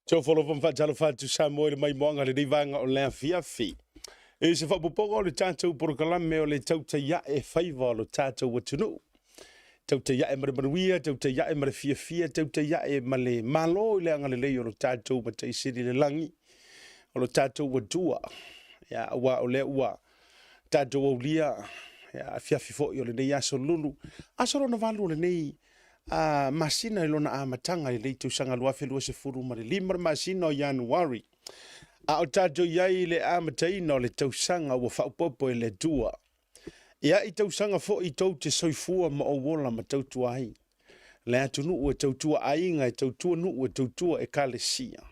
Tofolofa ma faatalofa atu Samoa i le maimoaga lenei vaega o le afiafi. I se faaopoopoga o le tatou polokalame o le tautaiae faiva o lo tatou atunuu. Tautaiae ma le manuia, tautaiae ma le fiafia, tautaiae ma le malo i le agalelei o lo tatou Matai Sili i le lagi, o lo tatou Atua. Ia, aua o lea ua tatou aulia ia, afiafi foi o lenei aso lulu, aso lona valu o lenei a masina i lona amataga i lenei tausaga 2025 le masina o Ianuari, a o tatou i ai i le amataina o le tausaga ua faaopoopo e le Atua. Ia i tausaga foi tou te soifua ma ou ola ma tautua ai le atunuu e tautua aiga, e tautua nuu, e tautua ekalesia,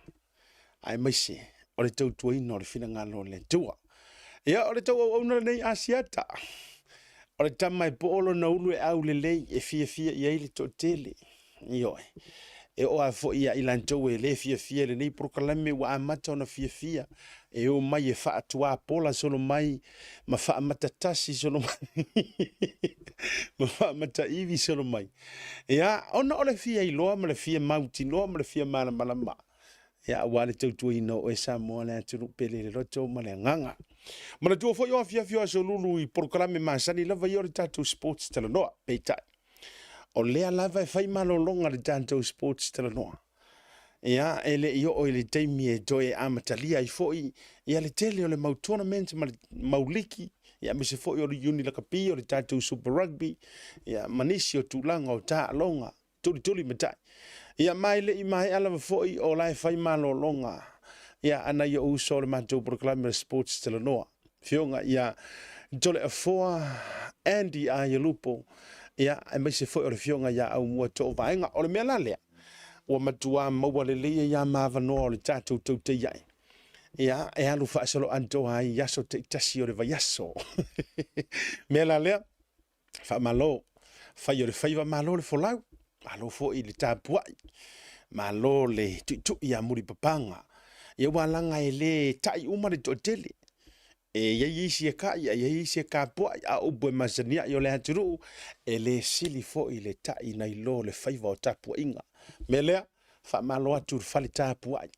aemaise o le tautuaina o le finagalo o le Atua. Ia, o le tauauauna lenei Asiata, o le tama e poo lona ulu e aulelei e fiafia i ai le toatele. Ioe. E oo lava foi ia i latou e le fiafia i lenei polokalame ua amata ona fiafia e o mai e faatuapola solo mai ma faamatatasi solo mai ma faamataivi solo mai. Ia, ona o le fia iloa ma le fia mautinoa ma le fia malamalama ia aua le tautuaina o oe Samoa le atunuu pele i le loto ma le agaga. Manatua foi o afiafi o Aso Lulu i polokalame masani lava ia o le tatou sports talanoa. Peitai, o lea lava e fai malologa le tatou sports talanoa. Ia, e le i oo i le taimi e toe amatalia ai foi ia le tele o le mau tournament ma le mau liki, ia aemaise foi o le uni lakapi o le tatou Super Rugby, ia ma nisi o tulaga o taaloga tulituli matai. Ia ma e le i maea lava foi o la e fai malologa ia a nai ou uso o le matou polokalame o le Sports Talanoa. Afioga ia Toleafoa Andy Aialupo, ia aemaise foi o le afioga ia Aumua Toovaega. O le mea la lea, ua matua maua lelei ai lava ma avanoa o le tatou tautaia'i. Ia, e alu faasoloatoa ai i aso taitasi o le vaiaso. Mea la lea, Faamalo fai o le faiva, malo le folau, malo foi le tapuai, malo le tuitui ia mulipapaga. Ia ua laga e le tai uma le toatele. E i ai isi e kai, a i ai isi e tapuai, a o upu e masani ai o le atunuu, e le sili foi le tai nai lo le faiva o tapuaiga. Mea lea, faamalo atu i le fale tapuai.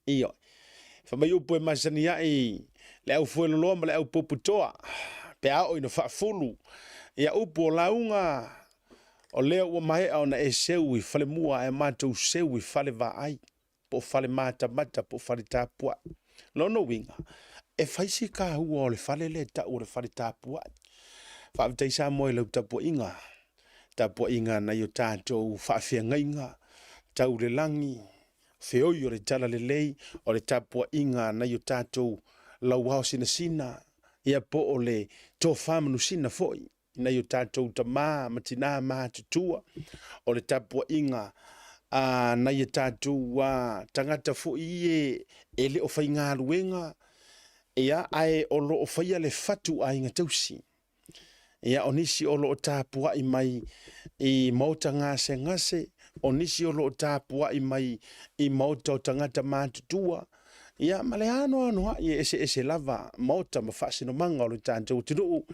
Ioe. Fai mai upu e masani ai le au fueloloa ma le au puputoa, pe a oo ina faafulu ia upu o lauga, o lea ua maea ona e seu i falemua ae matou seu i falevaai, po o falematamata po o faletapuai. Lona uiga, e fai si taua o le fale lea e tau o le fale tapuai. Faafetai Samoa i lau tapuaiga, tapuaiga a nai o tatou faafeagaiga tau le lagi, feoi o le talalelei, o le tapuaiga a nai o tatou lauao sinasina, ia po o le tofa manusina foi i nai o tatou tama ma tina matutua, o le tapuaiga a nai o tatou tagata foi ia e le o faigaluega, ia, ae o lo o faia le fatu aiga tausi. Ia, o nisi o lo o tapuai mai i maota gasegase, o nisi o lo o tapuai mai i maota o tagata matutua, ia, ma le anoanoai e eseese lava maota ma faasinomaga o le tatou atunuu.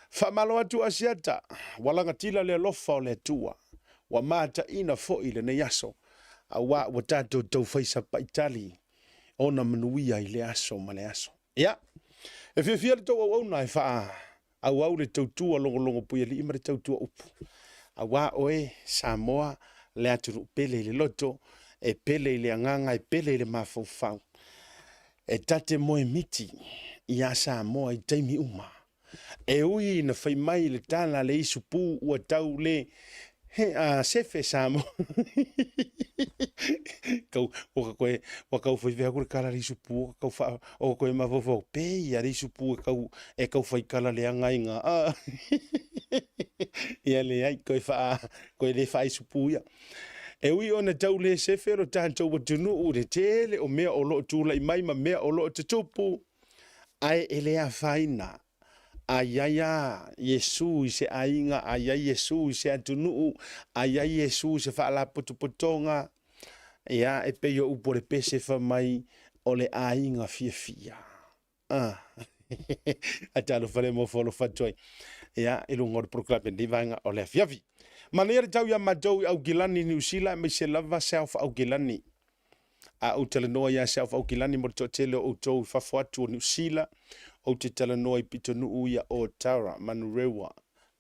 Faamalo atu Asiata, ua lagatila le alofa o le Atua, ua mataina foi lenei aso, aua ua tatou tau fai sapaitali ona manuia i le aso ma le aso. Ia, e fiafia le tou auauna e faaauau le tautua logologo puialii ma le tautua upu. Aua oe, Samoa, le atunuu pele i le loto, e pele i le agaga, e pele i le mafaufau. E ta te moemiti iā Samoa i taimi uma. E ui ina fai mai le tala a le isupu ua tau le he a sefe Samoa. Kau, ua ka koe, ua kau fai fea aku le kala le isupu, ua kau wha, o koe mafaufau, pe ia le isupu e kau, e kau fai kala le anga inga. Ah. Ia le ai, koe wha, koe le wha isupu ia. E ui ona tau le sefe lo tātou atunuu le tele o mea o loo tūlai mai ma mea o loo tutupu, Ae e le afaina, a i ai a Iesu i se aiga, a i ai Iesu i se atunuu, a i ai Iesu i se faalapotopotoga, ia, e pei o upu o le pese fai mai, o le aiga fiafia. Ah. A talofa le mofo alofa atu ai. Ia, i luga o le polokalame lenei vaega o le afiafi. Manaia le tau iā matou i Aukilani, Niu Sila aemaise lava South Aukilani. A ou talanoa iā South Aukilani mo le toatele o outou i fafo atu o Niu Sila, ou te talanoa i pitonuu ia Otara, Manurewa,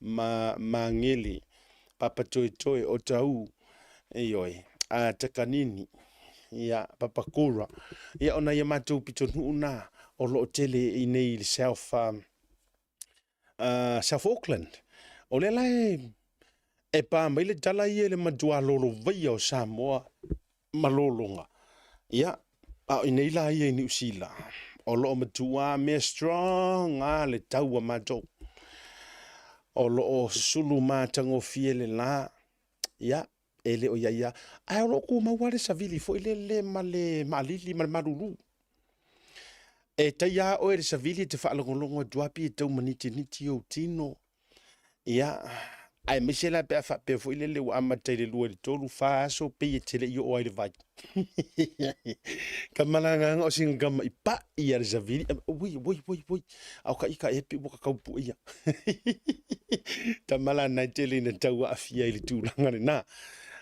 ma Magele, Papatoetoe, Otahuhu, ioe, a Takanini, ia, Papakura, ia o nai a matou pitonuu na o lo o tele i nei i le South, South Auckland. O lea la e pa mai le tala ia i le matua lolovaia o Samoa ma lologa. Ia, a o inei la ia i Niu Sila, o lo o matua mea strong a le tau a matou. O lo o susulu matagofie le la, ia, e le o i ai lava. Ae o lo o tumau lava le savili foi lele ma le maalili ma le malulu. E tai lava oe i le savili e te faalogologo atu lava pei e tau manitiniti ou tino. Ia, aemaise la pe a faapea foi lele ua amata i le 2 i le 3, 4 aso pei e te le i oo ai i le vai. Tama la agaga o sina tama i pai a le savili. Ui, ui, ui, ui. A o ka ika e pi ua ka kau pue ia. Tama la nai tele ina tau aafia i le tulaga lena.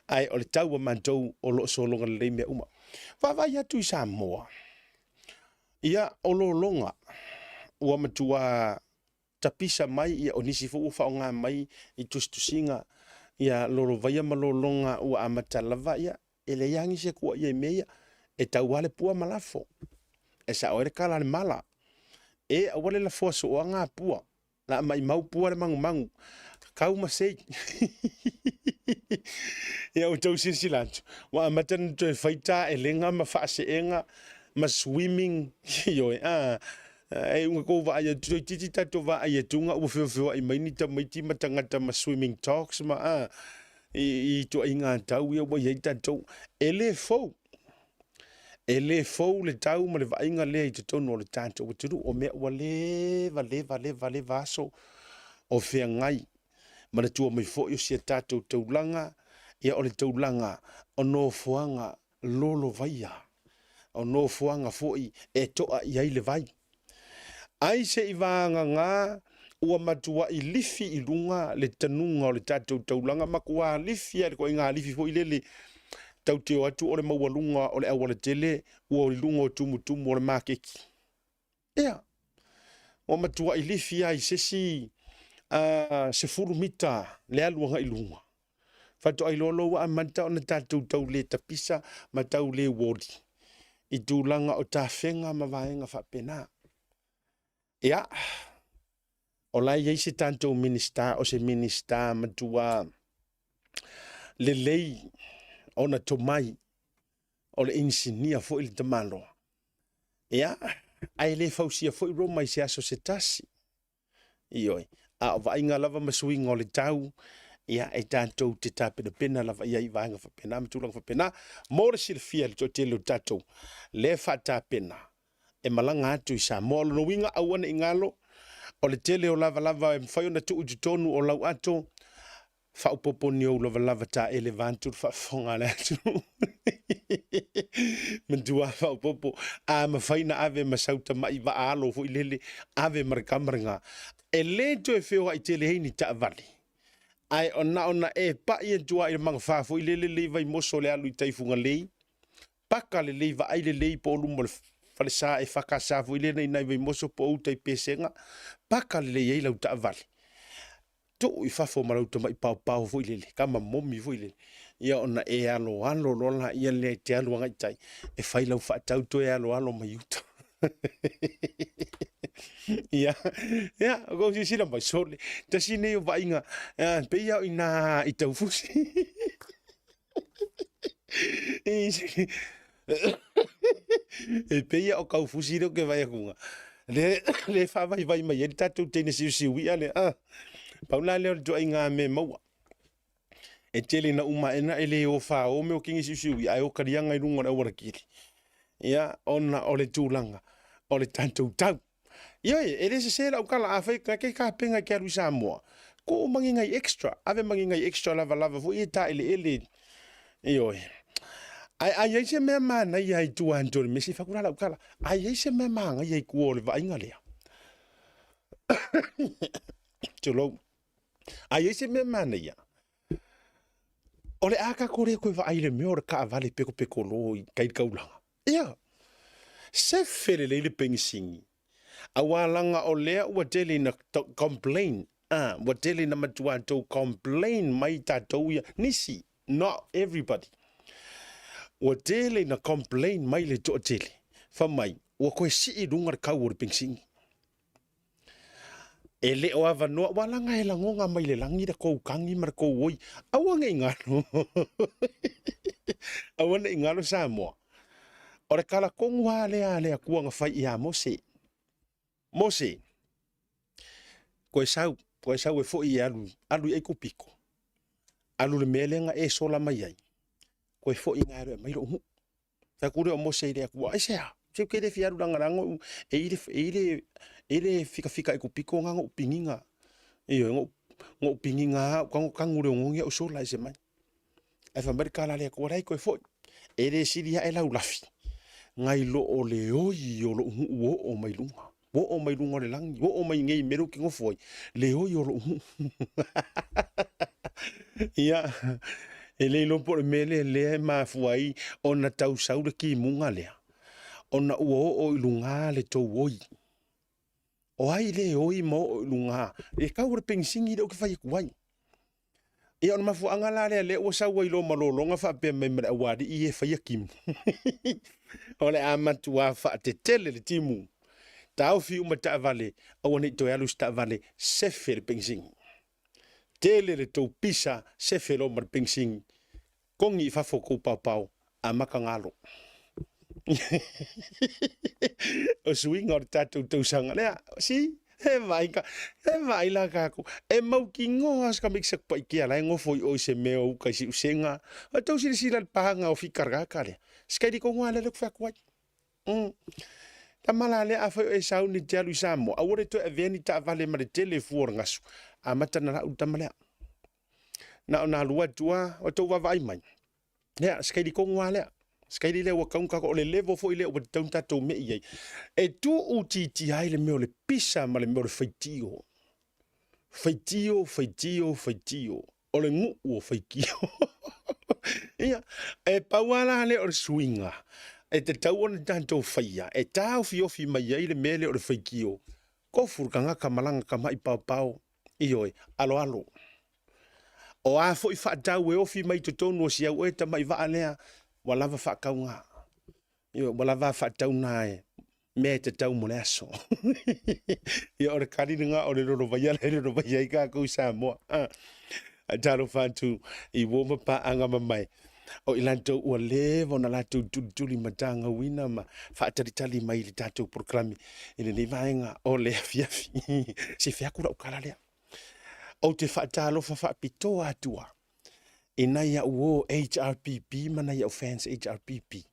Ae o le tau a matou o lo o sologa lelei mea uma. Vaavaai atu i Samoa. Ia, o lologa ua matua tapisa mai, ia o nisi foi ua faaaoga mai i tusitusiga, ia lolovaia ma lologa ua amata lava, ia e leai lava nisi e kuaia i mea ia, e tau lava le pua ma lafo, e sao ai le kala a le mala. E aua le lafoa sooa ngā pua, la maimau pua le magumagu, kau ma sei. Ia ua tou silasila atu, ua amata ona toe fai taelega ma faaseega ma swimming, ioe, a, e iuga kou vaai atu, toeitiiti tatou vaai atuga ua feofeoai mai ni tamaiti ma tagata ma swimming togs ma a, i ituaiga tau ia ua i ai tatou. E le fou, e le fou le tau ma le vaaiga lea i totonu o le tatou atunuu, o mea ua leva, leva, leva, leva aso o feagai. Manatua mai foi o si a tatou taulaga, ia o le taulaga o nofoaga lolovaia, o nofoaga foi e to'a i ai le vai. Ai se i vagana ua matuai lifi i luga le tanuga o le tatou taulaga, matua lifi lava i le ituaiga lifi foi lele tatou te o atu o le maualuga o le aualatele ua i luga o tumutumu o le maketi. Ia, ua matuai lifi lava i se isi 10 mita le alu agai i luga. Faatoa iloa loa ua amata ona tatou tau le tapisa ma tau le uoli i tulaga o tafega ma vaega faapena. Ia, o la e i ai se tatou Minisita, o se Minisita matua lelei ona tomai, o le inisinia foi le tamaloa. Ia, ae le fausia foi Roma i se aso se tasi. Ioe, a o vaaiga lava ma suiga o le tau, ia, e tatou te tapenapena lava i ai i vaega faapena ma tulaga faapena. Mo le silafia e le toatele o tatou lea e faatapena e malaga atu i Samoa. O lona uiga, aua ne i galo, o le tele o lavalava e mafai ona tuu i totonu o lau ato, Faaopoopo ni ou lavalava taele vaeatu le faafofoga a le atunuu. Matua faaopoopo, a mafai na ave ma sau tamai vaa alo foi lele, ave ma le kama lena. E le toe feoai tele ai ni taavale, ae o na ona e pai atu lava i le magafa foi lele le i Vaimoso le alu i tai Fugalei, paka lelei, vaai lelei po o luma o le falesa e FKS foi lele i nai Vaimoso po o uta i Pesega, paka lelei ai lau taavale. tuu i fafo ma lau tamai paopao foi lele, kama momi foi lele, ia ona e aloalo loa laia lea e te alu agai i tai e fai lau faatau toe aloalo mai uta. Ia, ia, kou silasila mai, sole, tasi nei o vaaiga, pei lava o i ina i Taufusi. E pei o Kaufusi lea ou te vaai atu lea, lea e faavaivai mai ai le tatou teine siusiu i'a lea. Ah, pau la lea o le ituaiga mea maua. E tele ina uma ae na e le o fāō mea o teine siusiu i'a ae o kaliaga i luga o le aualatele. Ia, ona o le tulaga o le tatou tau. Ioe, e le sese lau tala, afai na te tapena e te alu i Samoa, tuu ma ni nai extra, ave ma ni nai extra lavalava foi ia e taeleele, ioe. Ae a i ai se mea manaia i tua atu o le mea, se i fai atu la lau tala, a i ai se mea manaia i tua o le vaaiga lea, tulou, a i ai se mea manaia. O le a tatou le toe vaai i le mea o le taavale petopetolo i tai taulaga. Ia, sefe lelei le penisini, aua laga o lea ua tele ina complain, ah, ua tele ina matua tou complain mai tatou ia, nisi, not everybody. Ua tele ina complain mai le toatele, fai mai, ua toe sii i luga le tau o le penisini. E le o avanoa, ua laga e lagona mai le lagi le tou tagi ma le tou oi. Aua ne i galo. Aua ne i galo Samoa. O le tala tonu lava lea a le Atua na fai ia Mose. Mose, koe sau, koe sau e foi e alu, alu i Aikupito. Alu le mea lea na e sola mai ai. Koe foi na e alu e aumai lou nuu. Fai atu lea o Mose i le Atua, Aisea? Se ou te le fia alu lagalaga oʻu, e i le, e i le, e i le fikafika Aikupito na noʻu piniga. Ioe, noʻu, noʻu piniga lava, ou tago tanu i le oneone aʻu sola ese mai. Ae fai mai le tala a le Atua, Leai, toe foi. E le sili aʻe lau lafi, nai lo o le oi o loʻu nuu ua oo mai luga. Ua oo mai luga o le lagi, ua oo mai nei i mea lea ou te nofo ai, le oi o loʻu nuu. Ia, e le iloa po o le mea lea lea e mafua ai ona tau sau le timuga lea, ona ua oo i luga le tou oi. O ai le oi ma oo i luga? E tau o le penisini lea ou te fai atu ai. Ia o le mafuaaga la lea lea ua sau ai loa ma lologa faapea mai ma le aualii e faia timu. O le a matua faatetele le timu. Taofi uma taavale, aua ne i toe alu se taavale, sefe le penisini. Tele le tou pisa, sefe loa ma le penisini. Kogi i fafo kou paopao, amata galo. O suiga o le tatou tausaga lea. See? He vaai ka, he vaai la kākou. E mautinoa se tamaiti sa Satupaitea la e nofo i o i se mea o uka i Siusega. O tou silasila i le paga o Fikaraka lea. Sikaili tonu lava lea lea ou te fai atu ai. Tama la lea afai o e sauni e te alu i Samoa, aua le toe avea ni taavale ma le tele fua o le gasu. Amata na lau le tama lea. Na ona alu atu lava, o tou vaavaai mai. Ia, sikaili tonu lava lea. Sikaili lea ua tatau ona tatou, o le level foi lea ua tatau ona tatou me'i ai. E tuuitiitia ai le mea o le pisa ma le mea o le faitio. Faitio, faitio, faitio. O le nuu o faitio. Ia, e pau lava la lea o le suiga e tatau ona tatou faia, e taofiofi mai ai le mea lea o le faitio. Kofu le tagata ma lana tamai paopao, ioe, aloalo. O a foi faatau e ofi mai totonu o si au oe tamai vaa lea, ua lava faatauga. Ioe, ua lava faatau na e mea e tatau mo le aso. Ia, o le kali lena o le lolovaia lea e lolovaia ai kākou i Samoa. Ah. Talofa atu i uo ma paaga mamae o i latou ua leva ona latou tulituli matagauina ma faatalitali mai i le tatou polokalame i lenei vaega o le afiafi. Se fea atu lau tala lea. Ou te faatalofa faapitoa atu lava i nai au uo HRPP ma nai au fans HRPP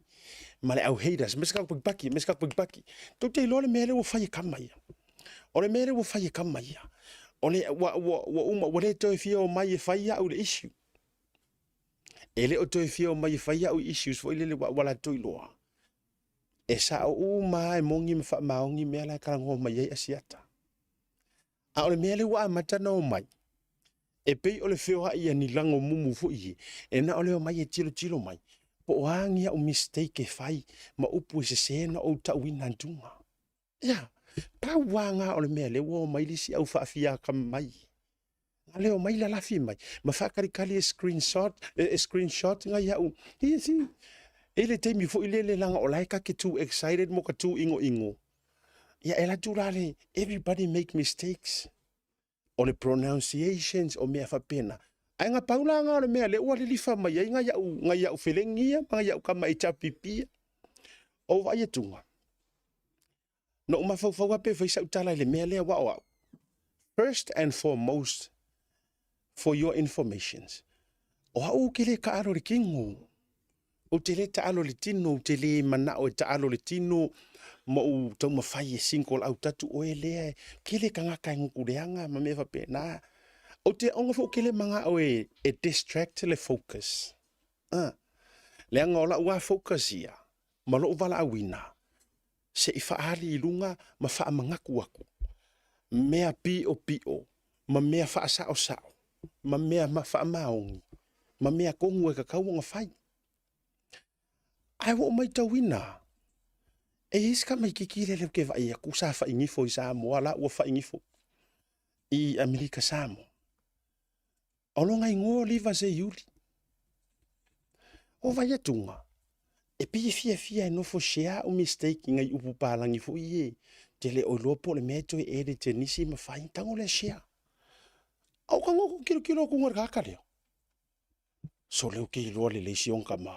ma le au haters, me se kako pakipaki, me se kako pakipaki. Tou te iloa le mea lea ua fai e kama ia. O le mea lea ua fai e kama ia, o le, ua, ua, ua uma, ua le toe fia omai e fai au i le issue. E le o toe fia omai e fai au i issues foi lele ua, ua latou iloa. E sao uma lava e moni ma faamaoni mea la e talanoa mai ai Asiata. A o le mea lea ua amata ona omai, e pei o le feoai a ni lago mumu foi ie, e na o le omai e tilotilo mai, po o a ni au mistake e fai ma upu e sese na ou tauina atuga. Ia, pau lava na o le mea lea ua omai le isi au faafiakamai. Na le omai lalafi mai, ma faatalitali e screenshot, e screenshot nai au, ia si, e le taimi foi lele leaga o la e ta te too excited mo ka tū inoino. Ia e alu atu la le, everybody make mistakes. O le pronunciations, o mea faapena. Ae na pau la na o le mea lea ua lilifa mai ai nai au, nai au felegi ia ma nai au kama HRPP ia. O vaai atuga, na ou mafaufau lava pe fai sau tala i le mea lea aua o au, first and foremost for your informations, o au ou te le taalo i le tino. Ou te le taalo i le tino, ou te le manao e taalo i le tino ma ou taumafai e single out atu oe lea e tele tagata e guguleaga ma mea faapena. Ou te aoga foi ou te le manao e, e distract le focus. Ah, leaga o lau lava focus ia ma lou valaauina se i faaali i luga ma faamanatu atu mea piʻopiʻo ma mea faasaosao ma mea faamaoni. ma mea tonu e tatau ona fai. Ae ua ou matauina, e i ai si tamaititi lea ou te vaai atu sa fai nifo i Samoa la ua fai nifo i Amerika Samoa. O lona igoa o Liva Seiuli. O vai atuga, e pei e fiafia e nofo share au mistake i nai upu palagi foi ie te le o iloa po o le mea e toe edit e nisi ma fai, tago lea share. A o tago atu tilotilo atu i le tagata lea, sole ou te iloa lelei si ona tama.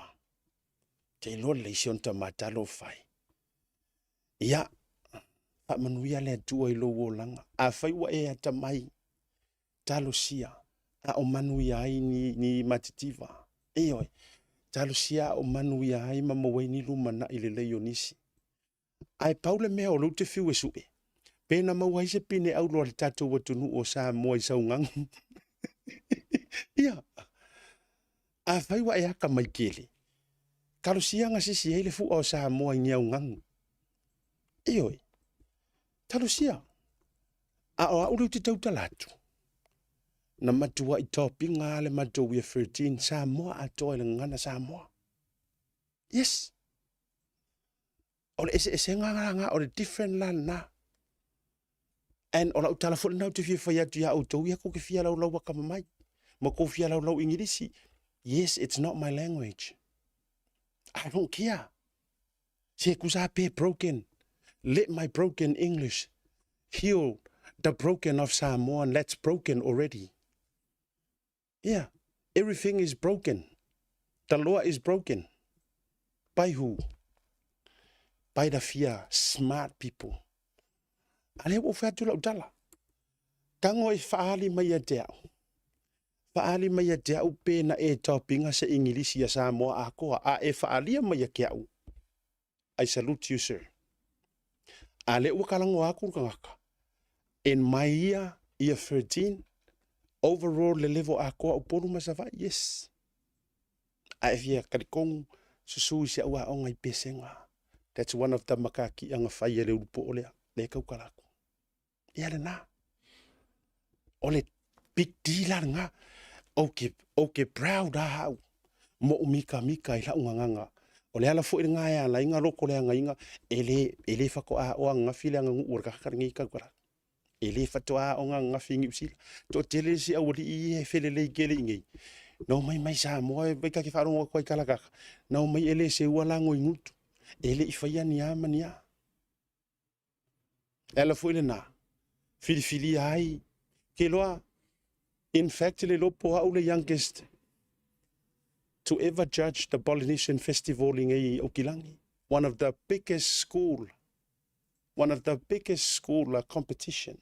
Te iloa lelei si ona tama talofa e. Ia, faamanuia le Atua i lou olaga. Afai ua e atamai, talosia a o manuia ai ni, ni matitiva. Ioe, talosia a o manuia ai ma maua ai ni lumanai lelei o nisi. Ae pau le mea o lea ou te fiu e sue, pe na maua ai se pine auro a le tatou atunuu o Samoa i saugaga. Ia, afai ua e atamai tele, talosia na sisi ai le fua o Samoa i ni augagu. Ioe, talosia. A o au lea ou te tautala atu, na matuai topiga lava le matou Year 13 Samoa atoa i le gagana Samoa. Yes. O le eseesega la lena, o le different la lena. And o lau tala foi lena ou te fia fai atu ia outou, ia kou te fia laulau akamamai, ma kou fia laulau Ingilisi. Yes, it's not my language. I don't care. Se kusa pe broken. Let my broken English heal the broken of Samoa and that's broken already. Yeah, everything is broken. The law is broken. By who? By the fear smart people. A lea ua ou fai atu lau tala. Tago e faaali mai ia te au. Faaali mai ia te au pe na e taopiga se Igilisi a Samoa atoa, a e faalia mai ia te au. I salute you sir. A lea ua talanoa atu le tagata, in my year, year 13, overall le level atoa Upolu ma Savaii, yes. A e fia talitonu, susu i si au aoga i Pesega. That's one of the matakiaga fai a le ulupo lea, lea e tautala atu. Ia lena. O le big deal la lena. Ou te, ou te proud a au. Moʻu mikamika i lau gagaga. O le ala foi lena e ala ai na loko leagaina, e le, e le faatoa aoga ananafi le aganuu a le tagata lenei tautala. E le faatoa aoga ananafi i Niu Sila. Toatele isi aualii ia e felelei tele i inei. Na omai mai Samoa, e vai ta te faalogo atu ai i tala kaka. Na omai e le seua lago i gutu. E le i faia ni a ma ni a. E ala foi lena, filifilia ai, ke loa, in fact le iloa po au le youngest to ever judge the Polynesian Festival i nei Aukilani. One of the biggest school, one of the biggest school competition.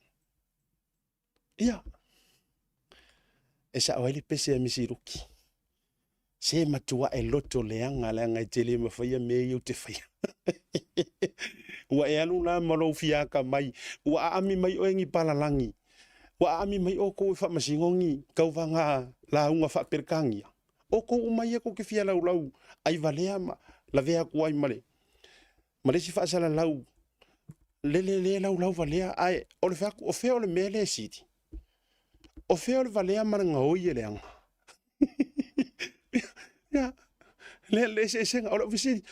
Ia, e sao ai le pese a Misi Ruki. Se matua e loto leaga leaga e te le mafaia mea ia ou te faia. Ua e alu la ma lou fiaka mai, ua aami mai oe ni palalagi, ua aami mai oukou e faamasino ni tauvaga lauga faa-Peretania. Oukou uma ia kou te fia laulau ai valea ma lavea atu ai ma le ma le isi faasalalau le le le laulau valea, ae o le fai atu, o fea o le mea lea e sili? O fea o le valea ma le gaoi e leaga? Ia, le le eseesega, o lau fesili,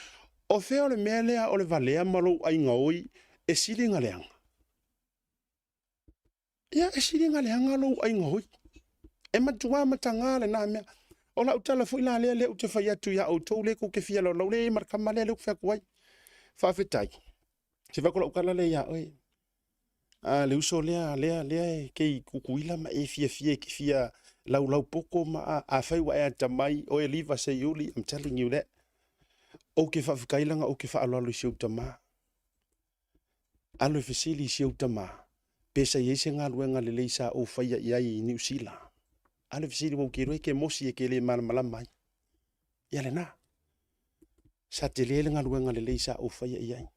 o fea o le mea lea o le valea ma lou ai gaoi e sili na leaga? Ia, e sili na leaga lou ai gaoi. E matua mataga lena mea. O lau tala foi la lea lea ou te fai atu ia outou lea kou te fia laulau lea e i ma le tama lea lea ou te fai atu ai. Faafetai. Se fai atu lau tala lea ia oe. A le uso lea lea lea e te i Tutuila ma e fiafia e te fia laulau poto ma a, afai ua e atamai oe Liva Seiuli, I'm telling you that. Ou te faafetai leaga ou te faaaloalo i si ou tama. Alo e fesili i si ou tama, pe sa i ai se galuega lelei sa ou faia i ai i Niu Sila. Alo e fesili ua ou te iloa e ke mosi e ke le malamalama ai. Ia lena. Sa tele le galuega lelei sa ou faia i ai.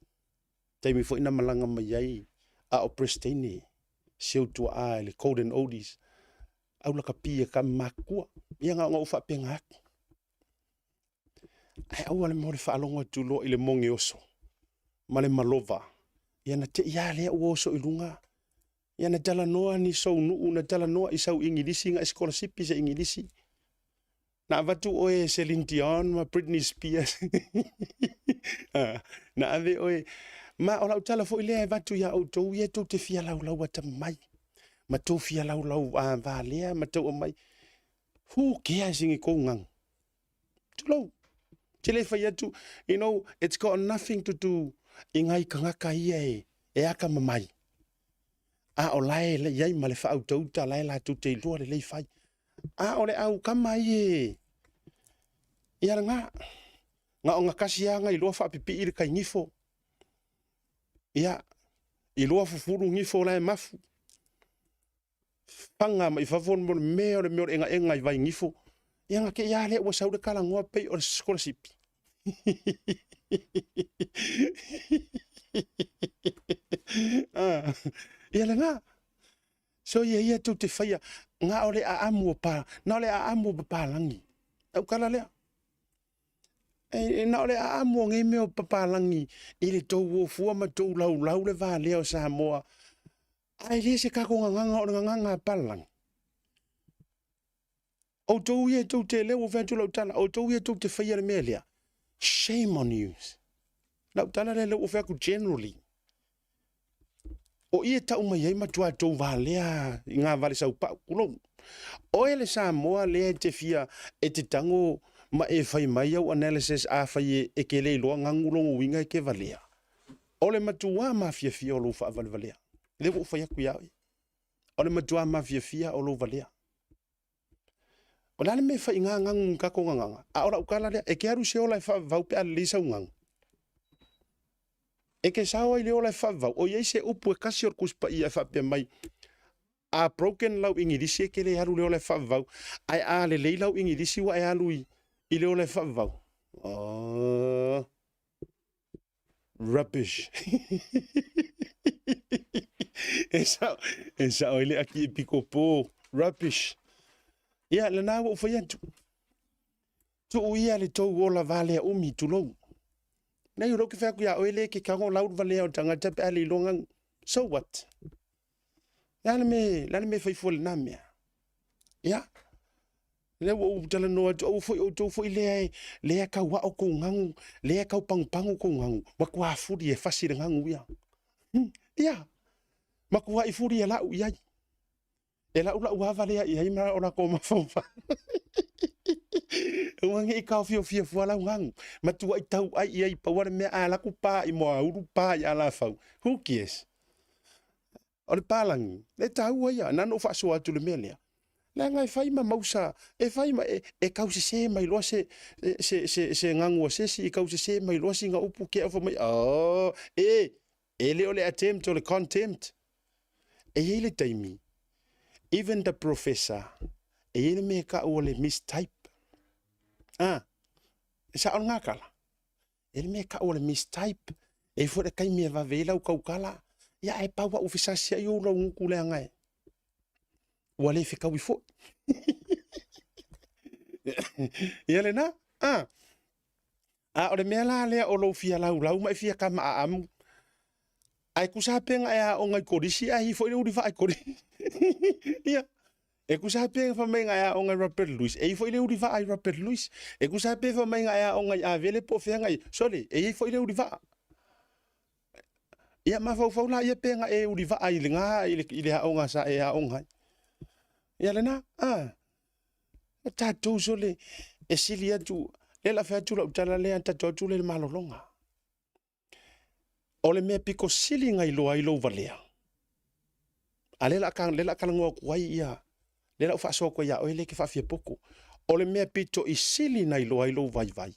Taimi foi na malaga mai ai a o Presetene si ou tuaa i le Golden Oldies, au lakapi e ka matutua. Ia na ona ou faapena atu. Ae aua le mo le faalogo atu loa i le moge oso ma le malova. Ia na te i a lea ua oso i luga. Ia na talanoa ni sou nuu, na talanoa i sau Igilisi, na e sikolasipi se Igilisi. Na avatu oe e Celine Dion ma Britney Spears. Ah, na ave oe. Ma o lau tala foi lea e avatu ia outou ia tou te fia laulau atamai. Ma tou fia laulau valea ma tou aumai. Who cares i ngi kou gagu? Tulou. Te le fai atu, you know, it's got nothing to do i ngai kangaka ia e, e akamamai. A o la e iai ma le faautauta la e latou te iloa lelei fai. A o le au kama ia e, ia lena. Na o na kasi lava na iloa faapipii le tai nifo. Ia, iloa fufulu nifo la e mafu. Faga mai fafo mo le mea o le mea o le egaega i vai nifo. Ia na te i lava lea ua sau le talanoa pei o le sikolasipi. Ah, ia lena. So ia ia tou te faia, na o le aamu o pa, na o le aamu o papalagi. Lau tala lea. E, na o le aamu o nei mea o papalagi i le tou ofua ma tou laulau le valea o Samoa. Ae le se tatou gagaga o le gagaga a palalagi. Outou ia tou te lea ua fai atu lau tala, outou ia tou te faia le mea lea. Shame on you. Lau tala lea lea ua fai atu generally. O i e tau mai ai matua tou valea i ngā vale saupau, kulou. Oe le Samoa lea e te fia e te tango ma e fai mai au analysis a fai e, e ke le iloa gagu logo uiga e ke valea. O le matua mafiafia o lou faavalevalea. Lea ua ou fai atu ia oe. O le matua mafiafia o lou valea. O le a le mea e fai i ngā gagu i tatou gagaga? A o lau tala lea, e ke alu se ola e faavavau pe a lelei sau gagu. E ke sao ai le ola e faavavau, o i ai se upu e kasi o le Tusi Paia e faapea mai, a broken lau Igilisi e ke le alu le ola e faavavau, ae a lelei lau Igilisi ua e alu i, i le ola e faavavau. Oh. Rubbish. E sao, e sao ai le aki e piko pō. Rubbish. Ia, lena ua ou fai atu. Tuu ia le tou ola valea umi, tulou. Nei, o lou ke fai atu ia oe le ke kago lau le valea o le tagata pe a le iloa gagu. So what? Le a le me, le a le me fai fua lena mea? Ia, lea ua ou talanoa atu, aua foi outou foi lea e, lea e tau ao kou gagu, lea e tau pagupagu kou gagu, matua fuli e fasi le gagu ia. Ia, matua i fuli e lau i ai. E lau lau ava lea i ai ma o lakou mafaufau. Ua nge i kaofiofia fua lau gagu. Matua i tau ai i ai paua le mea a laku pa i moaulu pa i alafau. Who cares? O le palagi, le taua ia, na ona ou faasoa atu i le mea lea. Leaga e fai ma mausa, e fai ma, e, e tausese mai loa se, se, se, se gagu a se isi, e tausese mai loa sina upu ke au fai mai, oh, e, e le o le attempt o le contempt. E i ai le taimi, even the professor, e i ai le mea e tau o le mistype. Ah, e sao lena tala. E le mea e tau o le mistype. E i ai foi le taimi e vave ai lau tautala, ia ae pau au fesasi ai ou laugutu leaga e ua le fetaui foi. Ia lena, ah. A o le mea la lea o lou fia laulau ma e fia kama aamu, ae tusa pe na e aoga i kolisi ae i foi le ulivaa i kolisi. Ia, e tusa pe fai mai na e aoga i Robert Louis, e i foi le ulivaa i Robert Louis. E tusa pe fai mai na e aoga i Avele po o fea na i, sole, e i foi le ulivaa. Ia mafaufau la ia pe na e ulivaa i lena i le, i le aoga sa e aoga ai. Ia lena, ah. O tatou sole e sili atu, lea la fai atu lau tala lea, tatou atu lea i le malologa. O le mea pito sili na iloa ai lou valea, a lea la, lea la talanoa atu ai ia, lea la ou faasoa atu ai ia oe lea e te faafiapoto. O le mea pito i sili na iloa ai lou vaivai,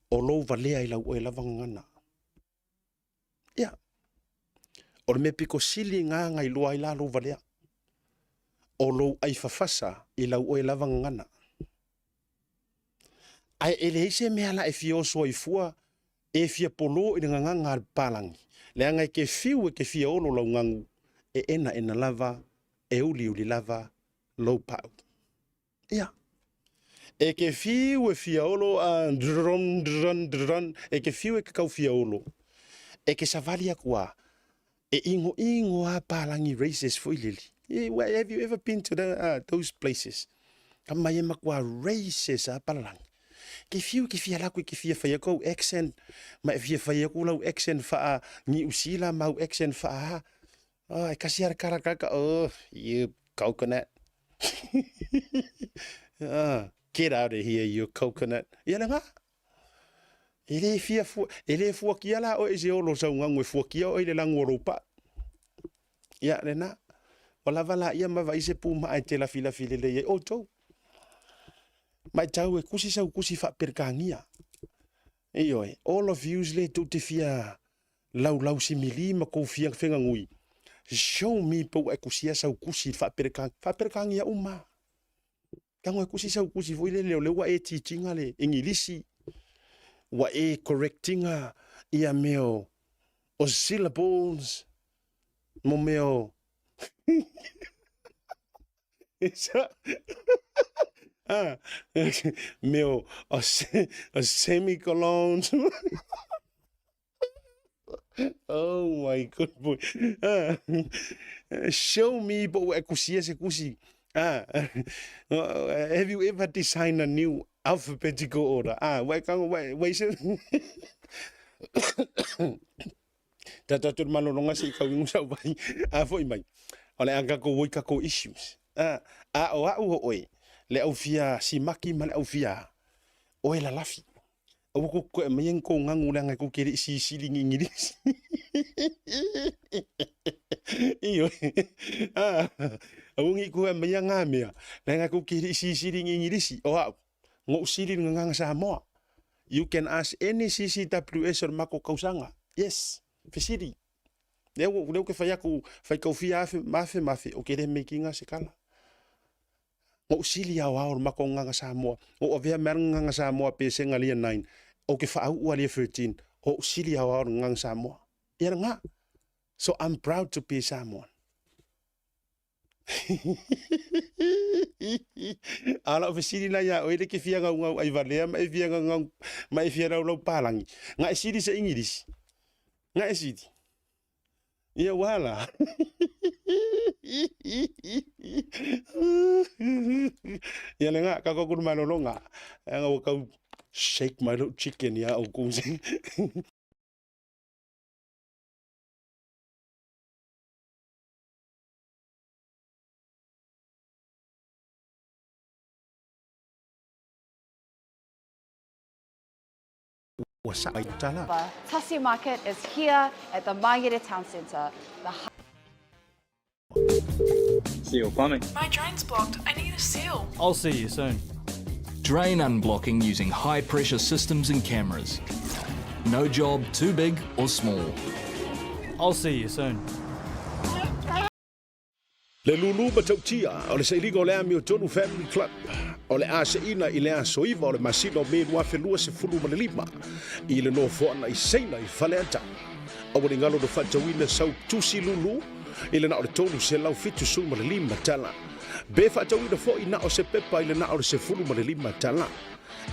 o lou valea i lau oe lava gagana. Ia, o le mea pito sili na na iloa ai la lou valea, o lou aifafasa i lau oe lava gagana. Ae e leai se mea la e fia oso ai fua, e fia polo i le gagana a le papalagi, leaga e te fiu e te fia olo lau gagu, e enaena lava, e uliuli lava lou pau. Ia. E ke fiu e fia olo a dron dron dron, e ke fiu e ke kau fia olo. E ke savali aku a, e ingo ingo a palangi races foi lele. Have you ever been to the, those places? Ka mai e matua racist a palalagi. Ke fiu ke fia laku ke fia fai aku au accent ma e fia fai aku lau accent faa Niu Sila ma au accent faa oh, e kasi ara kara kaka oh you coconut. Get out of here you coconut. Ia le ngā. E le fia fua, e le fuakia la oe i se olo saugagu e fuakia oe i le lagu o lou paa. Ia, lena. Ua lava laia ma vaai se pumaa e te lafilafi lelei ai outou. Matau e kusi sau kusi faa-Perekania. Ioe, all of yous le tou te fia laulau simili ma kou fia fegagui, show me pe ua e kusia sau kusi faa-Perekania. Faa-Perekania uma. Tago e kusi sau kusi foi lele o lea ua e teach-ina le Igilisi, ua e correct-ina ia mea o syllables, mo mea o mea o semicolons. Oh my good boy. Show me po ua e kusia se kusi. Have you ever designed a new alphabetical order? Ua e kago, ua i se... Tātou atu le malologa se i kau ingo sau vai. A foi mai. O le a kako oi kako issues. A o au ho oe, le au fia simaki ma le au fia oe lalafi. Aua ko koe mai ang ko ngangu le ngai ko kere si sili ngi ngirisi. Iyo. Ah, aua ngi ko mai ang mea. Le ngai ko kere si sili ngi ngirisi. O au. Ngo sili nga nganga Samoa. You can ask any CCWS or mako kausanga. Yes. Fesili. Leo leo ke fai aku fai kau fia afe mafe mafe o kere making se kala. Ngou sili aoao le makou gaga Samoa, o avea mea le gaga Samoa pesega lia nine, ou ke faauua lia 13, o ou sili aoao le gaga Samoa. Ia le ga. So I'm proud to be Samoan. A lau fesili la ia oe le ke fia gaugau ai valea ma e fia gaugau ma e fia laulau palangi. Nga e sili se Ingilisi. Nga e sili. Ia ua la. Ia le nga ka ko kuru malolonga. Nga ua kau shake my little chicken ia au kou se. Ua saʻa i tala. Tasi Market is here at the Mangere Town Centre. The Seal plumbing. My drain's blocked. I need a seal. I'll see you soon. Drain unblocking using high pressure systems and cameras. No job too big or small. I'll see you soon. Le lūlū matautia o le sailiga o le Amiotonu Family Club o le a seʻina i le aso 9 o le masina o Me 2025 i le nofoaga i Saina i Faleata. Aua ne i galo na faatauina sau tusi lūlū i le na o le $375 tala. Pe faatauina foi na o se pepa i le na o le $15 tala.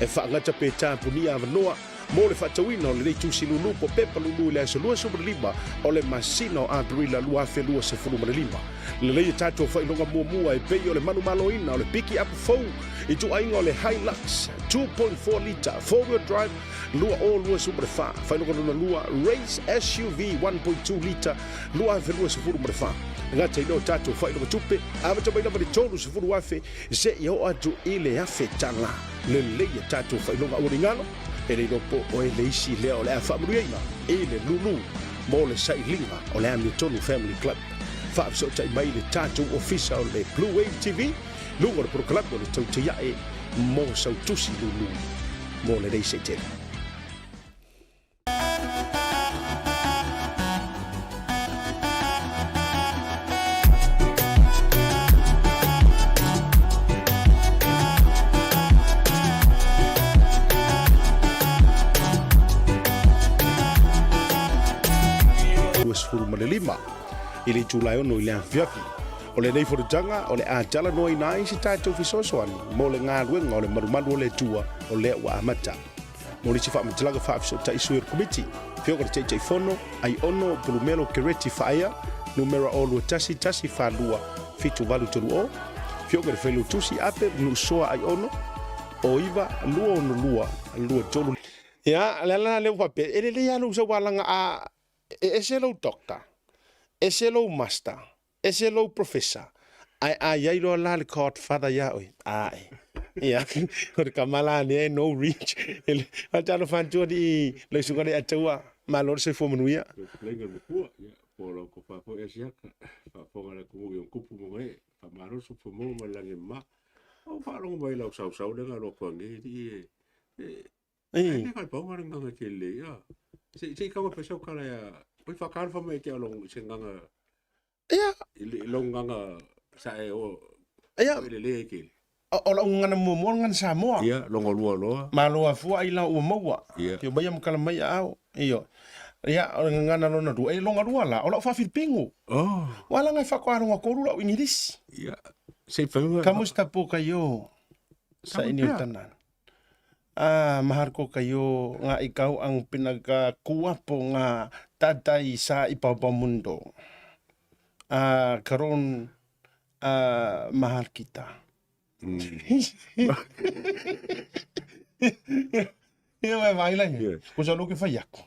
E faagata pe tapunia avanoa mo le faatauina o lenei tusi lulu po pepa lulu i le aso 25 o le masina o Aperila 2025. Lelei e tatou faailoga muamua e pei o le manumaloina o le piki apu fou i ituaiga o le Hilux 2.4 lita four-wheel drive 2024, faailoga lona lua Race SUV 1.2 lita 2024. Gata i lea o tatou faailoga tupe, amata mai lava i le $30,000 Seia oo atu i le $1,000. Lelei a tatou faailoga aualigalo, e le iloa po o oe le isi lea o le a faamanuiaina i le lulu mo le sailiga o le Amiotonu Family Club. Faafesootai mai le tatou ofisa o le Blue Wave TV, luga o le polokalame o le Tautaiae mo sau tusi lulu mo lenei seitele. 25 i le itula e 6 i le afiafi. O lenei fonotaga o le a talanoaina ai se tatou fesoasoani mo le galuega o le malumalu o le Atua o lea ua amata. Mo nisi faamatalaga faafesootai sui o le Komiti, Afioga i le Taitaifono, Aiono Pulumelo Kereti Whaea, numera 0 2 1 1 4 2 7 8 3 0, Afioga i le Failautusi Ape Nuusoa Aiono o 9 2 6 2 3. Ia, le ala lea ua faapea, e lelei lava lou saualaga a e ese lou doctor, ese lou master, ese lou professor, ae a i ai loa la le godfather ia oe, ae. Ia, o le kama la lea e no reach. Faatalofa atu alii lau susuga Leiataua, malo le soifua manuia. Fetalaiga le Matua, ia, po o lau tofa foi Asiata, faafofoga le atunuu i ona tupu ma ona ee, faamalo le soifua maua ma le lagi e mama. Ua ou faalogo mai i lau sausau lea na alu atu nei, alii e, e, Ei. le faipauga le gaga tele, ia. Se, se i tau mai sau tala ia, oi faatalofa mai ia te au i se gaga, Ia. i lou gaga sa e o, Ia. i le le tele. O lau gagana muamua o le gagana Samoa. Ia, longa lua loa. Malo afua ai la ua maua. Ia. Tio mai ma kala mai aao. Io. Ia, o le gagana lona lua. E longa lua la, o lau faafilipingo. Oh. Ua laga e faatoaloga kolu lau Ingilisi. Ia. Se i fai Kamusta po kayo sa inyong tanan? Ah, mahal ko kayo nga ikaw ang pinagkuha po nga tatay sa ipapamundo. Ah, karon ah, mahal kita. Ia mai vai lai. Yeah. Ko sa loke fai aku.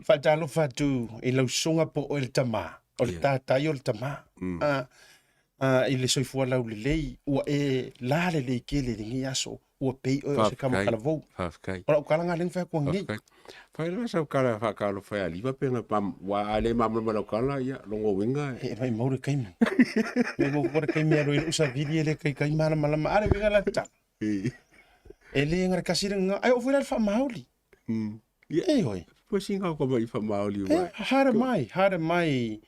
Faatalofa atu i lau susuga po o le tama, o le tatai o le tama. Ah, ah, i le soifua laulelei, ua e la lelei kele i lenei aso, ua pei oe o se kama Faafetai. kalavou. Faafetai. O lau kala nga lea na fai atu anei. Faafetai. Fai lava sau kala faatalofa ia Liva pe na pam, ua a le malamalama lau kala, ia, longa uiga e. E maimau le taimi. Maimau foi le taimi e alu ai lou savili e le kaikai malamalama. A le uiga la le tala. E le garakasi le gaga. Ai oo foi la le faamaoli. Ia, E oi. Pua singa ko mai faamaoli E, ua. haere mai, haere mai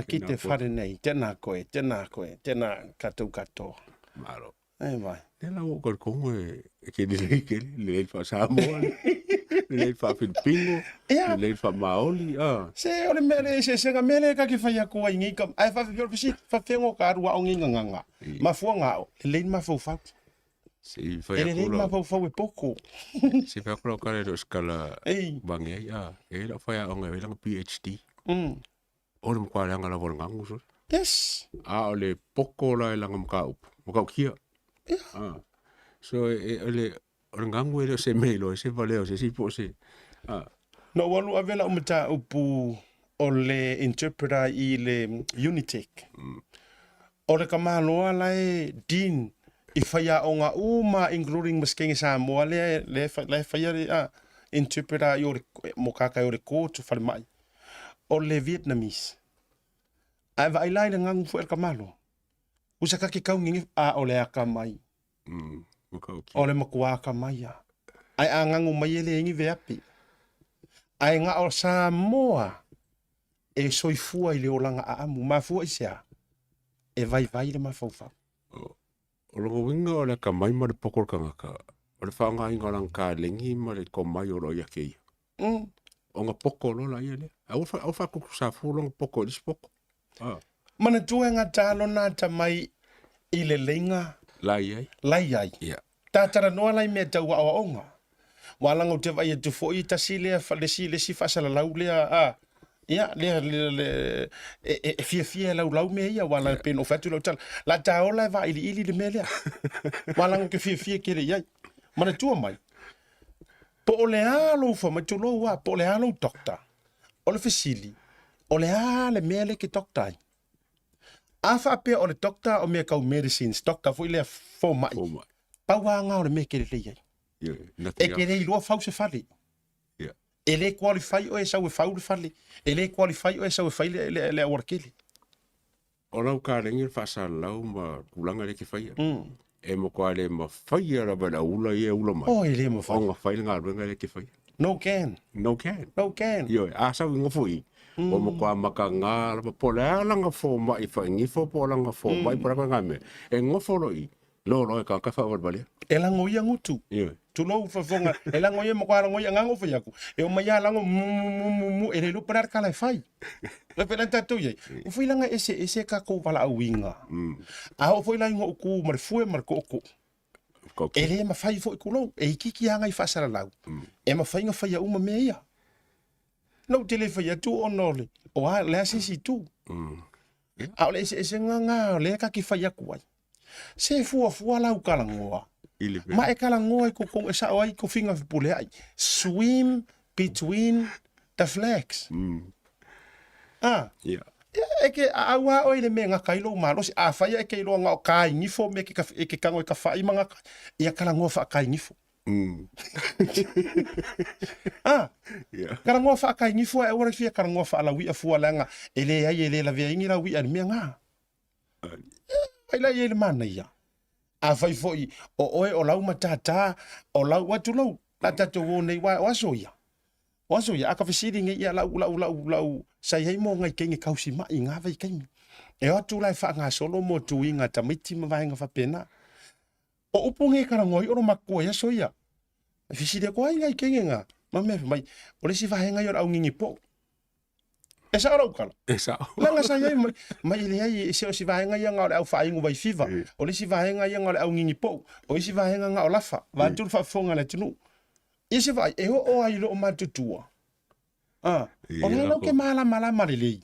ki Tēnā te koe. whare nei. Tēnā koe, tēnā koe, tēnā koutou katoa. Malo. E vai. Lea la ua ou talitonu e ke lelei tele, lelei le faa-Samoa, lelei le faa-Filipino, Ia. lelei le faa-Maoli, a. Se o le mea le eseesega mea lea kake fai atu ai nei ka ae faafefea o le fesili, faafefea ona ka alu ao nei gagaga. Mafua gao, lelei le mafaufau. Se i fai E lelei atu le lau, mafaufau e poko. se i fai atu lau kala e le o se kala Ei. mange ai, a. E i ai lau faiaoga e fai lana PhD. O le matua leaga lava o le gagu sole. Yes. A o le poko la e lana mataupu, matautia. Ia. A. So e, e, o le, o le gagu e le o se mea iloa ai se valea o se isi po o se, a. Na ou alu ave lau mataupu o le interpreter i le Unitec. O le tamaloa la e Dean i faiaoga uma including ma se kenge Samoa lea lea la e faia le interpreter i o le mo kaka i o le court o falemai. O le Vietnamese. Ae vaai la i le gagu foi a le tamaloa. Usa kake kau ngenge a o le akamai. O le matua akamai a. Ae a gagu mai e le ingi veapi. Ae na o Samoa e soifua i le olaga aamu. Mafua i se a? E vaivai le mafaufau. O lona uiga o le akamai ma le poto o le tagata, o le faaaogaina o lana kalegi ma le tomai o lo o ia te ia. Ona poto loa laia lea. Aua aua faatutusa fua lona poto i le isi poto. Manatua e gata lona atamai i le leiga La i ai. la i ai. Ia. Tatalanoa la i mea tau aoaoga. Ua laga ou te vaai atu foi tasi lea le isi le isi faasalalau lea a ia lea le le e e e fiafia e laulau mea ia aua la pei ona ou fai atu i lau tala, la ta ola e vailiili le mea lea. Ua laga ou te fiafia tele i ai. Manatua mai, po o le a lou fomai, tulou lava, po o le a lou doctor, o le fesili, o le a le mea lea e te doctor ai? A faapea o le doctor o mea tau medicines, doctor foi lea fomai, Fomai. pau lava lena o le mea e te lelei ai. Ia, E nothing te le else. iloa fau se fale. Ia. E le qualify oe e sau e fau le fale. E le qualify oe e sau e fai le, le, le aualakele. O lau kalegi le faasalalau ma tulaga lea e te faia. E matua le mafaia lava e le au ula ia e ula mai. Oh, e le mafai. Ona fai le galuega lea e te faia. No can. No can. No can. Ioe, a sau i gofo i, ua matua mataga lava, po o le a lana fomai faigifo po o lana fomai po o le a koe mea, e gofo loa i, loa loa e tagata faavalevalea. E lago ia gutu. Ioe. Tulou fofoga, e lago ia matua lago ia gago fai aku. E omai lava lago mu mu mu mu mu, e le iloa po o le a le kala e fai. E pei la tatou i ai, ua foi laga eseese kakou valaauina. A oo foi la i gouku ma le fue ma le kookoo. E le mafai foi kulou, e itiiti lava nai faasalalau, e mafai ona faia uma mea ia. Na ou te le fai atu ona o le, o a, le a se isi itu. A o le eseesega lena o lea ta te fai atu ai. Se fuafua lau kalagoa, ma e kalagoa i kokong e sao ai kofiga fepuleai, swim between the flags. Ah. Yeah. E ke a au a oe i le mea e gaka ai lou malosi. Afai e ke iloa na o kaigifo me e ke kago e kafa'i ma gaka, ia kalagoa faakaigifo. Ah. Yeah. Kalagoa faakaigifo ae aua le fia kalagoa faalaui'a fua leaga e leai e le lavea ai ni laui'a i le mea ga. Ai la i ai le manaia. Afai foi o oe o lau matata, o lau atu lou, la tatou o nei wa o aso ia. O aso ia, a ka fesili nei ia lau, lau, lau, lau, sa i ai mo ngai kenge kausi mai i ngā vaitaimi. E o atu la e whaangasolo mo tuiga tamaiti ma vaenga whapena. O upu nge karangoa i oro makua i aso ia. E fesili aku ai ngai kenge ngā. Ma mea mai, o le si vahenga i o le au ngingi po. E sao lau kala. E sao. Leaga sa iai mai, mai e leai e se o si vaega ia nga o le au faaigu vai fiva. O le isi vaega ia nga o le au ngingi pou. O isi vaega nga o lafa. Vaeatu le faafofoga a le atunuu. Ia se vaai, e oo ai i loo matutua. Ah, o lea lau ke malamalama lelei.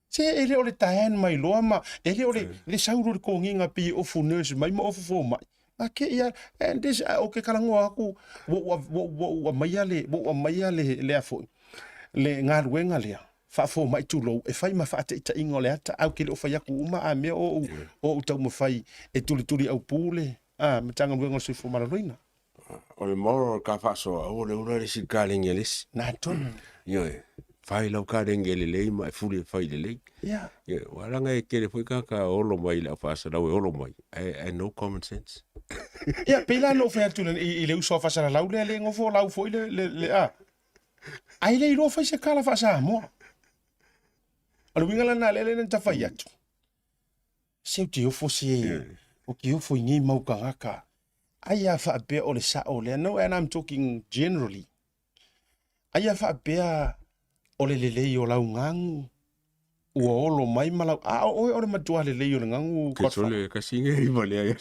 Se e le o le taen mai loa ma, e le o le, le sau lo le kogiga pei e ofu nurse mai ma ofu fomai. A ke ia, and this, o ke kalagoa aku, ua ou, ua ou, ua ou aumaia le, ua ou aumaia le, lea foi, le galuega lea, faafomai tulou, e fai ma faataitaiga o le ata, ae ou te le o fai atu uma a mea o ou, o ou taumafai e tulituli aupu le, a, Matagaluega o le Soifua Maloloina. O le moral o le ka faasoa, aua le ula le isi kalegi a le isi. Na tonu. Ioe, fai lau kalegi e lelei ma e fuli e fai lelei. Yeah. Ioe, aua leaga e tele foi tagata olo mai i le au faasalalau e olo mai, ae, ae no common sense. Ia, pei la na ou fai atu i, i le uso a Fasalalau lea le nofo lau foi le, le, le a. Ai le iloa fai se kala faa-Samoa. O le uiga lena lea lea na tafai atu. Se ou te ofo se, ou te ofo i nei mau tagata. Ai a faapea o le sao lea. No, and I'm talking generally. Ai a faapea o le lelei o lau gagu ua olo mai ma lau... A o oe o le matua lelei o le gagu, Ke Godfather. sole kasi nge i valea ia.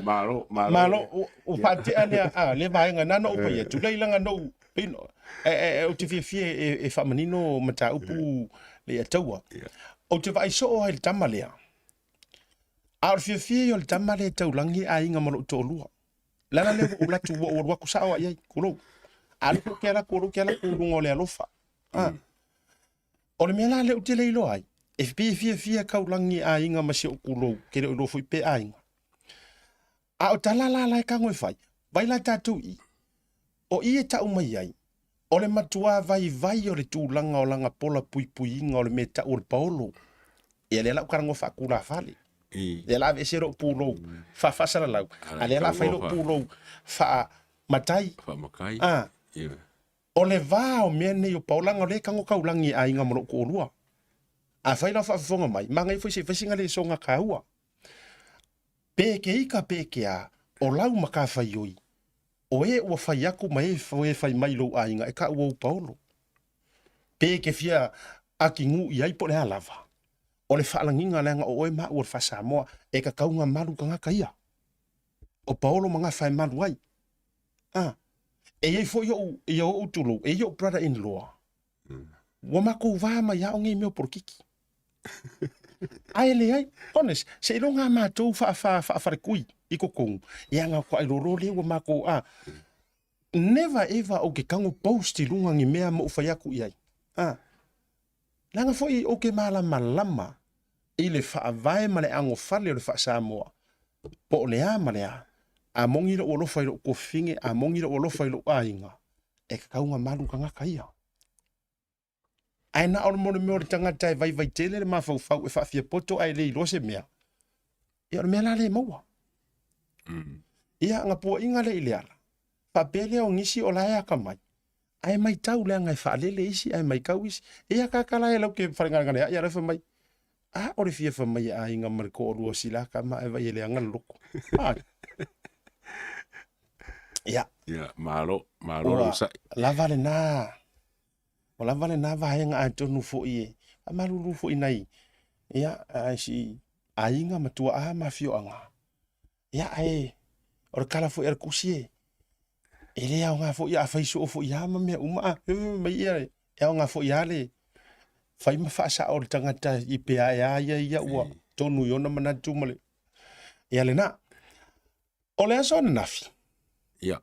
Malo, malo. Malo, ua faatea lea, a, lea vaega na na ou fai atu. Lei laga nou, pei no, e, e, e, ou te fiafia e, e faamanino mataupu le ia taua. Ou te vaai soo ai i le tama lea. A o le fiafia ia o le tama lea e taulagi aiga ma lou toalua. Le ala lea ua ou alu atu, ua ou alu atu sao lava i ai, tulou. A lea foi ou te alu atu, o lea ou te alu atu i luga o le alofa. A. O le mea la lea ou te le iloa ai, e pei e fiafia taulagi aiga ma si ou tulou, ke le o iloa foi pe aiga. A o tala la la e tago e fai, vai la tatou i i, o i e tau mai ai, o le matua vaivai o le tulaga o lana pola puipuiga o le mea e tau o le paolo. Ia lea la ou talanoa faatulafale. Lea la aveese lou pulou faafaasalalau, a lea la fai lou pulou faamatai. Faamatai. Ah. Yeah. O le va o mea nei o paolo, leaga o lea e tago taulagi e aiga ma lou toalua. Afai la o faafofoga mai, manaia foi se i fai sina lesoga taua. Pe ke ika pe ke a, o lau matafaioi, o e ua fai aku ma e e fai mai i lou aiga e taʻu ou paolo. Pe ke fia akigu i ai po o le a lava, o le faalagiga leaga o oe ma aʻu o le faa-Samoa e kakauga malu tagata ia. O paolo ma gafa e malu ai. A, e i ai foi oʻu, ia oʻu tulou, e i ai oʻu brother in law, Ua matou va mai lava o nei mea o polokiki. Ae leai, honest, seiloga a matou faafaletui i totonu, ia na o lolo lea ua matou, a, never ever ou te tago post i luga ni mea ma ou fai atu i ai. A, leaga foi ou te malamalama i le faavae ma le anofale o le faa-Samoa, po o le a ma le a, a moni lou alofa i lou tuafafine, a moni lou alofa i lou aiga, e tatau ona malu tagata ia. Ae na o le mo le mea o le tagata e vaivai tele le mafaufau e faafiapoto ae le iloa se mea, ia o le mea la lea e maua. Ia, na puaiga lea i le ala, faapea lea o nisi o la e akamai, ae maitau leaga e faalele isi ae maitau isi. Ia kaka la e lau ke falegalegaleaʻi a la e fai mai, a o le fia fai mai e aiga ma le toalua o sila tama ae vai e leaga le loko. Ai. Ia. Ia, malo, malo le Ua onosai. lava lena, ua lava lena vaega atonu foi e faamalulu foi nai, ia, ai si aiga ma tuaa ma afioaga. Ia, ae o le tala foi a le tusi e, e le aoga foi a fai soo foi lava ma mea uma, a, mai ia, e aoga foi lava le Fai ma faasao le tagata i pe a e a ia ia ua tonu i ona manatu ma le ia lena. O le aso ananafi. Ia.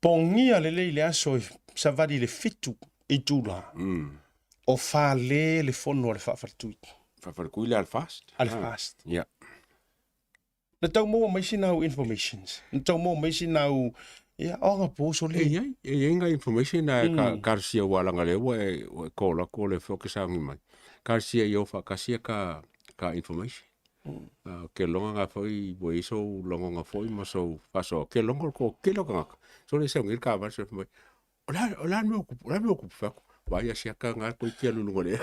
Pogia lelei le aso e savali i le 7 itula. O fale le fono a le faafaletui. Faafaletui le a le FAST. A le FAST. Ia. Na tau maua mai sina au informations. Na tau maua mai sina au ia o aga po so le. E iai, e iai ngai information na mm. ka karsia ua langa le ua e ua e call aku o le fo ke saungi mai. Karsia i o whakasia ka ka information. Mm. Ke longa nga foi ua i so longa nga foi ma so faso ke longa ko ke longa nga. So le saungi ka va so mai. O le a o le a le mea o kupu, o le a le mea o kupu fai atu? Vaai a siaka ngā koe kia lulunga lea.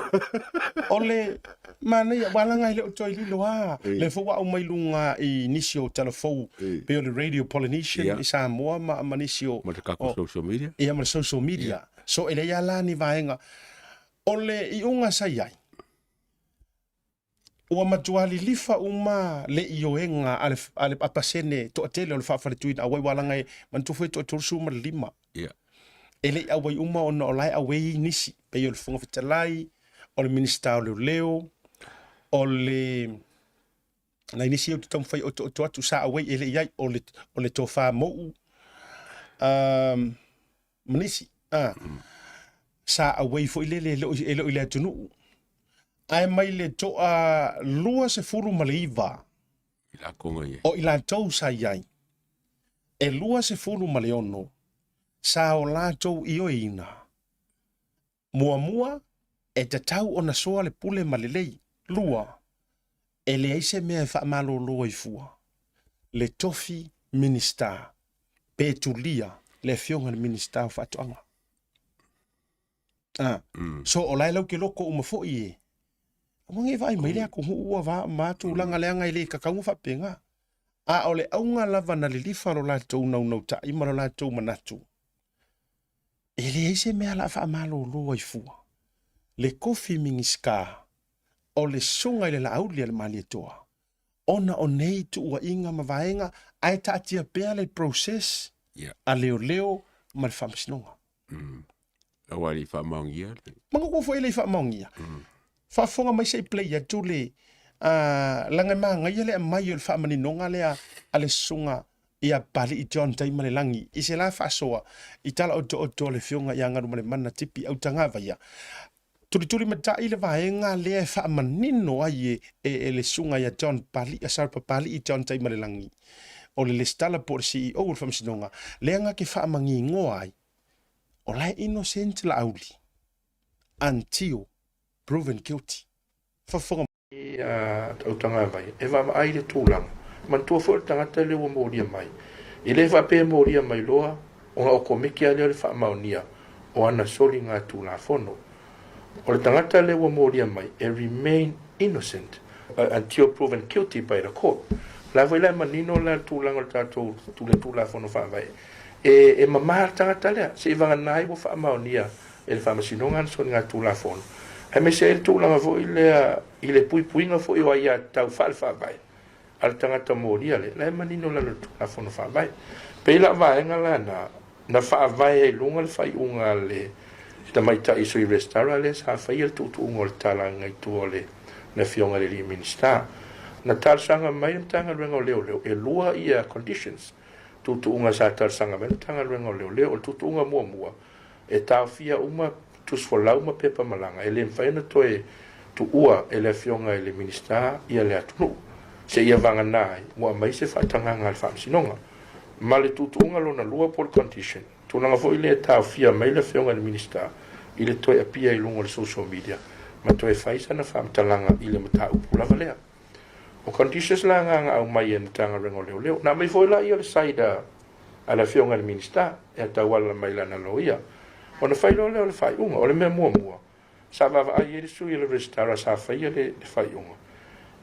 O le manaia, ua laga e le o toe lilo a, le foi ua aumai luga i nisi o talafou, pei o le Radio Polynesian i Samoa ma, ma nisi o... Ma le tatou social media. Ia, ma le social media. So e leai lava la ni vaega. O le iuga sa i ai, Ua matua lilifa uma le ioega a le, a le a pasene toatele o le faafaletui auai ua laga e manatua foi e toa 35. Yeah. E le i auai uma ona o la e auai nisi, pei o le Fofoga Fetalai, o le Minisita o Leoleo, o le nai nisi ou te taumafai otooto atu sa auai e le i ai, o le, o le Tofa Mou, um, ma nisi, ah, sa auai foi lele e le o, e le o i le atunuu. Ae mai le toa 29 I latou na i ai. o i latou sa i ai, e 26 sa o latou ioeina. Muamua, e tatau ona soa le pule ma lelei. Lua, e leai se mea e faamalolo ai fua le tofi Minisita pe tulia le Afioga i le Minisita o Faatoaga. Ah, so o la e lauke loko uma foi e. Aua nei vaai mai le atunuu ua va ma tulaga leaga e le kakauga faapena. A o le auga lava na lilifa lo latou naunautai ma lo latou manatu, e leai se mea la faamalolo ai fua. Le kofi Minisita o le susuga i le Laauli a le Malietoa, ona o nei tuuaiga ma vaega ae taatia pea le process a leoleo ma le faamasinoga. Aua e le i faamaonia le... Manatua foi e le i faamaonia. Faafofoga mai se i play atu le leaga e manaia le aumai o le faamaninoga lea a le susuga ia Papalii John Taimalelagi i se la faasoa i tala otooto a le Afioga ia Galumalemana Tipi Autagavaia. Tulitulimatai le vaega lea e faamanino ai e, e, e le susuga ia John Papalii, Sir Papalii John Taimalelagi, o le Lesitala po o le CEO o le Faamasinoga, lea na ke faamagigoa ai, o la e innocent Laauli until proven guilty. Faafofoga. A Autagavaia e vaavaai i le tulaga. Manatua foi o le tagata lea ua molia mai, e le faapea e molia mai loa ona okomeki lava lea o le faamaonia o ana soligatulafono. O le tagata lea ua molia mai e remain innocent until proven guilty by the court. O la foi la e manino la le tulaga o le tatou Tulafono Faavae, e mama le tagata lea, seivagana ai ua faamaonia e le Faamasinoga ana soligatulafono, aemaise ai le tulaga foi lea i le puipuiga foi o aiatatau faale-faavae a le tagata molia lea, la e manino i lalo o le Tulafono Faavae. E pei la o vaega la na, na faavae ai i luga le faaiuga a le tamaitai Sui Resitara lea sa faia le tuutuuga o le tala i tua o le Afioga i le Alii Minisita. Na talosaga mai le Matagaluega o Leoleo, e lua ia conditions, tuutuuga sa talosaga mai le Matagaluega o Leoleo. O le tuutuuga muamua, E taofia uma tusi folau ma pepa malaga, e le mafai ona toe tuua e le Afioga i le Minisita ia le atunuu, seia vagana ai ua aumai se faatagaga a le Faamasinoga. Ma le tuutuuga lona lua po o le condition, tulaga foi lea e taofia mai le Afioga i le Minisita i le toe appear i luga o le social media ma toe fai sana faamatalaga i le mataupu lava lea. O conditions la na na aumai e le Matagaluega o Leoleo. Na aumai foi la ia le side a a le Afioga i le Minisita e tauala mai lana loia. Ona fai loa lea o le faaiuga. O le mea muamua, sa vaavaai i ai le sui o le Resitara sa faia le faaiuga,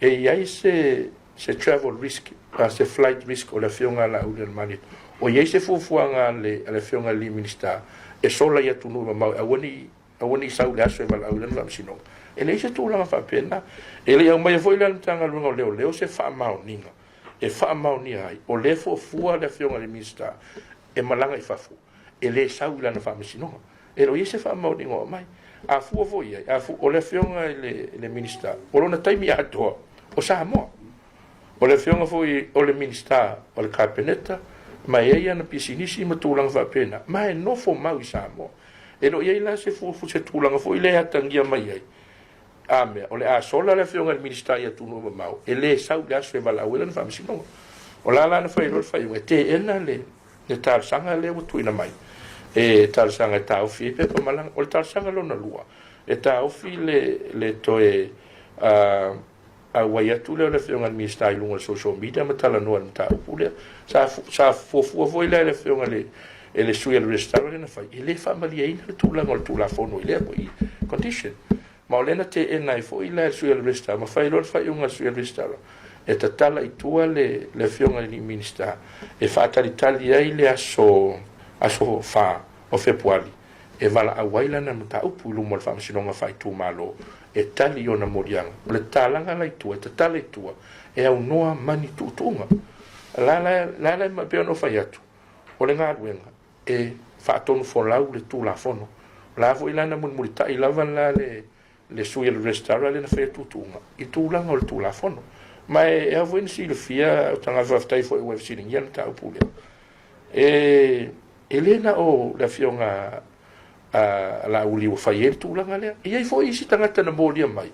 e i ai se se travel risk, se flight risk o le Afioga ia Laaulialemalietoa. O i ai se fuafuaga a le a le Afioga i le alii Minisita e sola i atunuu mamao e aua ne i aua ne i sau i le aso e valaau i lana faamasinoga. E leai se tulaga faapena. E le i aumaia foi la e le Matagaluega o Leoleo se faamaoniga e faamaonia ai, o lea e fuafua le Afioga i le Minisita e malaga i fafo, e le sau i lana faamasinoga. E le o i ai se faamaoniga o aumai. A fua foi i ai, a fu, o le Afioga i le, le Minisita, o lona taimi atoa, o Samoa. O le Afioga foi o le Minisita o le Kapeneta, ma e i ai ana pisinisi ma tulaga faapena, ma e nofo mau i Samoa. E le o i ai la se fuafu, se tulaga foi lea e atagia mai ai, a mea, o le a sola le Afioga i le Minisita i atunuu mamao, e le sau i le aso e valaau ai lana faamasinoga. O la la na fai loa le faaiuga, e teena le, le talosaga lea ua tuuina mai, e talosaga e taofi ai pepa malaga. O le talosaga lona lua, e taofi le, le toe uh, auai atu lea o le Afioga i le Minisita i luga o le social media ma talanoa i le mataupu lea. Sa, sa fuafua foi lea e le Afioga i le, e le sui a le Resitala lea na fai, e le faamalieina le tulaga o le Tulafono i lea foi condition. Ma o lea na teena ai foi la e le sui a le Resitala, ma fai loa le faaiuga a le sui a le Resitala, e tatala i tua le, le Afioga i le Minisita e faatalitali ai le aso, aso 4 o Fepuari e valaau ai lana mataupu i luma o le Faamasinoga Faaitumalo e tali i ona moliaga. O le tatalaga la i tua, e tatala i tua e aunoa ma ni tuutuuga. La la la la e pei ona ou fai atu, o le galuega e faatonufolau le Tulafono. O la foi la na mulimulitai lava la le le sui a le Resitala lea na faia tuutuuga i tulaga o le Tulafono. Ma e ao foi ona silafia, o tagata faafetai foi ua e fesiligia le mataupu lea. E, e le na o le afioga a Laauli ua fai ai le tulaga lea. E i ai foi isi tagata na molia mai,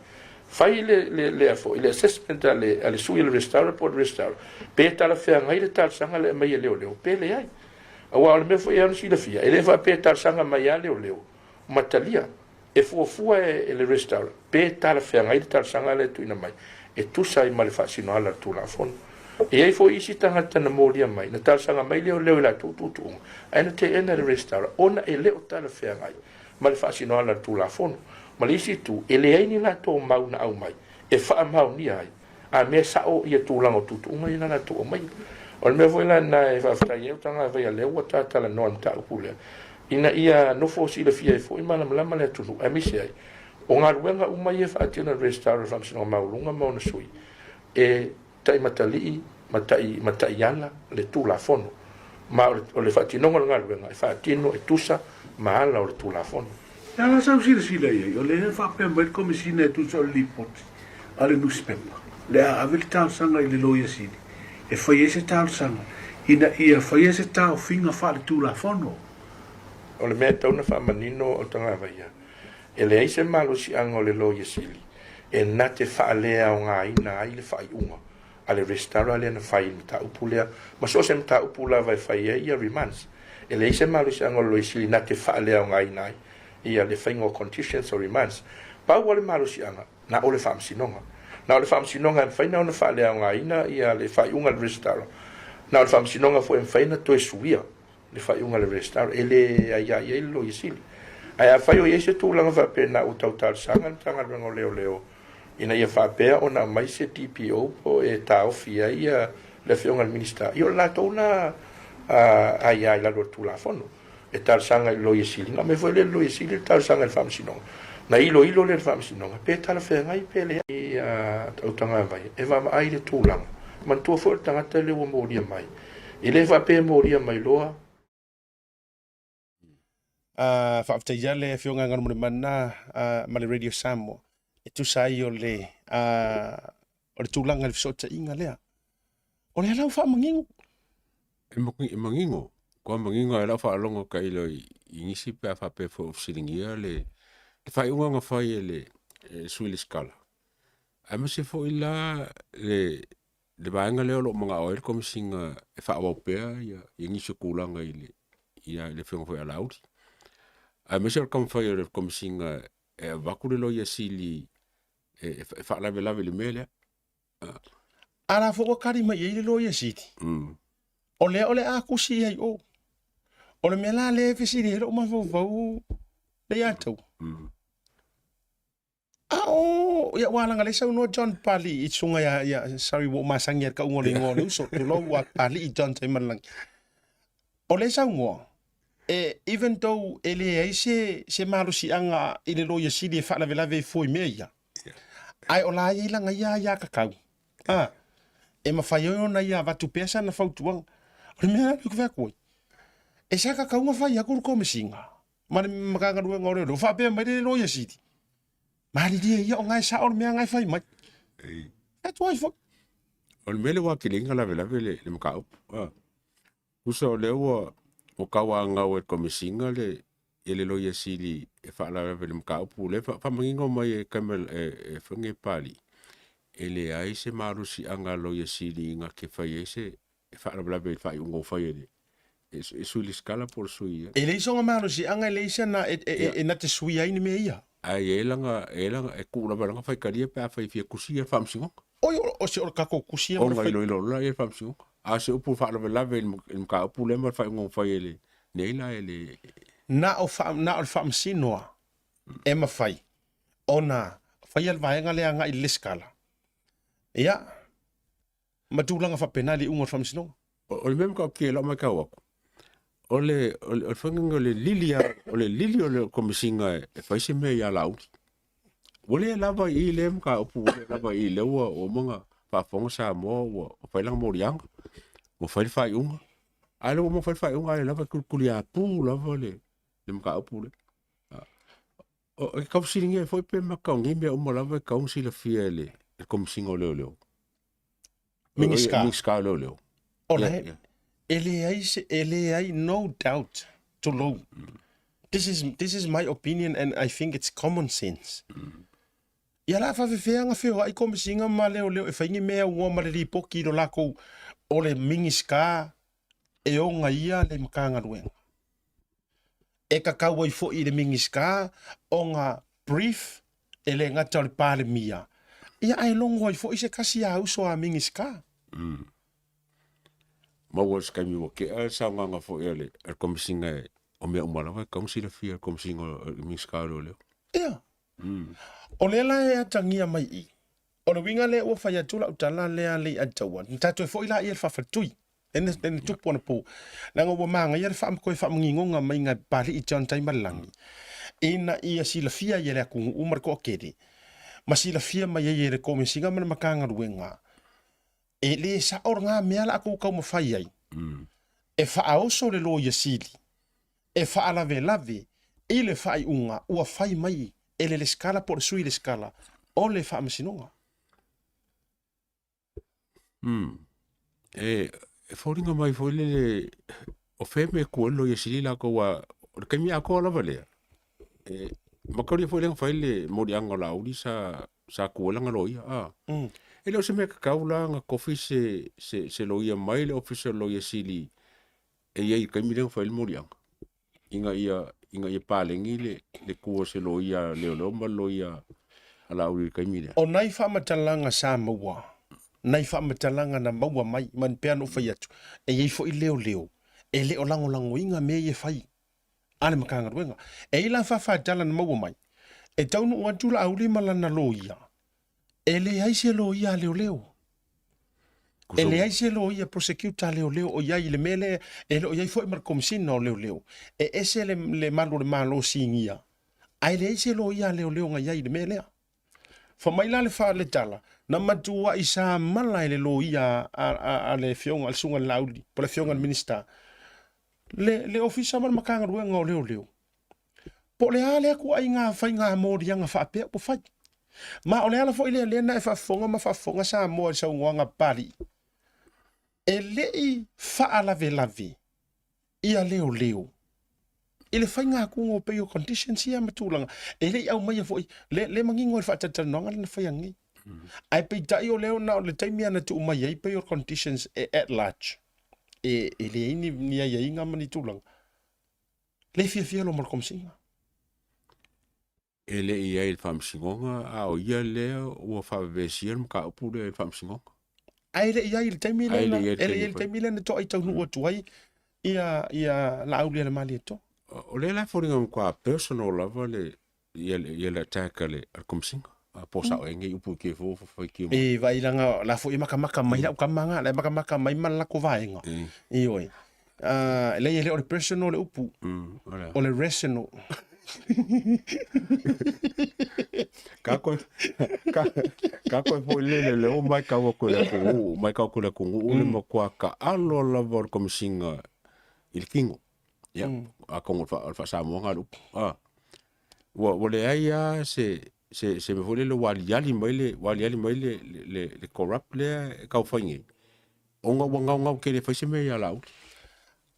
fai le, le, le, foi, le assessment a le, a le sui a le Resitala po o le Resitala, pe talafeagai le talosaga lea e aumai e leoleo, pe leai. Aua o le mea foi e ao ona silafia, e le faapea e talosaga mai lava leoleo ma talia. E fuafua e le Resitala pe talafeagai le talosaga lea e tuuina mai e tusa ai ma le faasinoala o le Tulafono. E i ai foi isi tagata na molia mai, na talosaga mai leoleo i latou tuutuuga, ae na teena e le Resitala ona e le o talafeagai ma le faasinoala o le Tulafono. Ma le isi itu, e leai ni latou mau na aumai e faamaonia ai a mea sao ia tulaga o tuutuuga ia na latou aumaia. O le mea foi la lena e faafetai ai au tagata lea ua ta talanoa i le mataupu lea, ina ia nofo silafia ai foi malamalama le atunuu, aemaise ai o galuega uma ia e faatino e le Resitala o le Faamasinoga Maualuga ma ona sui, e taimatalii ma tai ma taiala le Tulafono. Ma o le faatinoga o le galuega e faatino e tusa ma ala o le Tulafono. E ala sau silasila i ai, o lea e faapea mai le Komesina e tusa o le lipoti a le nusipepa, le a ave le talosaga i le Loia Sili e fai ai se talosaga ina ia faia se taofiga faaletulafono. O le mea e tatau ona faamanino o Tagavaia, e leai se malosiaga o le Loia Sili e na te faaleaogaina ai le faaiuga a le Resitala lea na fai i le mataupu lea, ma so o se mataupu lava e fai ai ia remands. E leai se malosiaga o le Loia Sili na te faaleaogaina ai ia le faiga o conditions o remands. Pau lava le malosiaga, na o le Faamasinoga. Na o le Faamasinoga e mafai ona faaleaogaina ia le faaiuga a le Resitala. Na o le Faamasinoga foi e mafai ona toe suia le faaiuga a le Resitala. E le aia i ai le Loia Sili. Ae afai o i ai se tulaga faapena ua tau talosaga le Matagaluega o Leoleo ina ia faapea ona aumai se DPO po e taofi ai ia le Afioga i le Minisita, ia o le latou lena aia i lalo o le Tulafono. E talosaga i le Loia Sili, na aumai foi lea e le Loia Sili le talosaga i le Faamasinoga. Na iloilo lea e le Faamasinoga pe talafeagai pe leai. Ia Autagavaia, e vaavaai i le tulaga. Manatua foi o le tagata lea ua molia mai, e le faapea e molia mai loa. Uh, faafetai le afioga Galumalemana uh, ma le Radio Samoa e tusa ai o le uh, o le tulaga i le fesootaiga lea. O le ala o faamanino. E, e manino, kua manino e lau faalogo ka ilo i, i nisi pe a faapea foi o fesiligia le, le faaiuga na fai e le, e sui le skala. Aemaise foi la le, le vaega lea o lo o manao ai le Komesina e faaauau pea ia, ia nisi o tulaga i le, ia, i le afioga foi a Laauli. Aemaise o le taumafai o le Komesina e avatu le Loia Sili e, e, e faalavelave i le mea lea. A la foi ua kali mai i ai le Loia Sili. O lea o le a tusi i ai o. O le mea la lea e fesili ai lou mafaufau le ia te au. A o, ia ua langa le saunoa John Pali i susuga ia, ia sorry ua ou masani i le kauga o le igoa o le uso, tulou ua Pali John Taimalelagi. O le saunoa, e, even though e leai se, se malosiaga i le Loia Sili e faalavelave ai fua i mea ia, ae o la e i ai lana ia aiatatau, a, e mafai ai ona ia avatu pea sana fautuaga. O le mea lea ou te fai atu ai, e sa tatau ona fai atu le Komesina. ma le Matagaluega o Leoleo, faapea mai le Loia Sili, malilie ia o nga e sao le mea nga e fai mai. E tuai foi. O le mea lea ua atili lavelave le, le mataupu. Ah. Tusa o lea ua ua tauagau e le Komesina le ia le Loia Sili e faalavelave i le mataupu lea faamanino mai e Camel e, e Fage Papalii e leai se malosiaga a le Loia Sili ina te fai ai se e faalavelave i le faaiuga ua fai e le e sui lesitala po o le sui E leai sona malosiaga e leai se na e, e, e, na te suia ai ni mea ia. Ae i ai lana, e i ai lana, e tuu lava e lana faitalia pe afai e fia tusi ia le faamasinoga. Oi, o se o le tatou tusi ia ma le Ona iloilo loa lea i le faamasinoga. A o se upu faalavelave i le mataupu lea ma le faaiuga ua fai e le, nei la e le. Na o fa, na o le faamasino lava e mafai ona faia le vaega lea agai i le lesitala. Ia, ma tulaga faapena i le iuga o le faamasinoga. O le mea matautia i lau matau atu, o le, o le, o le faiga o le lili lava, o le lili o le Komesina e fai se mea ia Laauli. Ua le lava i i lea mataupu, ua le lava i i lea ua uma ona faafofoga Samoa ua fai lana moliaga, ua fai le faaiuga. A o lea ua uma ona fai le faaiuga, a o lea lava e tulituliapu lava le, le mataupu lea. O, e tau fesiligia ai foi pe mata o nei mea uma lava e tatau ona silafia e le, le Komesina o Leoleo. Minisita. Minisita o Leoleo. O la e, e leai se, e leai, no doubt, tulou. This is, this is my opinion and I think it's common sense. Ia la faafefea ona feoai Komesina ma Leoleo e fai ni mea ua ma le lipoti i lo lakou o le Minisita e ona ia le Matagaluega. E kakau ai foi i le Minisita ona brief e le gata o le Palemia, ia ae logo ai foi se tasi a uso a Minisita. Maua se taimi ua tea le saunoaga foi a le Komesina o mea uma lava e tatau ona silafia e le Komesina o le Minisita o Leoleo. Ia. O lea la e atagia mai i i, o le uiga lea ua fai atu lau tala lea Leiataua, na tatou foi laia i le faafaletui. Lea na tupu anapo, leaga ua manaia le toe faamaninoga mai e Papalii John Taimalelagi, ina ia silafia ai e le atunuu ma le toatele, ma silafia mai ai e le Komesina ma le Matagaluega, e le sao lena mea la a outou taumafai ai, e faaoso le Loia Sili, e faalavelave i le faaiuga ua fai mai e le Lesitala po o le Sui Lesitala o le Faamasinoga. E, e foliga mai foi lele o fea mea e tu ai le Loia Sili latou aua o le taimi atoa lava lea, e mataulia foi lea na fai le moliaga o Laauli sa sa tu ai lana loia a. E le o se mea tatau la ona tofi se se se loia mai le Ofisa o le Loia Sili e i ai i le taimi lea na fai ai le moliaga ina ia ina ia paleni le le tu o se loia a leoleo ma le loia a Laauli i le taimi lea. O nai faamatalaga sa maua, nai faamatalaga na maua mai, ma pei ona ou fai atu, e i ai foi leoleo e le o lagolagoina mea ia e fai a le Matagaluega. E i ai la faafatala na maua mai, e taunuu atu Laauli ma lana loia, E leai se loia a leoleo. E leai se loia prosecutor a leoleo o i ai i le mea lea, e le o i ai foi ma le Komesina o Leoleo. E ese le, le malu o le Malo sinia, ae leai se loia a leoleo na i ai i le mea lea. Fai mai la le, fa, le tala, na matuai samala e le loia a, a, a le afioga, a le Susuga i le Laauli, po o le afioga i le Minisita, le, le Ofisa ma le Matagaluega o Leoleo. Po o le a lea ituaiga faiga moliaga faapea ua fai. Ma o le ala foi lea lea na e faafofoga ma faafofoga Samoa i le saunoaga a Papalii, e le i faalavelave ia leoleo i le faiga atuga o pei o conditions ia ma tulaga, e le i aumaia foi, le, le manino i le faatalatalanoaga lea na faia nei. Ae peitai o lea na o le taimi lava na tuu mai ai pei o conditions e at large, e, e leai ni, ni aiaiga ma ni tulaga. Le fiafia loa ma le Komesina. E le i ai i le Faamasinoga, a o ia lea ua faavevesia le mataupu lea i le Faamasinoga. Ae le i ai i le taimi lea, e le i ai i le taimi lea na toai taunuu atu ai ia, ia Laaulialemalietoa. O lea la e foliga matua personal lava le, ia le, ia le attack a le, a le Komesina. A po sao ai nei upu i ke fo fai ki mai. E vai langa la foi makamaka mai lau kama nga, la makamaka mai ma la ko vaenga. Ioe. Lei e le o le personal le upu. O le rational. Ka koe, ka, ka koe foi le le leo mai kau aku le atunuu, mai kau aku le atunuu le matua kaalo lava o le Komesina i le tino. Ia, atonu o le faa-Samoaga le upu. A, ua, ua leai lava se, se, se mea foi lele ua aliali mai le, ua aliali mai le, le, le, le corrupt lea e tau fai nei, ona ua gaogao tele e fai se mea ia Laauli.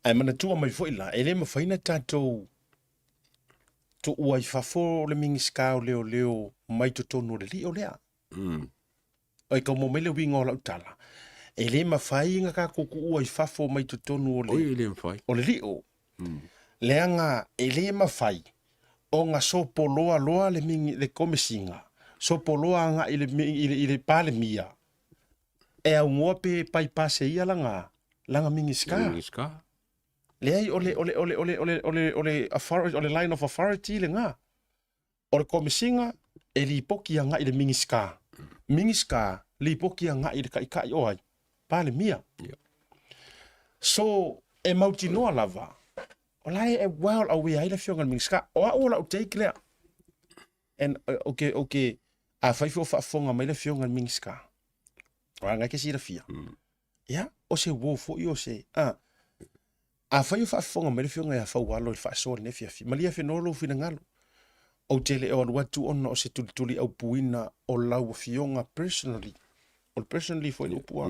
Ae manatua mai foi la, e le mafai ona tatou tuua i fafo le Minisita o Leoleo mai totonu o le lio lea. Ai kau mai le uiga o lau tala, e le mafai ona tatou tuua i fafo mai totonu o le, Oi, e le mafai. o le lio. Leaga e le mafai ona sopoloa loa le, mini, le komesina, sopoloa agai i le, i le, i le Palemia, e aunoa pe bypass e ia lana, lana Minisita. Minisita. Leai, o le, o le, o le, o le, o le, o le, o le, authority, o le line of authority lena. O le Komesina e lipoti agai i le Minisita. Minisita lipoti agai i le Taitai o ai? Palemia. So, e mautinoa lava, o la e well aware ai le Afioga i le Minisita. O au o lau take lea. And, okay, okay, afai foi o faafofoga mai le Afioga i le Minisita, o lana e te silafia. Ia, o se uo foi o se, a, afai o faafofoga mai le Afioga ia Faualo i le faasoa i lenei afiafi, malie afenoa lou finagalo. Ou te le o alu atu ona o se tulituli aupuina o lau afioga personally. O le personally foi le upu a.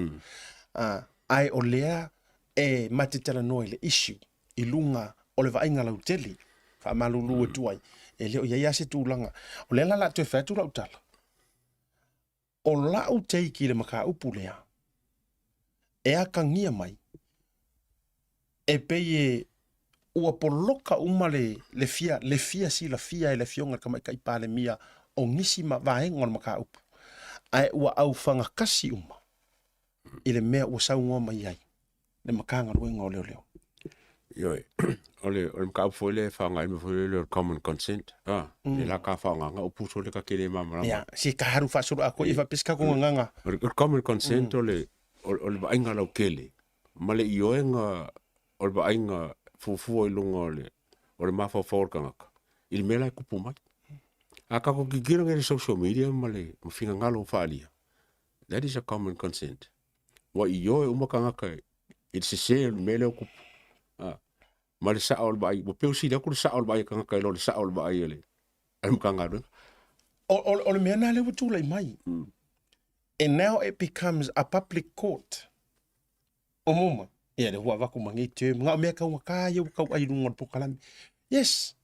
A, ae o lea e ma te talanoa i le issue i luga o le vaaiga lautele, faamalulu atu ai, e le o i ai lava se tulaga. O lea la o le a toe fai atu lau tala. O lau take i le mataupu lea, e atagia mai, e pei e ua poloka uma le, le fia, le fia silafia e le Afioga i le Tamaitai Palemia o nisi ma vaega o le mataupu, ae ua aufagatasi uma i le mea ua saunoa mai ai le Matagaluega o Leoleo. Ioe, o le, o le mataupu foi lea e faaaogaina foi lea o le common consent, a, le la ka faaaogaga upu sole ka te le malamalama. Ia, si ka haru faasolo atoa ia faapea se tatou gagana. O le common consent o le, o le vaaiga lautele ma le ioega o le vaaiga fuafua i luga o le, o le mafaufau o le tagata i le mea la e tupu mai. A tatou tilotilo nei i le social media ma le ma finagalo ua faaalia, that is a common consent. Ua ioe uma tagata i le sese o le mea lea ua tupu. A, ma le sao o le vaai, ua pei ua sili atu le sao o le vaai a tagata i lo le sao o le vaai a le, a le Matagaluega. O, o, o le mea lena lea ua tulai mai. And now it becomes a public court. O moma, ia lea ua avatu ma nei term, na o mea taugata ia ua tauai i luga o le polokalame. Yes,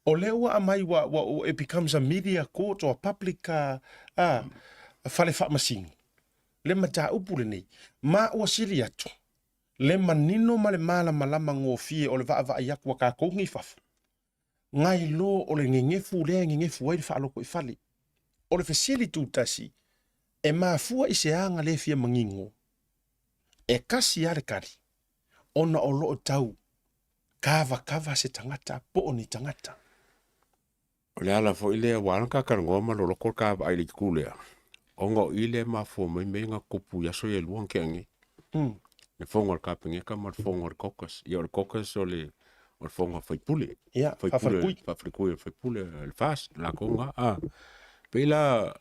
o lea ua aumai ua, ua, it becomes a media court or a public uh, uh, fale faamasino. Le mataupu lenei, ma ua sili atu le manino ma le malamalama gofie o le vaavaai atu a tatou nei i fafo, nai lo o le gegefu lea e gegefu ai le faalotoifale. O le fesili tutasi, e mafua i se aga le fia manino? E kasi lava le tali, ona o lo o tau kavakava se tagata po o ni tagata. O le ala foi lea ua ala ona talanoa ma loloto le ta vaai i le itu lea, ona o i lea e mafua mai mea ia na tupu i aso ia e lua na tea nei. Le fono a le Kapeneta ma le fono a le Caucus. Ia o le Caucus o le o le fono a faipule. Ia, faafalepui. Faafalepui o le faipule o le FAST, latou na. A, pei la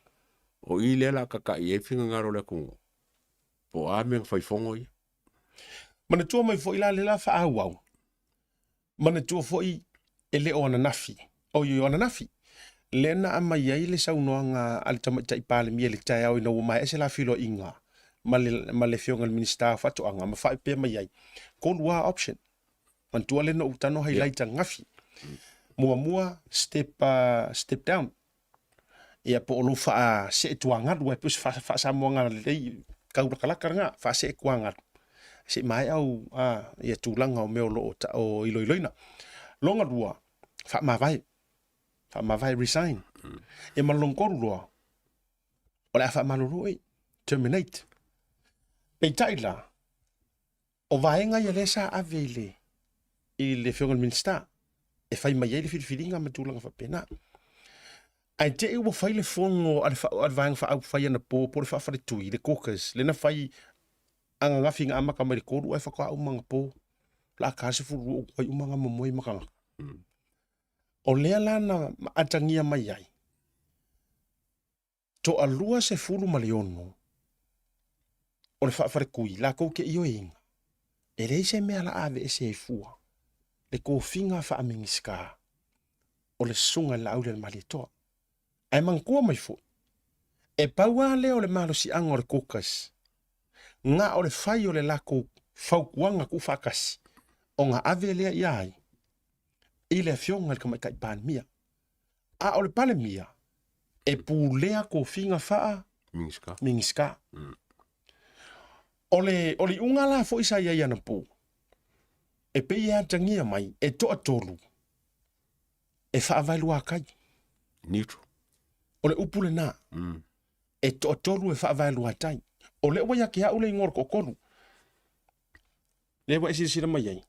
o i lea o le a tata'i ai finagalo o le atunuu, po o a mea na fai fono ia. Manatua mai foi la le la faaauau Manatua foi e le o ananafi, oi o ananafi, lea na aumai ai le saunoaga a le Tamaitai Palemia i le taeao ina ua maea se la feiloaiga ma le, ma le Afioga i le Minisita o Faatoaga ma faapea mai ai, tolu lava option. Manatua lea na ou tago highlight ananafi. Muamua, step, step down. Ia po o lou faasee tuagalu ai, pei o se faa-Samoaga lelei taulakalaka lena, faasee tuagalu se i maea au a, ia tulaga o mea o lo o, o iloiloina. Lona lua, faamavae, faamavae, resign. Ia ma le lona tolu loa, o le a faamalolo oe, terminate. Peitai la, O vaega ia lea sa ave i le i le Afioga i le Minisita e fai mai ai le filifiliga ma tulaga faapena. Ae te i ua fai le fono a le, a le Vaega Faaupufai anapo po o le Faafaletui, le caucus, lea na fai ananafi na amata mai le 3 ae faatoa uma anapo la ta 12 ua fai uma na momoe ma tagata. O lea la na atagia mai ai toalua 16 o le faafaletui latou te ioeina, e leai se mea la aveese ai fua. Le kofiga faa-Minisita o le Susuga i le Laaulialemalietoa. Ae manatua mai foi, e pau lava lea o le malosiaga o le caucus, na o le fai o le latou fautuaga tuufaatasi ona ave lea ia ai i le Afioga i le Tamaitai Palemia. A o le Palemia, e pulea tofiga faa Minisita. Minisita. O le, o le iuga la foi sa i ai anapo, e pei e atagia mai e toatolu e faavae luakai. Neutral. O le upu lena. E toatolu e faavae luatai. O lea ua ia te au le igoa o le toatolu. Lea ua e silasila mai ai.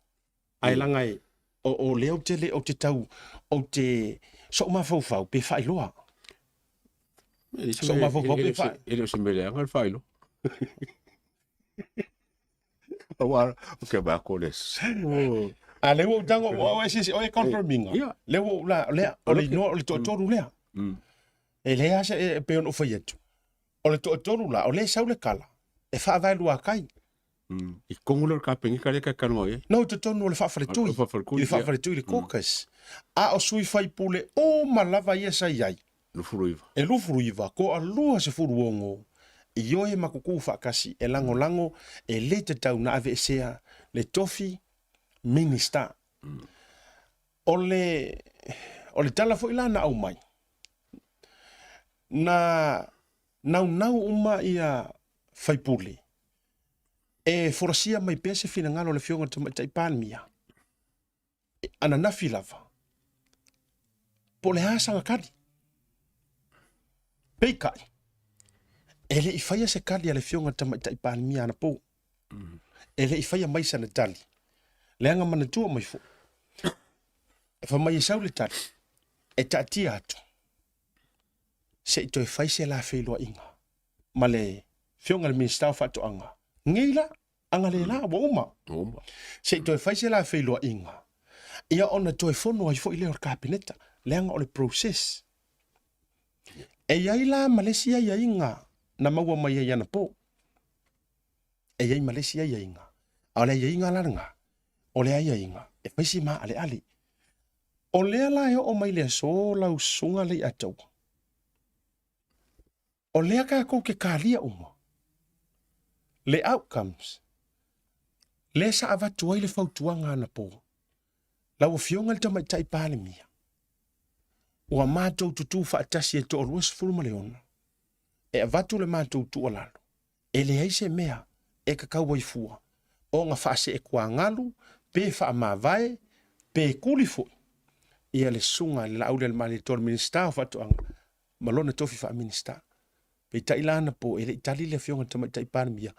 Ae laga e, o, o lea ou te le, ou te tau, ou te, sou mafaufau pe faailoa. Sou mafaufau pe faailoa. E le o se mea leaga le faailoa. Aua, o ke ba ko le A lea ua ou tago, o e sisi, o e confirminga. Lea ua ou la, lea, o le igoa o le toatolu lea. E leai lava se, e pei ona ou fai atu. O le toatolu la, o lea e sau le kala, e faavae luakai. I totonu lea o le Kapeneta lea e talanoa i ai. No, i totonu o le faafaletui. O le faafaletui, I le faafaletui, le caucus. A o sui faipule uma lava ia sa i ai. 29. E 29, toa 26 ioe ma tutu faatasi e lagolago e le tatau ona aveesea le tofi Minista. O le, o le tala foi la na aumai, na naunau uma ia faipule e folasia mai pea se finagalo o le Afioga i le Tamaitai Palemia ananafi lava, po o le a sana tali. Peitai, e le i faia se tali a le Afioga i le Tamaitai Palemia anapo. E le i faia mai sana tali. Leaga manatua mai foi, e fai mai e sau le tali, e taatia atu, se i toe fai se la feiloaiga ma le Afioga i le Minisita o Faatoaga, nei la, aga le la, ua uma. Se i toe fai se la feiloaiga, ia ona toe fono ai foi lea o le Kapeneta, leaga o le process. E i ai la ma le isi aiaiga na maua mai ai anapo. E i ai ma le isi aiaiga. A o le aiaiga la lena, o le aiaiga e fai si maaleale. O lea la e oo mai le aso lau susuga Leiataua, o lea tatou te kalia uma le outcomes lea sa avatu ai le fautuaga anapo, lau Afioga i le Tamaitai Palemia, ua matou tutū faatasi e toalua 16 e avatu le matou tuualalo e leai se mea e tatau ai fua ona faaseetuagalu pe faamavae pe tuli foi ia le susuga i le Laaulialemalietoa le Minisita o Faatoaga ma lona tofi faa-Minisita. Peitai la anapo e le i tali le Afioga i le Tamaitai Palemia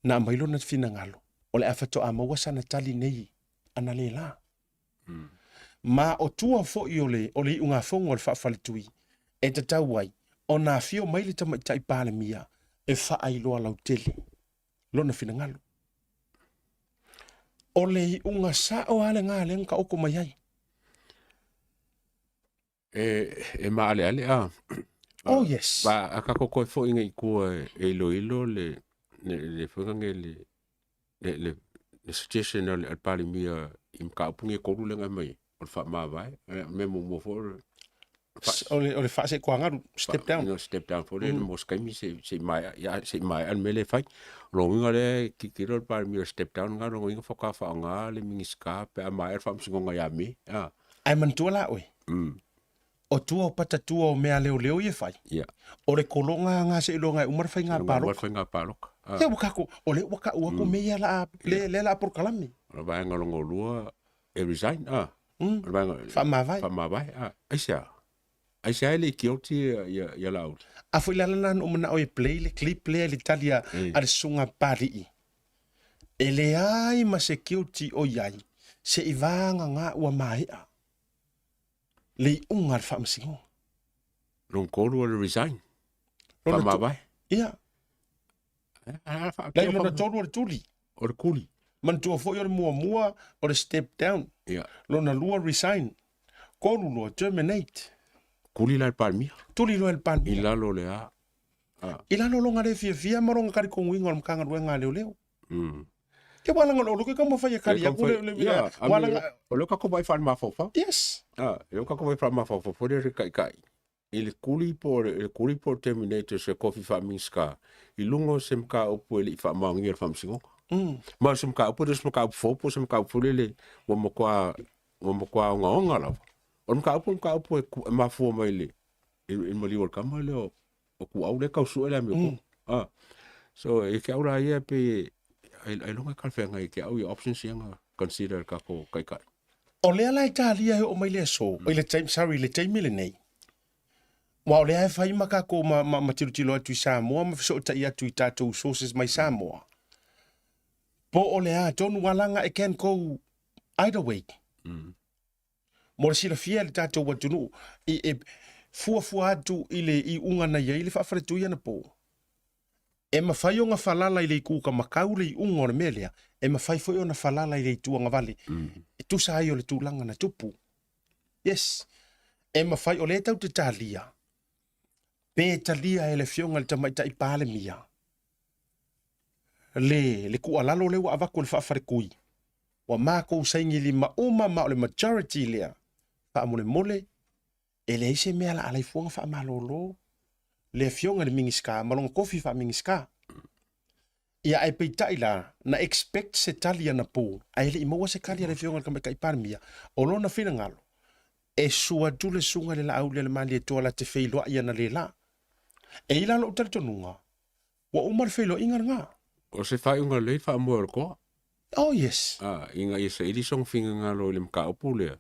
na aumai lona finagalo o le a faatoa maua sana tali nei analeila. Ma o tua foi o le, o le iugafono a le faafaletui e tatau ai ona afio mai le Tamaitai Palemia e faailoa lautele lona finagalo. O le iuga sao lava lena lea na taoto mai ai. E, e maaleale a. Oh yes. Ba, a tatou toe foi nei i tua e iloilo le, le, le foi lea le, le, le, le suggestion a le, a le Palemia i mataupu nei e tolu lea na aumai ai, o le faamavae, o le mea muamua foi o le O le, o le faaseekuagalu, step down. No, step down foi lea, mo se taimi se i maea, ia, se i maea le mea lea e fai. O lona uiga lea e tilotilo le Palemia o le step down lena, o lona uiga faatoa faaaoga le Minisita pe a maea le faamasinoga ia Me. A. Ae manatua la oe, o tua o pata tua o mea leoleo ia e fai, o le kologa lena seiloga e uma le faiga palota. Uma le faiga palota. Ia ua tatou, o lea ua tau atu mea ia la, lea, lea la polokalame. O le vaega lona lua e resign, a. O le vaega Faamavae. Faamavae, a. Aisea? Aisea e le i guilty ia, ia, ia Laauli? A foi le ala lena na ou manao e play le clip lea i le tali a, a le susuga Papalii. E leai ma se guilty o i ai, se i vagana ua maea le iuga a le faamasinoga. Lona tolu o le resign. Lona Faamavae. Ia. Lai lona tolu o le tuli. O le tuli. Manatua foi o le muamua o le step down. Ia. Lona lua resign. Tolu loa terminate. Tuli la le Palemia. Tuli loa le Palemia. I lalo o le a? I lalo o lona le fiafia ma lona talitonuina o le Matagaluega a Leoleo. Ke wala ngalo lo ke ka mafai e kali aku le le wala o le ka ko vai fa mafaufau. Yes. Ah, e ka ko vai fa mafaufau fo le kai kai. I le kuli po le kuli po terminator se kofi fa minska. I lungo se mka opu e le fa maongi le fa msingo. Ma se mka opu se mka opu fo po se mka opu le wa mo kwa wa mo kwa onga onga lava. O mka opu mka opu e mafua mai le i mali o le kama le o ku au le kau sue le mi ko. Ah. So e ke au la ia pe ai longa ka whenga i ke au i options ia nga consider ka ko kai kai. O lea la e talia he o mai le aso, mm. le time, sorry, le taimi lenei. Wa o lea e whai ma kako ma, ma, ma tiro atu i Samoa, ma fesotai atu i tātou sources mai Samoa. Po o lea tonu walanga e can go either way. Mo le silafia le tātou atunuu, i e fuafua atu i le i unga na iai le whaawharetui ana pō. E mawhai o ngā whalala i le ikuka makau le i unga o le mea lea, e mawhai foi o ngā whalala i le itua ngā vale. E tusa ai o le tūlanga na tupu. Yes. E mawhai o le tau te talia. Pe talia e le fionga le tamaitai pāle mia. Le, le kualalo le ua avako le whaawhare kui. Wa mākou saingili ma uma ma o le majority lea. Wha mole mole, e le ise mea la alai fuanga wha malolo. Le fionga le mingiska, malonga kofi wha mingiska. Ia ai peitai la, na expect se tali ana pō. Ai le i maua se kali a le fionga le kamaitai pāle mia. O lona whina ngalo. E sua tu le sunga le la au le mali e toa la te wheiloa ia na le la. E ila lo utalitonunga. Wa uma le wheiloa inga ngā. O se whai unga le wha moe o le koa. Oh yes. Ah, inga i se ili song finga ngalo i le mka opu lea.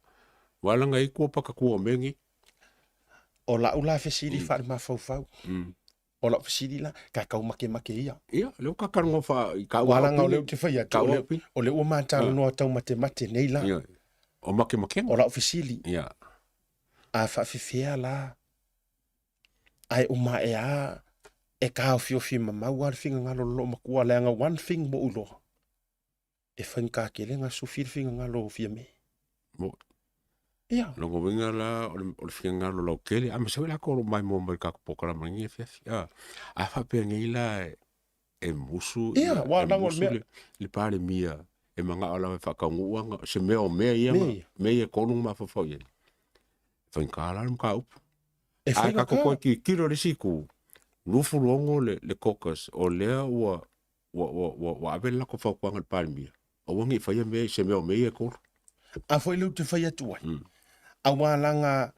Walanga i kua paka kua mengi. O la ula fesili mm. wha mafaufau. O la fesili la, ka kau make make ia. Ia, leo ka karongo wha i ka ua Walanga o leo te whai atu, o le ua mātalo noa tau mate mate nei la. Ia. O make make. O la fesili. Ia. A whaawhiwhea la, ai o ma e a, e ka ofiofi mamau a le finga ngalo lo makua leanga one thing mo uloa. E whainga ke lenga sufi le finga ngalo fia me. Mo. Ia. Longo winga la, o le finga ngalo lau kele. A masawe la ko mai mo mai ka pokara mangi e fiafi. A, a whapea ngei la e musu. Ia, wa nango mea. Le pāle mia. E manga o lawe whakaunguanga. Se mea o mea ia. Me ia konung mawhawhau ia. Whainga la mga upu. E Ai whainga ka ko ki kiro le siku. Rufu rongo le le caucus o lea ua ua ua ua ua ave la ko whakaunga le pāle mia. O wangi whaia mea se mea o mea ia koro. A foi leu te whai atu ai. A wālanga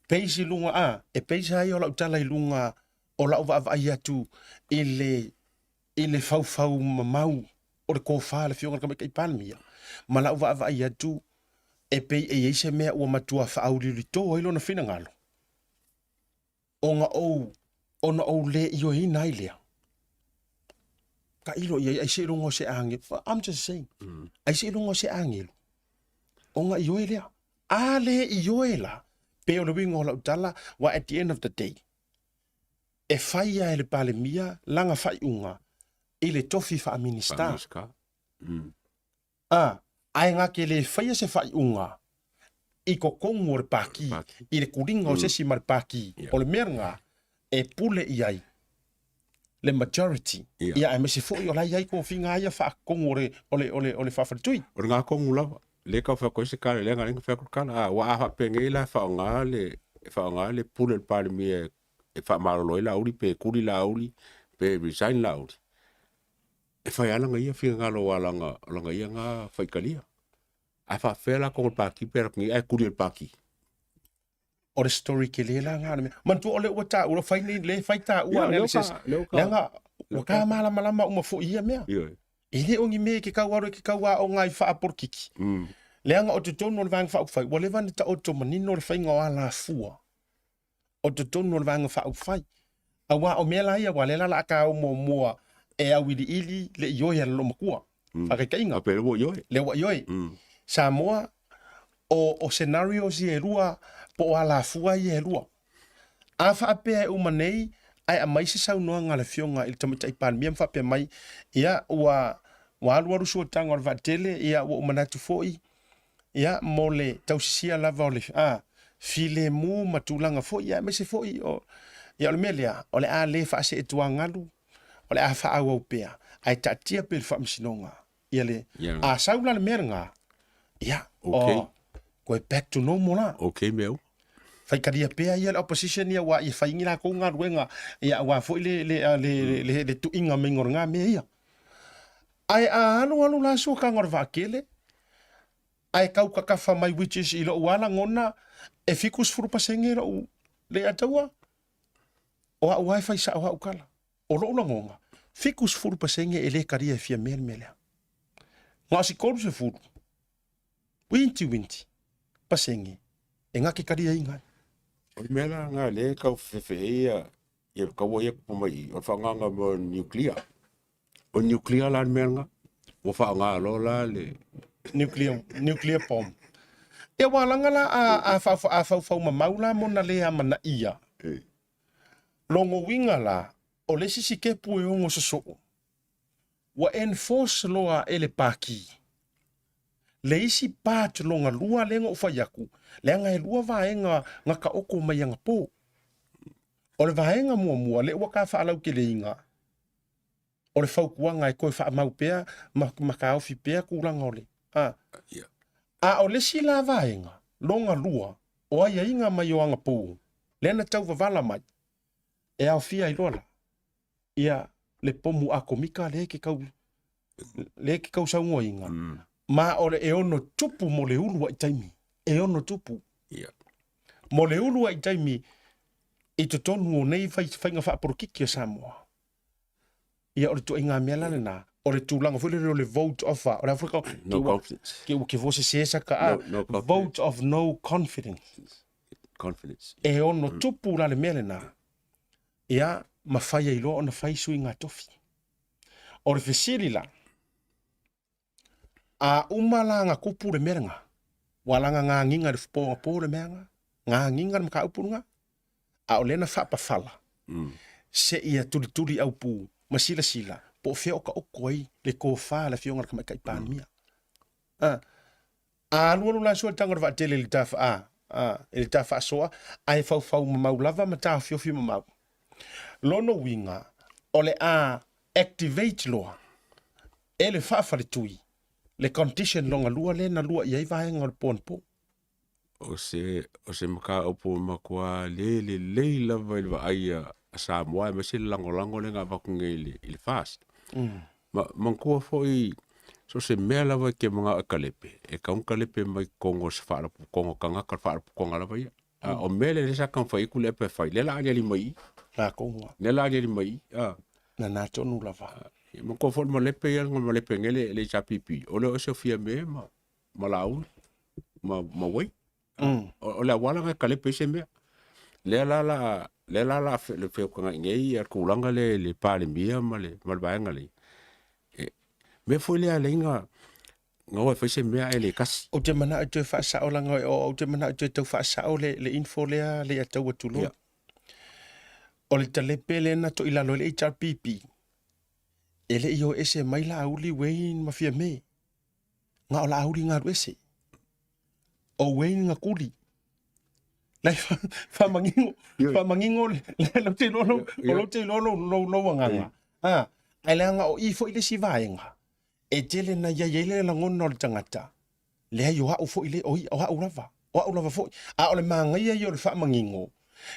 peisi lunga a, e peisi ai o lau tala i lunga o lau vaavai atu i le faufau mamau o le kōwhā le fionga le kamaitai Palmia. Ma lau vaavai atu e pei e eise mea ua matua whaauriri tō ai lona whina ngalo. O ngā ou, ona ou le i o hina ai lea. Ka ilo ia, ai se ilonga o se angelu. I'm just saying. Ai se ilonga o se angelu. O ngā ioe lea. A le ioe la, pe o le winga o lau tala, wa at the end of the day, e whaia e le palemia, langa whai unga, i le tofi wha minista. A, ai ngā ke le whaia se whai unga, i ko kongu o le pāki, i le kuringa o se si ma le pāki, o le mea ngā, e pule i ai, le majority. Ia, e mese foi o lai ai ko whinga ai a wha kongu o le, o le, o le, o le whawharitui. O le ngā kongu lava, le ka wha koe se kare, le ngā lenga wha kala, a, wa a whapenge la wha ngā le, wha ngā le pule le pāle mia e wha marolo i la uri, pe kuri la uri, pe resign la uri. E whai alanga ia whinga ngalo alanga, alanga ia ngā whaikalia. A wha whela kongu le pāki, pera kungi, ai kuri le pāki. O le story ke le la ngā mea. Mantua o le ua tā ua, whai nei, le whai tā ua analysis. Le ngā, ua kā malamalama uma fo ia mea. E le ongi me ke kau aro ke kau a o ngai wha aporkiki. Le anga o te tonu o le vanga wha upwhai. Ua lewa ni ta o tō manino le whainga o ala fua. O te tonu o le vanga wha upwhai. A wā o mea la ia, wā le la la ka o mua mua e au ili ili le ioi ala lo makua. Whakaikainga. A pe le ua ioi. Le ua ioi. Samoa, o scenarios i e rua, po o ala fua i e rua. A whaapea e uma nei, ai a mai se saunoa ngā le fionga i le tamaitai Palmia, ma whaapea mai, ia, ua alu alu suatanga o le vaatele, ia, ua umanatu foi, ia, mo le tausisia lava o le, a, file mu ma tūlanga foi, ia, mai se foi, o, ia, o le mea lea, o le a le whaase e tuangalu, o le a whaau au pea. Ae taatia pea i le Faamasinoga ia le, Ia. a sau la le mea lena, ia, Okay. o, koe back to normal la. Okay mea uma. Faitalia pea ia le opposition ia aua ia fai ni lakou galuega ia aua foi le le le le, le, le tuiga maiga o lena mea ia. Ae a alu alu la suakaga o le vaatele, ae tau kakafa mai which is i lou lava lagona e 70% lou le ataua, o au lava e fai sao au tala. O lou lagona, 70% e le talia e fia mea le mea lea. Na o se 30, uiti uiti, pasene e gake taliaina ai. O le mea la lena lea e tau fefefeei ia ia le kaua ia tupu mai i i, o le faaaogaina o nuclear. O le nuclear la le mea lena, ua faaaoga loa la le Nuclear, nuclear bomb. Ia ua laga la a, a, fa, a faufau mamau la mo na le amanaia. Logo uiga la, o le isi sikepu e ogo sosoo, ua enforce loa e le Paki le isi part longa lua lea na ou fai atu, leaga e lua vaega na taoto mai anapo. O le vaega muamua lea ua ta faalauteleina, o le fautuaga e toe faamau pea ma, ma taofi pea tulaga o le a. A o le isi la vaega longa lua o aiaiga mai o anapo, lea na tau vavala mai e aofia ai loa la ia le pomu atomika lea e ke tau lea e ke tau saunoaina ma o le e ono tupu mo le ulu ai taimi e ono tupu mo le ulu ai taimi i totonu o nei fai, faiga faapolokiki a Samoa. Ia o le tuaiga mea la lena o le tulaga foi lele o le vote of o le a foi ka No confidence. ke ke vo se se sa ka No, no confidence. vote of no confidence. Confidence. E ono tupu la le mea lena. Ia, ma fai ai loa ona fai suiga tofi. O le fesili la, a uma la na kupu le mea lena, ua laga gagiga i le fopoga po le mea lena, gagiga le mataupu lena, a o lea na faapafala, seia tulituli aupu ma silasila po o fea o taoto ai le tofa a le Afioga i le Tamaitai Palemia. A, a alualu la sua le taga o le vaatele i le ta, a, a, i le ta faasoa, ae faufau mamau lava ma taofiofi mamau. Lona uiga, o le a activate loa e le faafaletui le condition longa lua lea na lua i ai vaega o le po anapo. O se, o se mataupu e matua le lelei lava i le vaai a Samoa aemaise le lagolago lea na avatu nei i le, i le FAST. Ma, manatua foi, so o se mea lava e te manao e kalepe, e tatau ona kalepe mai totonu o se faalapotopotoga o tagata, o le faalapotopotoga lava ia. A o mea lea lea sa taumafai atu le ape e fai, lea la aliali mai i i. Latou a. Lea la aliali mai i i, a. Na na tonu lava. Ia, manatua foi le malepe ia, le malepe nei le, le HRPP, o le o ese o Fiame ma, ma Laauli, ma, ma Wayne. O, o le auala lena e kalepe ai se mea. Lea la la, lea la la fe, le feutagai nei ia le tulaga lea i le Palemia ma le, ma le vaega lea. E, mea foi lea a leai na, na o e fai se mea ae le tasi. Ou te manao e toe faasao leaga ou te manao e toe tau faasao le, le info lea le ia tau atu loa. O le talepe lea na toilalo ai le HRPP, e le i o ese mai Laauli Wayne ma Fiame. Na o Laauli na alu ese. O Wayne na kuli. Lai faamanino, faamanino le lou te iloa lou, o lou te iloa lou, lou, lou agaga. Ah, ae leaga o i foi le isi vaega, e tele na iai ai le lagona o le tagata, leai o au foi le, o, o au lava, o au lava foi. A o le manaia ia o le faamanino,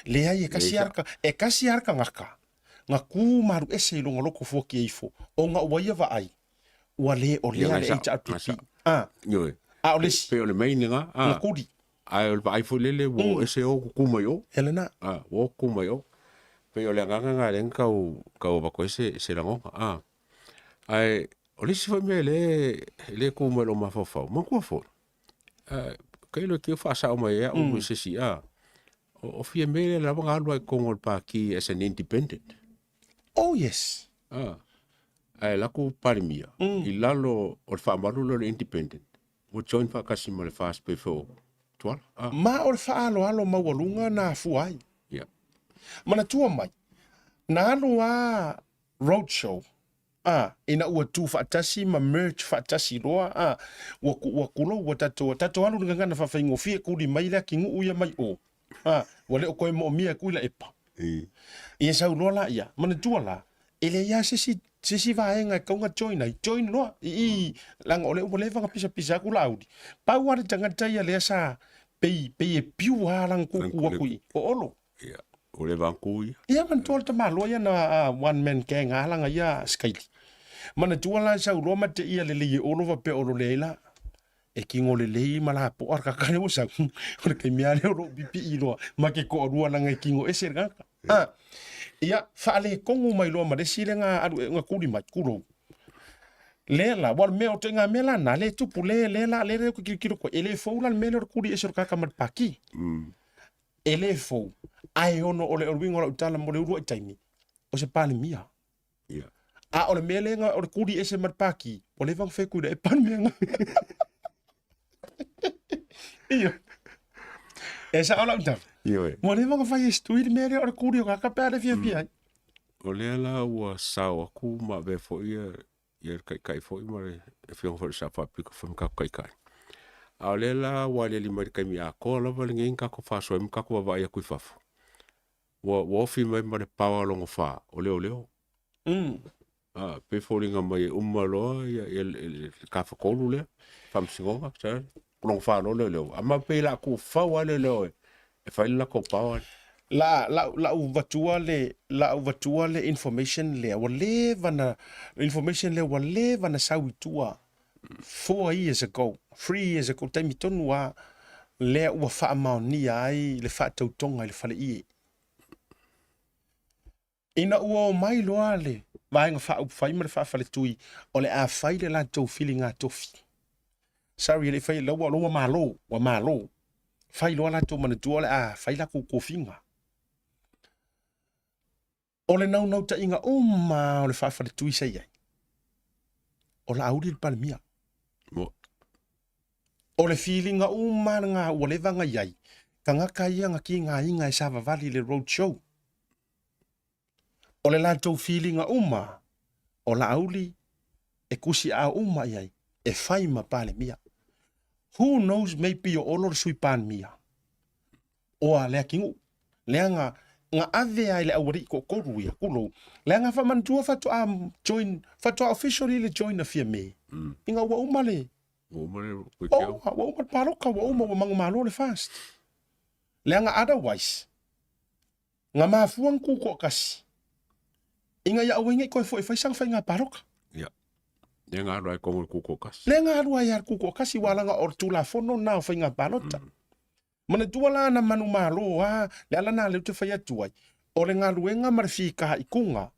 leai e kasi lava, e kasi lava le tagata, na tu ma alu ese i lona loto fuatia ifo, ona ua ia vaai, ua le o lea le HRPP. Ah, a o le isi, Pei o le main lena, na kuli. Ae o le vaai foi lele ua oo ese o kuku mai o. E lena. A, ua o kuku mai o. Pei o le agaga lena lea na tau, tau avatu ai se, se lagona. A, ae o le isi foi mea lea, lea e tu mai i lou mafaufau, manatua foi, a, tailo e te faasao mai e au mm. se isi, a, o, o Fiame lea lava na alu ai i totonu o le Pati as an independent. Oh yes. A, ae alu atu Palemia i lalo o le faamalu lea o le independent. Ua join faatasi ma le FAST pei foi o Tuala. Ah. Ma o le faaaloalo maualuga na afua ai. Yeah. Manatua mai, na alu a roadshow, a, ina ua tu faatasi ma merge faatasi loa, a, ua, ua kulou, ua tatou, tatou alu i le gagana faafaigofie, kuli mai le akinuu ia mai o, a, ua le o toe moomia e Tuilaepa. Ia sau loa laia, manatua la, e leai lava se isi, Se isi vaega e tatau ona join ai, join loa i i, leaga o lea ua leva ona pisapisa atu Laauli. Pau lava le tagata ia lea sa pei, pei e pure lava lana tutu atu i i, o Olo. Ia, ua leva ona tu ia. Ia, manatua le tamaloa ia na one man gang lava lana ia sikaili. Manatua la sau loa ma teia lelei e Olo faapea Olo leai la, e kino lelei ma lapoa le tagata lea ua sau. O le taimi lava lea o lou pipii loa ma ke toalua leaga e kino ese le tagata. Ah, ia, faaletonu mai loa ma le isi lea na alu na tuli mai, tulou. Lea la, aua o le mea, o ituaiga mea la na, lea e tupu, lea, lea la, lea ou te tilotilo atu ai, e le fou la le mea lea o le tuli ese o le tagata ma le pati. E le fou, ae ono o le uiga o lau tala mo le uluai taimi, o se Palemia. Ia. A o le mea lea o le kuli ese ma le paki, ua leva ona fai atu i le epa le mea na. Io. E sao lau tala. Ioe. Ua leva ona fai e Stui le mea lea o le kuli o kaka pe a le fiafia ai. O lea la ua sao atu ma avea foi ia ia le taitai foi ma le afioga foi i le Sao Faapito foi ma tatou taitai. A o lea la ua aliali mai i le taimi atoa lava lenei na tatou faasoa ai ma tatou vaavaai atu i fafo, ua ua ofi mai ma le power lona fa o leoleo. A, pei e foliga mai e uma loa ia ia le le tafatolu lea, faamasinoga, lona fa loa leoleo. A ma pei o le a tuufau lava leoleo e e fai le latou power lea. La, la, la ou vatua le, la ou vatua le information lea, ua leva na, information lea ua leva na sau i tua 4 years ago, 3 years ago, taimi tonu lava lea ua faamaonia ai le faatautoga i le faleie. Ina ua omai loa le Vaega Faaupufai ma le Faafaletui o le a fai le latou filiga tofi. Sorry e le i faia, la ua, ua malo, ua malo. Fai loa latou manatua o le a fai latou tofiga. O le naunautaiga uma o le Faafaletui sa i ai, o Laauli le Palemia. O le filiga uma lena ua leva ona i ai, tagata ia na tigaina e savavali i le road show. O le latou filiga uma, o Laauli e tusiaao uma i ai e fai ma Palemia. Who knows maybe o Olo le Sui Palemia oa le atunuu. Leaga na ave ai le aualii toatolu ia, tulou, leaga faamanatua faatoa join, faatoa officially le join a Fiame, ina ua uma le Ua uma le ua uma le palota, ua uma, ua manumalo le FAST. Leaga otherwise, na mafua ona tutoatasi, ina ia aua ai ne i toe foi e fai sana faiga palota. Ia. Lea na alu ai i totonu o le tutoatasi. Lea na alu ai lava i le tutoatasi, aua leaga o le Tulafono lena o faiga palota. Manatua la na manumalo a le ala na lea ou te fai atu ai, o le galuega ma le fitaituga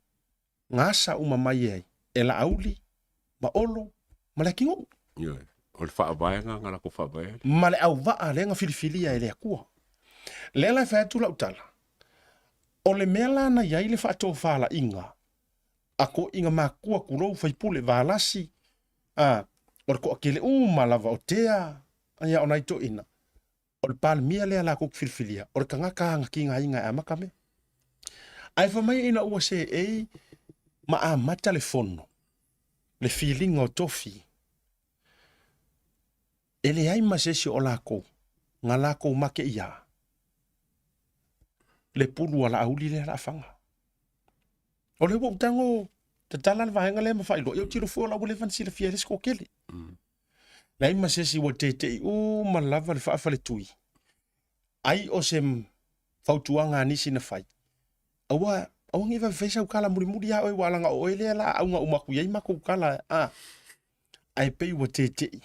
na asa uma mai ai e Laauli ma Olo ma le atunuu. Ioe, o le faavaega na latou faavae ai. Ma le auvaa lea na filifilia e le Atua. Lea la e fai atu lau tala, o le mea la na i ai le faatofalaiga a toeaiina matua tulou faipule Valasi, a, o le toatele uma lava o Tea, ia o nai toeaiina, o le Palemia lea latou te filifilia, o le tagata na tigaina e amata mea. Ae fai mai ina ua seei ma amata le fono, le filiga o tofi, e leai ma se isi o lakou na lakou make ia le pulu a Laauli lea laafaga. O lea ua ou tago tatala le vaega lea ma faailoa, ia ou tilo fua o la ua leva ona silafia e le isi toatele. Leai ma se isi ua tete'i uma lava le faafaletui. Ai o se fautuaga a nisi na fai, aua, aua ne i vave fai sau tala mulimuli ia oe, ua leaga o oe lea la auga uma atu i ai matou tala, a. Ae pei ua tete'i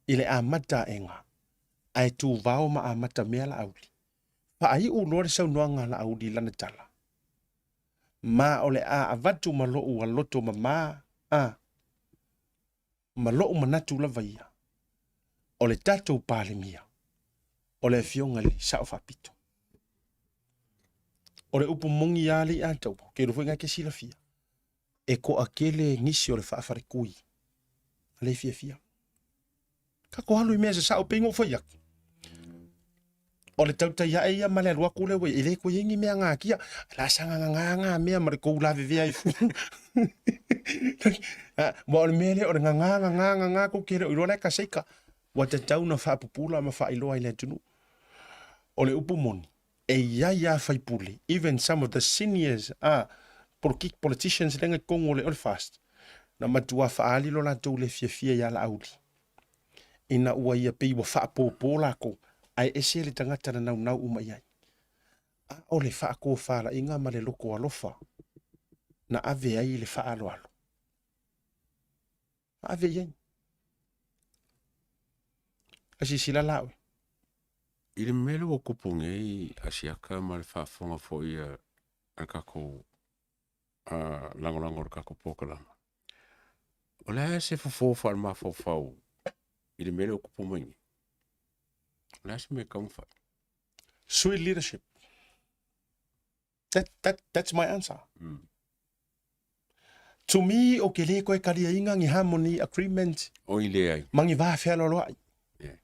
i le amata aega, ae tuvao ma amata mea Laauli. Faaiu loa le saunoaga a Laauli i lana tala, Ma o le a avatu ma lou aloto mama, a. Ma lou manatu lava ia, o le tatou Palemia, o le Afioga i le Sao Faapito. O le upu moni lava alii a taua, ou te iloa foi na e te silafia, e toatele nisi o le faafaletui a le fiafia. Tatou alu i mea sasao pei ona ou fai atu. O le tautai ae ia ma le alu atu lea ua e le toe i ai ni mea natia. La sa nganganga mea ma le tou lavevea ai fua. Aua o le mea lea o le nganga nganga nganga tou te le o iloa la e kaseika. Ua tatau ona faapupula ma faailoa i le atunuu. O le upu moni, e i ai lava faipule, even some of the seniors, a. Politicians lea na i totonu o le FAST, na matua faaali lo latou le fiafia ia Laauli, ina ua ia pei ua faapopo lakou, ae ese le tagata na naunau uma i ai. A o le faatofalaiga ma le loto alofa na ave ai le faaaloalo, na ave i ai. A silasila la oe. I le mea lea ua tupu nei Asiata ma le faafofoga foi a le tatou lagolago o le tatou polokalama, o le a se fofo faalemafaufau i le mea lea ua tupu mai nei? O le a se mea e tatau ona fai? Sui leadership. That's my answer. To me, o ke le koe kaliaina ni harmony agreement. O i leai. Ma ni va fealoaloai. Yeah.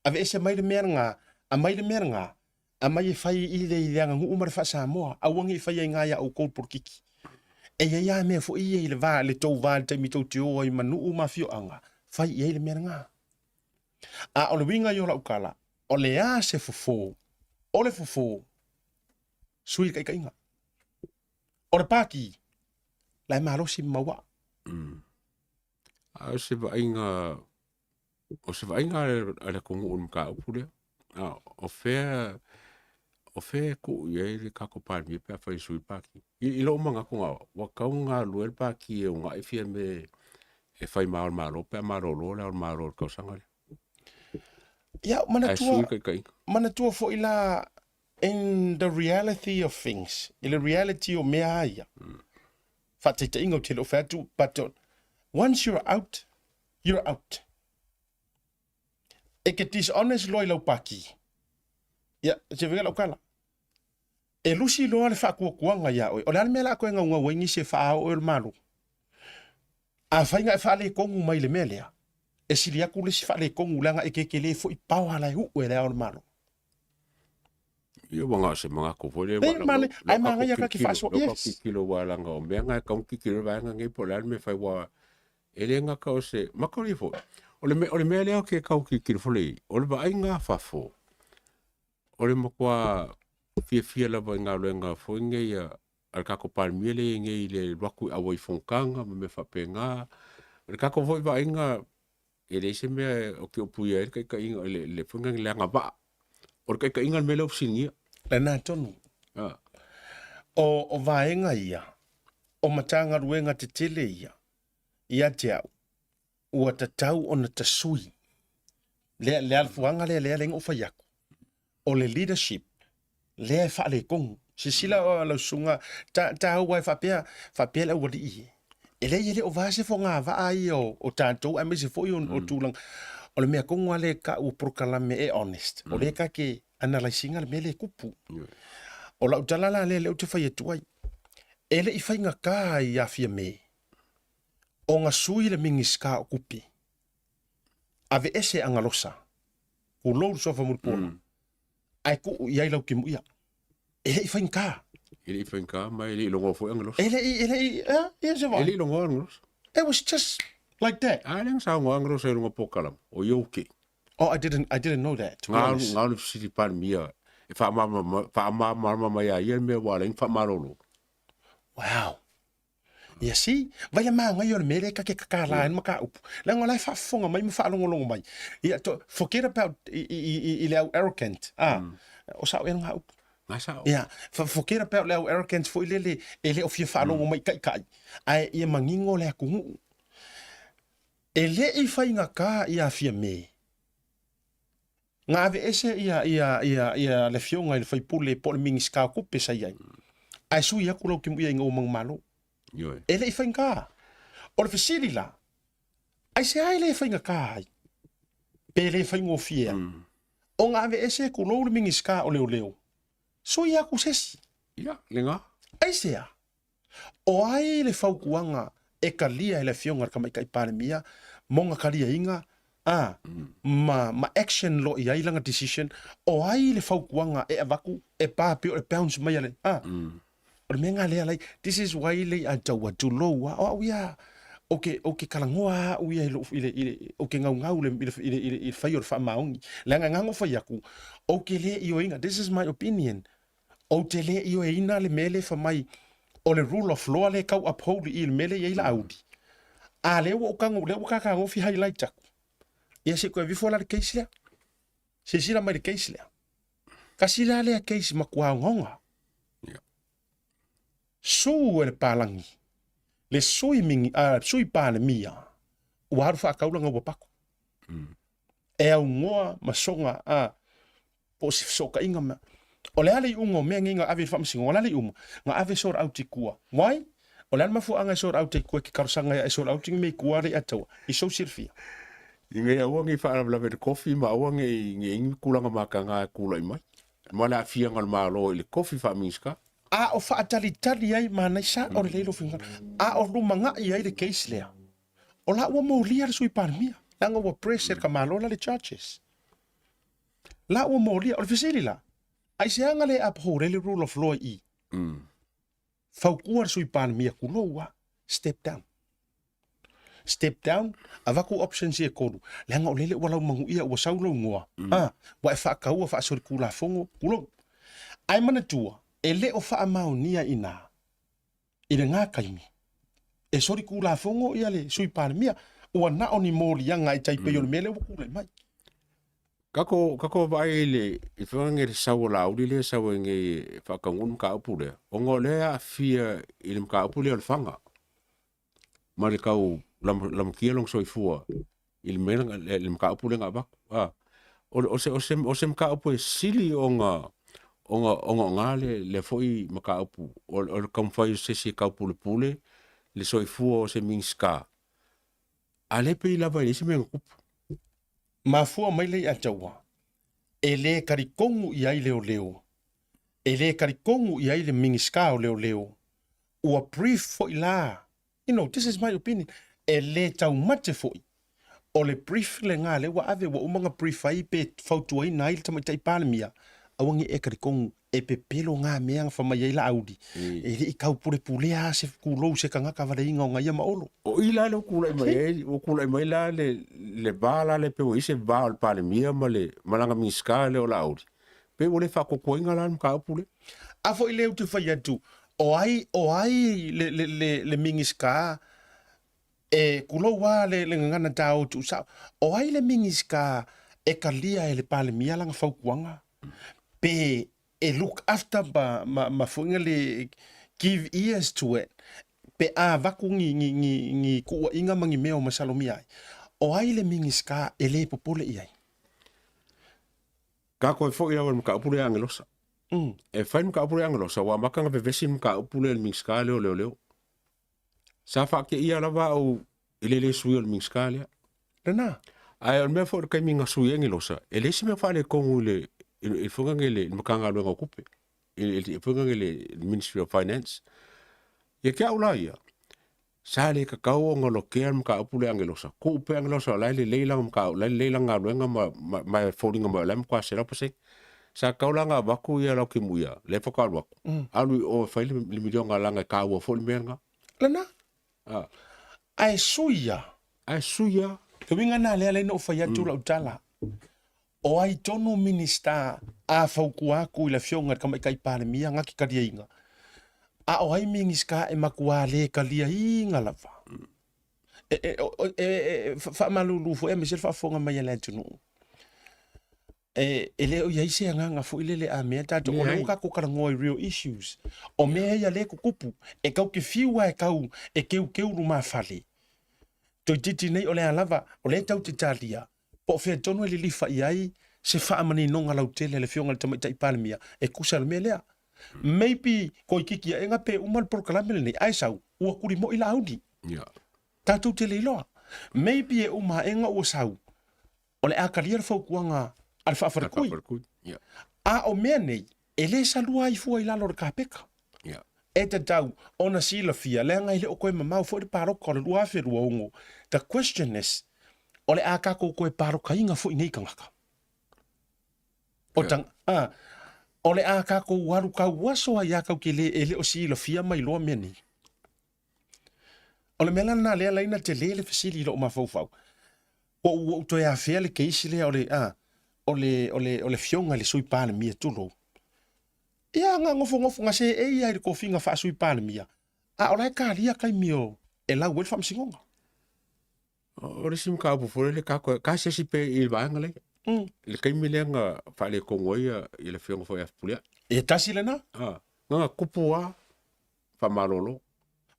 Aveese mai le mea lena, aumai le mea lena, aumai e fai i le i le aganuu ma le faa-Samoa, aua ne i faia i ina ia outou le polokiki. E i ai lava mea foi ia i le va, le tou va i le taimi tou te o ai ma nuu ma afioaga, fai i ai le mea lena. A o le uiga ia o lau tala, o le a se fofo, o le fofo, sui le taitaiga. O le pati, la e malosi ma mauaa. A o se vaaiga, o se vaaiga a le atunuu i le mataupu lea. A o fea, o fea e tuu i ai le tatou Palemia pe afai e sui le Pati? I lou manatu na au, ua tatau ona galulue le Pati e uunai Fiame e fai ma Ao o le Malo pe a malolo le Ao o le Malo i le tausaga lea. Ia, Ae manatua, sui le taitaiga. manatua foi la in the reality of things, i le reality o mea lava ia, faataitaiga ou te le o fai atu, but once you're out, you're out. E ke dishonest loa i lau paki. Ia, se vega lau kala. E lusi loa le faatuatuaga ia oe. O le a le mea la a toe gaugau ai nisi e faaao oe o le Malo? Afai na e faaletonu mai i le mea lea, e sili atu le isi faaletonu leaga e tetele foi power la e uu e le Ao o le Malo. Ia ua na o se manatu foi lea, Nei, male, ae manaia ka te faasoa, yes. Tilotilo aua leaga o mea na e tatau ona tilotilo i vaega nei po o le a le mea e fai aua e le gata o se makauli foi. O le mea, o le mea lea ou te tau tilotilo foi lea i ai, o le vaaiga a fafo, o le matua fiafia lava i galuega foi nei a le tatou Palemia lea e i ai nei i le alu atu i auai fonotaga ma mea faapena. O le tatou foi vaaiga, e leai se mea ou te upuia ai le taitaiga, le foi lea le agavaa. O le taitaiga le mea lea ua fesiligia. Lena tonu. Ah. O vaega ia, o Matagaluega tetele ia, ia te au, ua tatau ona tasui. Lea, le alfuaga lea, lea lea na ou fai atu. O le leadership, lea e faaletonu. Silasila o lau susuga, ta, taua e faapea, faapea le aualii e. E leai e le o va se fogavaa ia o, o tatou aemaise foi o, o tulaga. O le mea tonu lava lea e tau o polokalame e honest. O lea ta te analyse ina le mea lea e tupu. O lau tala la lea lea ou te fai atu ai, e le i faigata ia Fiame ona sui le Minisita o Tupe, aveese Agalosa, tulou le suafa Mulipola, ae tuu i ai Lautimuia. E le i faigata. E le i faigata, ma e le i logoa foi Agalosa. E le i, e le i, ia se E le i logoa Agalosa. It was just like that. A lea na saunoa Agalosa i luga polokalame, o ia ua kei. Oh, I didn't know that, to be honest. Galo le fesili Palemia e faamalamalama mai a ia le mea ua ala ai ona faamalolo. Wow. Ia see, vai le manaia o le mea lea ta te tatala ai le mataupu. Leaga o la e faafofoga mai ma faalogologo mai. Ia, to, forget about i, i, i, i le au arrogant. Ah, o sao ea lena upu. Nga sao. Ia, forget about le au arrogant foi lele e le o fia faalogo mai i taitai. Ae ia manino le atunuu. E le i faigata ia Fiame na aveese ia, ia, ia, ia le afioga i le faipule po o le Minisita o Tupe sa i ai, ae sui atu Lautimuia ina ua manumalo. Ioe. E le i faigata. O le fesili la, aisea e le faigata ai, pe le faigofie ai, ona aveese tulou le Minisita o Leoleo, sui atu se isi? Ia, lena. Aisea? O ai le fautuaga e talia e le Afioga i le Tamaitai Palemia mo na taliaiga a ma ma action loa i ai lana decision? O ai le fautuaga e avatu e pa pei o le bounce mai a le a? O le mea lena lea lai, this is why lei a taua tulou a o au ia ou te ou te talanoa au ia i lou i le i le ou te gaugau i le i le i le fai o le faamaoni. Leaga e gagau fai atu, ou te le ioeina, this is my opinion, Ou te le ioeina le mea lea e fai mai. O le rule of law lea e tau uphold i i le mea lea e i ai Laauli. A lea ua ou tago, lea ua tatagofi highlight atu. Ia se i toe aveifo la le case lea. Silasila mai i le case lea. Tasi la lea case matua ogaoga. Sue e le palagi le sui, mini, sui palemia ua alu faataulaga ua paku. E aunoa ma soga a po o se fesootaiga ma o le a le iuga o mea nei na ave i le faamasinoga? O le a le iuga? Na ave sort out i tua. Why? O le a le mafuaaga e sort out ai i tua e te talosaga ai e sort out ni mea i tua le ataua? I sou silafia. Ina ia aua ne i faalavelave i le kofi ma aua ne i i ai ni tulaga mataga e tulai mai ma le aafiaga o le Malo i le kofi faa-Minisita. A o faatalitali ai manaisa o lelei lou finagalo, a o lumanai ai le case lea, o la ua molia le Sui Palemia, leaga ua press e le Malo la le charges. La ua molia, o le fesili la, aiseaga le uphold ai le rule of law i i? Fautua le Sui Palemia tulou a, step down. Step down, avatu options ia e tolu, leaga o lele ua laumanuia ua sau lou igoa, a, ua e faataua faasolitulafono, tulou. Ae manatua, e le o faamaonia i ina, i lena taimi, e solitulafono ia le Sui Palemia, ua na o ni moliaga e tai pei o le mea lea ua tulai mai. Kako, kako vaai i le, i whangange le sau o Laauli lea e sau ai nei e whakangu le mataupu lea, ona o lea e aafia i le mataupu lea o le fanga, ma le tau lamatia lona soifua i le mea le mataupu lea na avatu. A, o, o, se, o, se, o se mataupu e sili ona, ona, ona oga le, lea foi mataupu, o, o le taumafai o se isi e taupulepule le soifua o se Minisita, a lea pei lava e leai se mea na tupu. Mafua mai lea ia te ua, e le talitonu i ai leoleo, e le talitonu i ai le Minisita o Leoleo, ua brief foi la, you know, this is my opinion, e le taumate foi, o le brief lena lea ua ave, ua uma ona brief ai pe fautuaina ai le Tamaitai Palemia, aua ne i e talitonu e pepelo ngā mea na whamai ai Laauli. E le i taupulepulea a se kulou se kangaka valeiga o ngaia ma Olo. O i la le ua tulai mai ai, ua tulai mai la le, le va la le pe ua i se va o le Palemia ma le, ma lana Minisita lea o Laauli. Pe ua le faatoatoaina la le mataupu lea. A foi lea ou te fai atu, o ai, o ai le, le, le, le Minisita e kulou a le, le gagana tā o tuusao, o ai le Minisita e talia e le Palemia lana fautuaga? Pe e look after ma, ma, ma foiga le give ears to it, pe a avatu ni, ni, ni, ni kuuaiga ma ni mea o masalomia ai. O ai le Minisita e le popole i ai? Ka koe foi lava i le mataupu lea Agelosa. E fai le mataupu lea Agelosa, ua amata ona vevesi le mataupu lea i le Minisita lea o Leoleo. Sa faateia lava au i le le sui o le Minisita lea. Lena. Ae o le mea foi o le taimi na sui ai Agelosa, e leai se mea faaletonu i le i le foi lea i le Matagaluega o Tupe, i le foi lea i le Ministry of Finance. Ia te au la ia, sa le tatau ona lotea le mataupu lea Agelosa. Tuu pea Agelosa o la e lelei lana mataupu, o la e lelei lana galuega ma, ma, ma e foliga mai o la e matua 100%. Sa tatau la ona avatu ia Lautimuia, lea faatoa alu atu, alu i o e fai le, le miliona leaga e taua foi le mea lena. Lena. Ah. Ae sui ia. Ae sui ia. Le uiga lena lea na ou fai atu lau tala. O ai tonu Minisita a fautua atu i le Afioga i le Tamaitai Palemia na te taliaina, a o ai Minisita e matua le taliaina lava? E, e, e, e faamalulu foi aemaise le faafofoga mai a le atunuu. E, e le o i ai se agaga foi lele a mea tatou, o lea ua tatou talanoa i real issues. O mea ia lea e tutupu, e tau te fiu lava e tau e keukeu lumafale. Toeitiiti nei o le a lava, o lea e tau te talia, Po o fea tonu e lilifa i ai se faamaninoga lautele a le Afioga i le Tamaitai Palemia e tusa le mea lea. Maybe toeitiiti ae pe uma le polokalame lenei ae sau ua tulimoi Laauli. Yeah. Tatou te le iloa. Maybe e uma ae ua sau o le a talia le fautuaga a le faafaletui. Yeah. A o mea nei, e le salua ai fua i lalo o le kapeka. Yeah. E tatau ona silafia, leaga e le o toe mamao foi le paloka o le 2026. The question is, o le a tatou toe palokaina foi nei tagata? O tang, a, o le a tatou alu tauaso ai a tatou te le, e le o silafia ma iloa mea nei. O le mea la lena lea laina tele le fesili i lou mafaufau. Ua ou, ua ou toe afea le case lea o le, a, o le, o le, o le afioga i le Sui Palemia, tulou. Ia, nga nofonofo nga seei ai i le tofiga faa-Sui Palemia, a o la e talia taimi o e lau ai le Faamasinoga. O le isi mataupu foi lele ka ka asiasi pea i le vaega lea. I le taimi lea na faaletonu ai le afioga foi ia Fepuleai. E tasi lena. Na ona tupu lava faamalolo.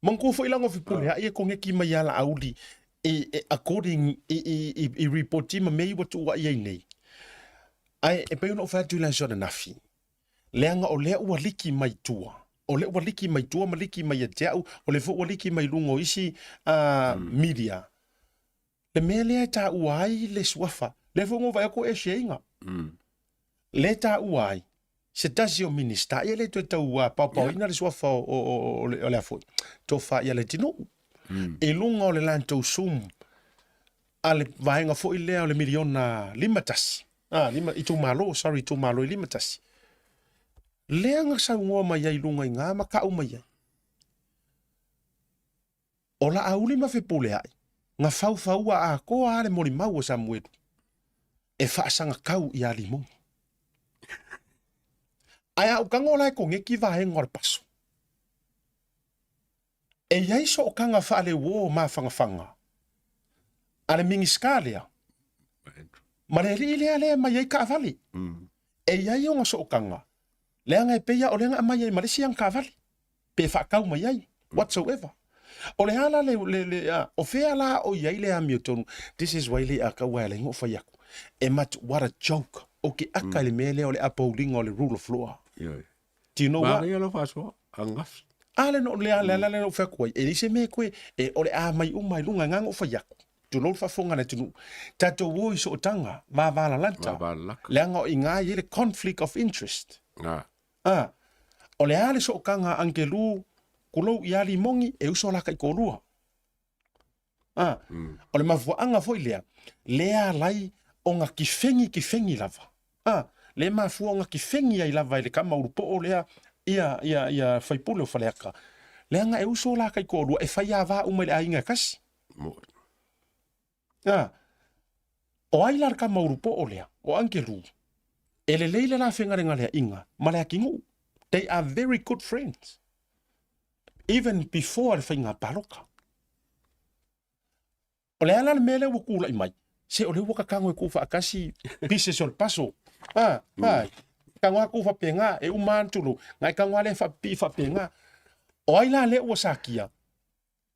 Manatua foi la ona Fepuleai e koneki mai ia Laauli i according i ripoti ma mea ia ua tuuai ai nei. Ae e pei ona ou fai atu i le aso ananafi, leaga o lea ua liki mai tua, o lea ua liki mai tua ma liki mai ia te au, o lea foi ua liki mai luga o isi media, le mea lea e taua ai le suafa, lea foi na ou vaai atu e share ina, lea e taua ai se tasi o Minista, ia e le toe tau paopaoina le suafa o le a foi, Tofa ia Leatinuu, i luga o le latou Zoom a le vaega foi lea o le miliona 51, ah, itumalo, sorry, itumalo e 51. Lea na saunoa mai ai i luga i ina ma tau mai ai. O Laauli ma Fepuleai, na faufauua atoa lava le molimau a Samuelu e faasagatau ia Limogi. Ae a ou tago la e koneki vaega o le paso, E i ai sootaga faaleuo mafangafaga a le Minisita lea ma le alii lea lea e aumai ai taavale. E i ai ona sootaga leaga e pei lava o lea na aumai ai ma le isi ana taavale pe faatau mai ai whatsoever. O le a la le, le, le a, o fea la o i ai le amiotonu? This is why le a kaua e ala ai ona ou fai atu. E mat, what a joke. Ou te aka i le mea lea o le upholding o le rule of law. Ioe. Do you know what? Manaia lau faasoa, ananafi. A le no le a le a le no fai atu ai, e leai se mea e koe, e o le a mai uma i luga i ngā ngo fai atu. Tulou le faafofoga a le atunuu. Tatou o i sootaga, vavalalata. Vavalalata. Leaga o i ngā i ai le conflict of interest. Ngā. A, o le a le sootaga a Angelu, kulou i a Limogi, e uso la taitoalua. A, o le mafuaaga foi lea, lea alai ona kifegi kifegi lava. A, lea mafua ona kifegi ai lava e le tama ulupoo lea ia, ia, ia faipule o Faleata. Leaga e uso la taitoalua e fai ava uma i le aiga e tasi. A, o ai la le tama ulupoo lea, o Angelu, e lelei le la fegalegaleaiga ma le atinuu. They are very good friends. Even before le faiga palota. O le a la le mea lea ua tulai mai? Se o lea ua kakago e tuufaatasi pieces o le puzzle. Ha, ha. Kago lava tuufaapena, e uma lava tulou, na e kago lava lea faapipii faapena. O ai la lea ua sakia?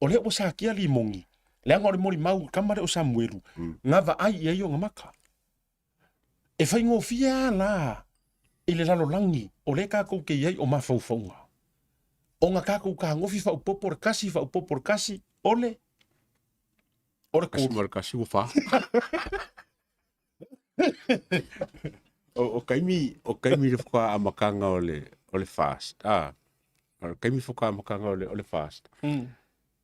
O lea ua sakia Limogi, leaga o le molimau tama lea o Samuelu, na vaai i ai ona maka. E faigofie lava la i le lalolagi o lea tatou te i ai o mafaufauga, ona tatou tagofi faaopoopo le kasi, faaopoopo le kasi, o le, o le Kasi ma le kasi ua fa. O, o kaimi, o kaimi le whakaamakanga o le, o le fast. Ah, o le kaimi whakaamakanga o le, o le fast.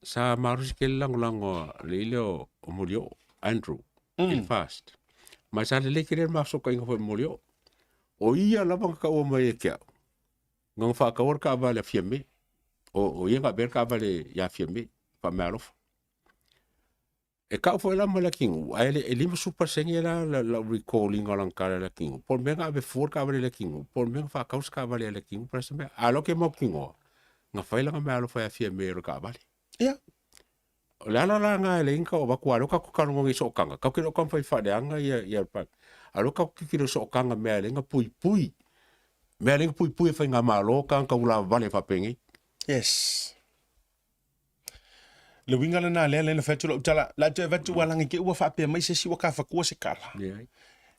Sa malosi tele lagolago a le ile o, o Molioo, Andrew, mm. i le fast. Ma sa lelei tele le masootaiga foi ma Molioo. O ia lava na taua mai e te au, na ona faataua le taavale a Fiame. O, o ia na avea le taavale ia Fiame, faameaalofa. E kau foi la ma le atinuu, ae le, e 50% la lau recall ina o lana tala i le atinuu. Po o le mea na ave fua le taavale i le atinuu, po o le mea na faatau se taavale a le atinuu, po o le a se mea. A o lea ou te mautinoa, na fai lana meaalofa ia Fiame o le taavale. Ia. O le ala la lena e leai ni tau avatu, a o lea tatou te talanoa nei i sootaga, tatou te le o taumafai e faaleaga ia, ia le a o lea tatou te tilotilo i sootaga mea e leai na puipui, mea e leai na puipui e faigamalo tagata ua lavavale faapenei. Yes. Le uiga lena lea lea na fai atu lau tala, la toe avatu ua lagi te ua faapea mai se isi ua kafatua se kala. Leai.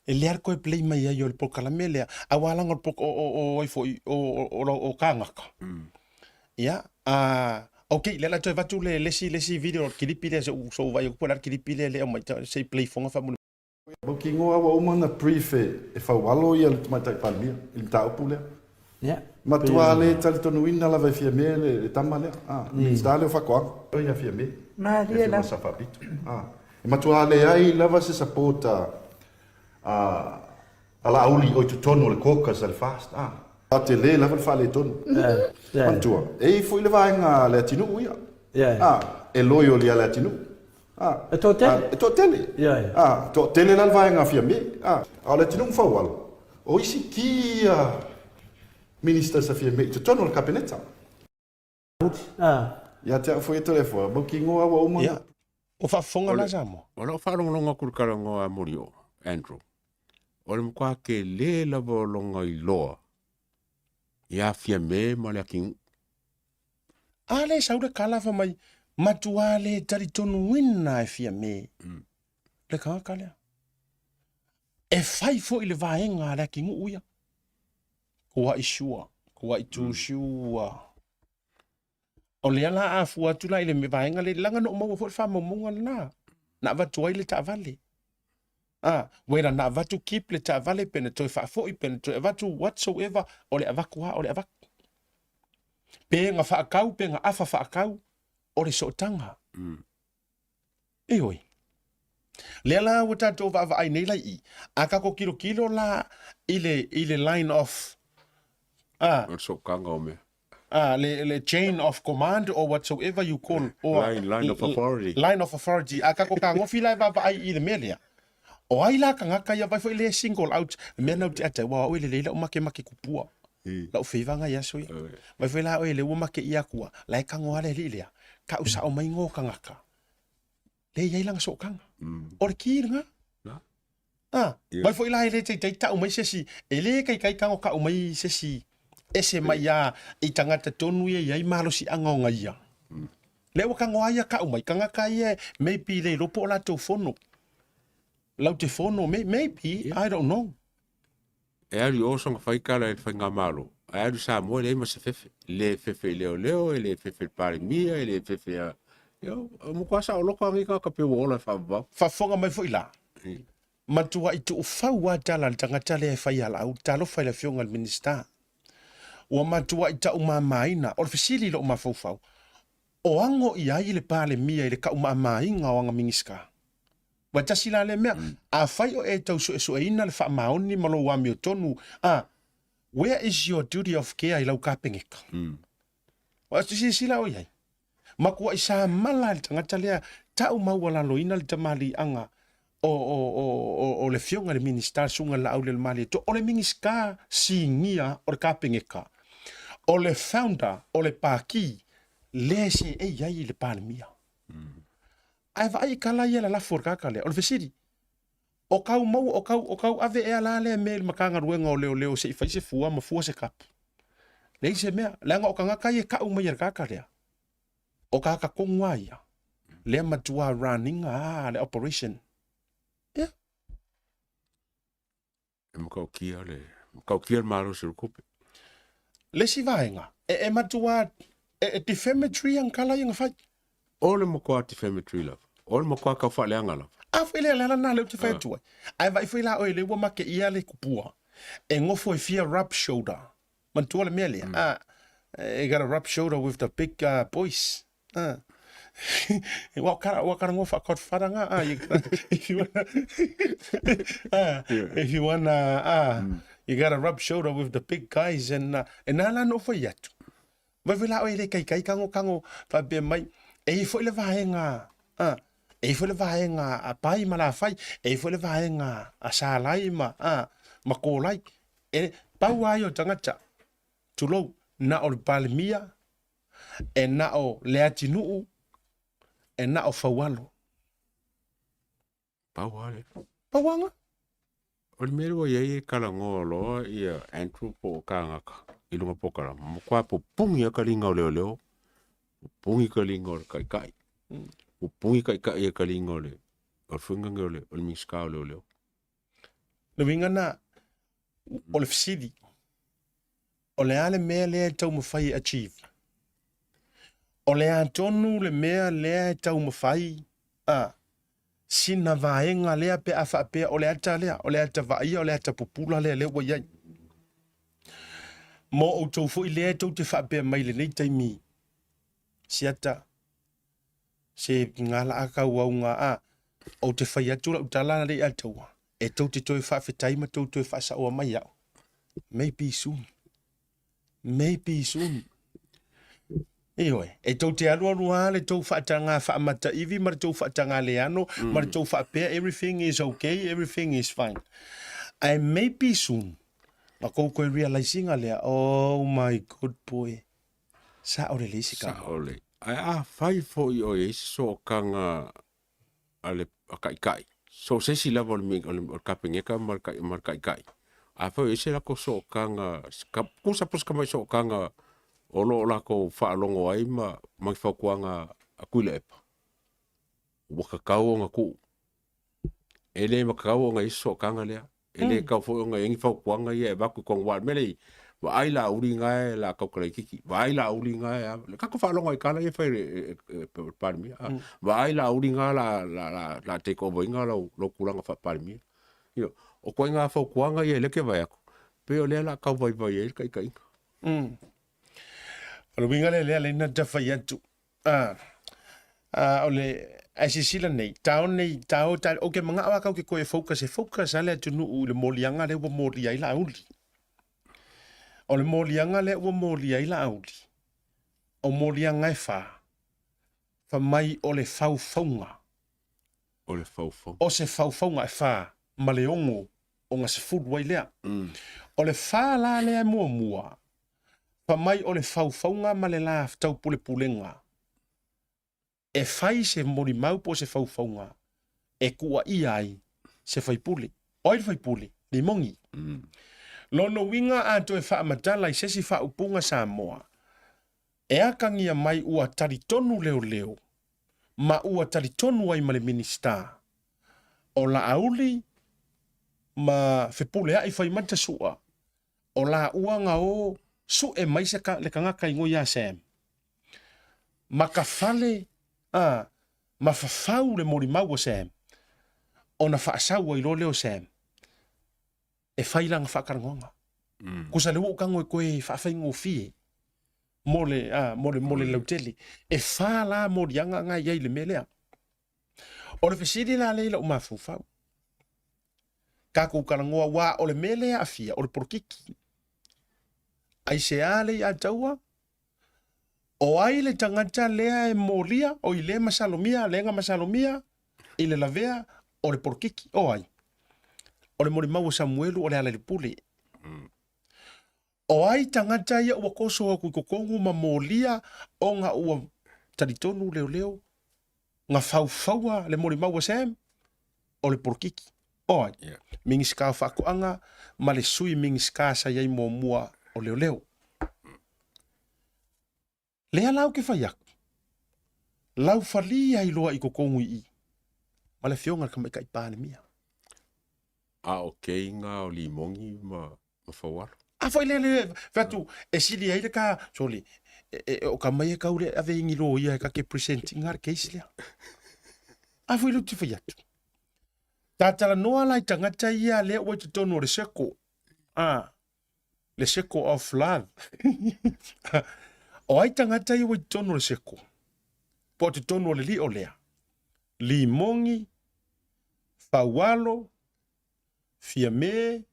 E lea le toe play mai ai o le polokalame lea, aua langa o le o o o ai foi o o o o kāngaka. Ia, a okay, lea la toe avatu le le isi le isi video o le kilipi lea se u so u vaai atu po o le a le kilipi lea lea aumai se i play foga faamolemole. Mautinoa ua uma ona brief e Faualo ia le Tamaitai Palemia i le mataupu lea. Ia. Matua le talitonuina lava e Fiame le tama lea, a, le Minisita lea o Faatoaga. Ia Fiame. Malie lava. Le Afioga Faapito. A, e matua leai lava se support a, a, a Laauli o i totonu o le caucus a le FAST, a. A tele lava le faaletonu. Manatua, e i ai foi le vaega a Leatinuu ia. A, e loyal ia Leatinuu. A, E toatele. E toatele. Ia, ia. A, toatele la le vaega a Fiame. A, a o le atunuu ma Faualo, o isi ki ia Ministers a Fiamē i totonu o le Kapeneta. Ia te au foi e Toleafoa, mau ki ingoa ua uma. Ia, ua faafofoga la Samoa. O lau faalogologo atu i le talanoa a Murioo, Andrew, o le matua tele lava o lona iloa ia Fiamē ma le atinuu. A le sau le kala fa mai, matua le talitonuina e Fiamē le tagata lea. E fai foi le vaega a le atinuu ia. Kuaʻi sure, kuaʻi too sure. O lea la a fua atu la i le vaega lea, leaga na ou maua foi le faamaumauga lena, na avatu ai le taavale. Ah, whether na avatu keep le taavale pe na toe faafoi pe na toe avatu whatsoever, o le avatu lava o le avatu. Pe na faatau pe na afa faatau, o le sootaga. Ioe. Lea la ua tatou vaavaai nei la i i, a tatou tilotilo la i le, i le line of, a. O le sootaga o mea. A, le, le chain of command or whatsoever you call, or. Line, line of authority. Line of authority. A tatou tagofi la e vaavaai i le mea lea, o ai la tagata ia, vaai foi le single out, le mea lena ou te ata ai, aua o au e lelei lau makemake kupua. Lau feivaga i aso ia. Vaai foi la oe lea ua make ʻia aku a, la e tago lava le alii lea, kau sao mai ngō kangaka. Lea e i ai lana sootaga. O le ki lena. Ah, vaai foi la e le taitai tau mai se isi, e le taitai tago tau mai se isi ese mai a i tagata tonu ia e i ai malosiaga o gaia. Lea ua tago lava ia tau mai tagata ia maybe le iloa po o latou fono. Lau te fono, maybe, I don't know. E alu i o soga fai tala i le faigamalo, ae alu i Samoa e leai ma se fefe. E le fefe i leoleo, e le fefe i le Palemia, e le fefe ia... Ia, ua matua saoloto lava nei tagata pei ua ola e faavavau. Faafofoga mai foi la, matuai tuufau lava tala a le tagata lea e fai alaau, talofa i le Afioga i le Minisita. Ua matuai taumamaina, o le fesili i lou mafaufau, o ago i ai le Palemia i le taumamaina o ana Minisita? Ua tasi la lea mea, afai o e tau suesueina le faamaoni ma lou amiotonu, a, where is your duty of care i lau Kapeneta? Ua silasila oe i ai? Makuai samala i le tagata lea tau maualaloina le tamaliiaga o, o, o, o, o le Afioga i le Minisita, le Susuga i le Laaulialemalietoa, o le Minisita Sinia o le Kapeneta, o le founder o le Pati lea e seei ai i le Palemia. Ae vaai i kala ia lalafo o le kaka lea. O le fesili, o kau maua, o kau, o kau ave ea la lea mea i le Matagaluega o Leoleo se i fai se fua ma fua se kapu. Leai se mea, leaga o tagata ia e kau mai e le kaka lea, o kaka tonu lava ia, lea matua running a le operation. Ia. E matautia le, matautia le malosi o le tupe. Le isi vaega, e, e matua, e, e defamatory ang kala ia na fai. O le matua defamatory lava. O le matua tau faaleaga lava. A foi lea, le ala lena lea ou te fai atu ai. Ae vaai foi la oe lea ua make ʻia le kupua, e gofo e fia rub shoulder. Manatua le mea lea, ah, you gotta rub shoulder with the big uh, boys. Ah. Ua kara, ua kara ngofa Godfather nga. Ah, you, if you wanna, ah, yeah. if you wanna, ah, mm. you gotta rub shoulder with the big guys and uh, and nā la no fai atu. Vai vai la oe le kai kai kango kango fa be mai e foi le vaenga ah e foi le vaenga a pai ma la fai e foi le vaenga a salai ma ah ma kolai e pau ai o tangata tulou na o le palemia E na o Leatinuu, e na o Faualo. Pau lava lea. Pau lava. O le mea lea ua i ai e talanoa loa ia Andrew po o kānaka i luga polokalama, matua pupungi lava ka liga o leoleo, pupungi ka liga o le taitai, pupungi taitai e ka liga o le o le fuiga o le o le Minisita o Leoleo. Le uiga na, o le fesili, o le a le mea lea e taumafai e achieve? O le a tonu le mea lea e taumafai a sina vaega lea pe a faapea o le ata lea, o le ata vaaia, o le ata pupula lea lea ua i ai. Mo outou foi lea e tou te faapea mai i lenei taimi, siata, se ngā laa kau au ngā a, ou te whai atu lau tala le i ataua, e tou te toe faafetai ma tou toe faasaoa mai au. Maybe soon. Maybe soon. Ioe, e tou te alualu lava le tou faatagā faamataivi ma le tou faatagā leano mm. ma le tou faapea everything is okay, everything is fine. Ae maybe soon. Ma kou koe realize ina lea, oh my good boy, sa'o lelei se kama. Sa'o lelei. Ae afai foi o i ai se sootaga a le a Taitai, so o se isi lava o le o le Kapeneta ma le ma le Taitai, afai o i ai se latou sootaga, tusa po o se tamai sootaga o lo o latou faalogo ai ma ma ni fautuaga a Tuilaepa, ua tatau ona tuu. E le tatau ona i ai se sootaga lea. E le tatau foi ona i ai ni fautuaga ia e avatu i totonu aua o le mea lea e i ai, vaai Laauli na o le a tautala itiiti, vaai Laauli na e a, tatou faalogo i tala ia e fai e le Palemia, vaai Laauli na o le a take over ina lau tulaga faa-Palemia. Ioe. O ituaiga fautuaga ia lea ou te vaai atu, pei o lea o le a tau vaivai ai le taitaiga. O le uiga lea lea lea na ta fai atu. A, a, o le, ae silasila nei, tao nei, tao, ta, ou te manao lava kau ke koe e focus, e focus lava le atunuu i le moliaga lea ua molia ai Laauli. O le moliaga lea ua molia ai Laauli, o moliaga e fa, fa mai o le faufauga. O le faufauga. O se faufauga e fa ma le ono ona sefulu ai lea. O le fa la lea e muamua, fa mai o le faufauga ma le la taupulepulega e fai se molimau po o se faufauga e kuaia ai se faipule. O ai le faipule? Limogi. Lona uiga a toe faamatala i se isi faaupuga Samoa, e akagia mai ua talitonu leoleo ma ua talitonu ai ma le Minisita o Laauli ma Fepuleai Faimata Su'a, o laua ga o su'e mai se le tagata igoa ia Sam ma ka fale a ma fafau le molimau o Sam ona faasau ai loa lea o Sam e fai lana faatalanoaga. Kusa lea ua ou tago e toe faafaigofie mo le, a, mo le, mo le lautele. E fa la moliaga na i ai i le mea lea. O le fesili la lea i lou mafaufau, tatou talanoa aua o le mea lea e aafia o le polokiki. Aisea le i ataua? O ai le tagata lea e molia, oi lea e masalomia, lea na masalomia i le lavea o le polokiki? O ai? O le molimau o Samuelu o Lealailepule. O ai tagata ia ua toso atu i totonu ma molia ona ua talitonu leoleo na faufaua le molimau a Sam? O le polokiki. O ai? Yeah. Minisita o Faatoaga ma le Sui Minisita sa i ai muamua o Leoleo. Lea la ou te fai atu, laufali ai loa i totonu i i ma le Afioga i le Tamaitai Palemia. A o keiga o limogi ma ma Faualo. A foi lea le fai atu e sili ai le ka sole o ka mai e kau le ave ingi loia e ka ke presenting a le case lea. A foi le te fai atu. Tatalanoa la i tagata ia lea ua i totonu o le circle. A, le circle of love. O ai tagata ia ua i totonu o le circle? Po o totonu o le lio lea. Limogi, Faualo, Fiame,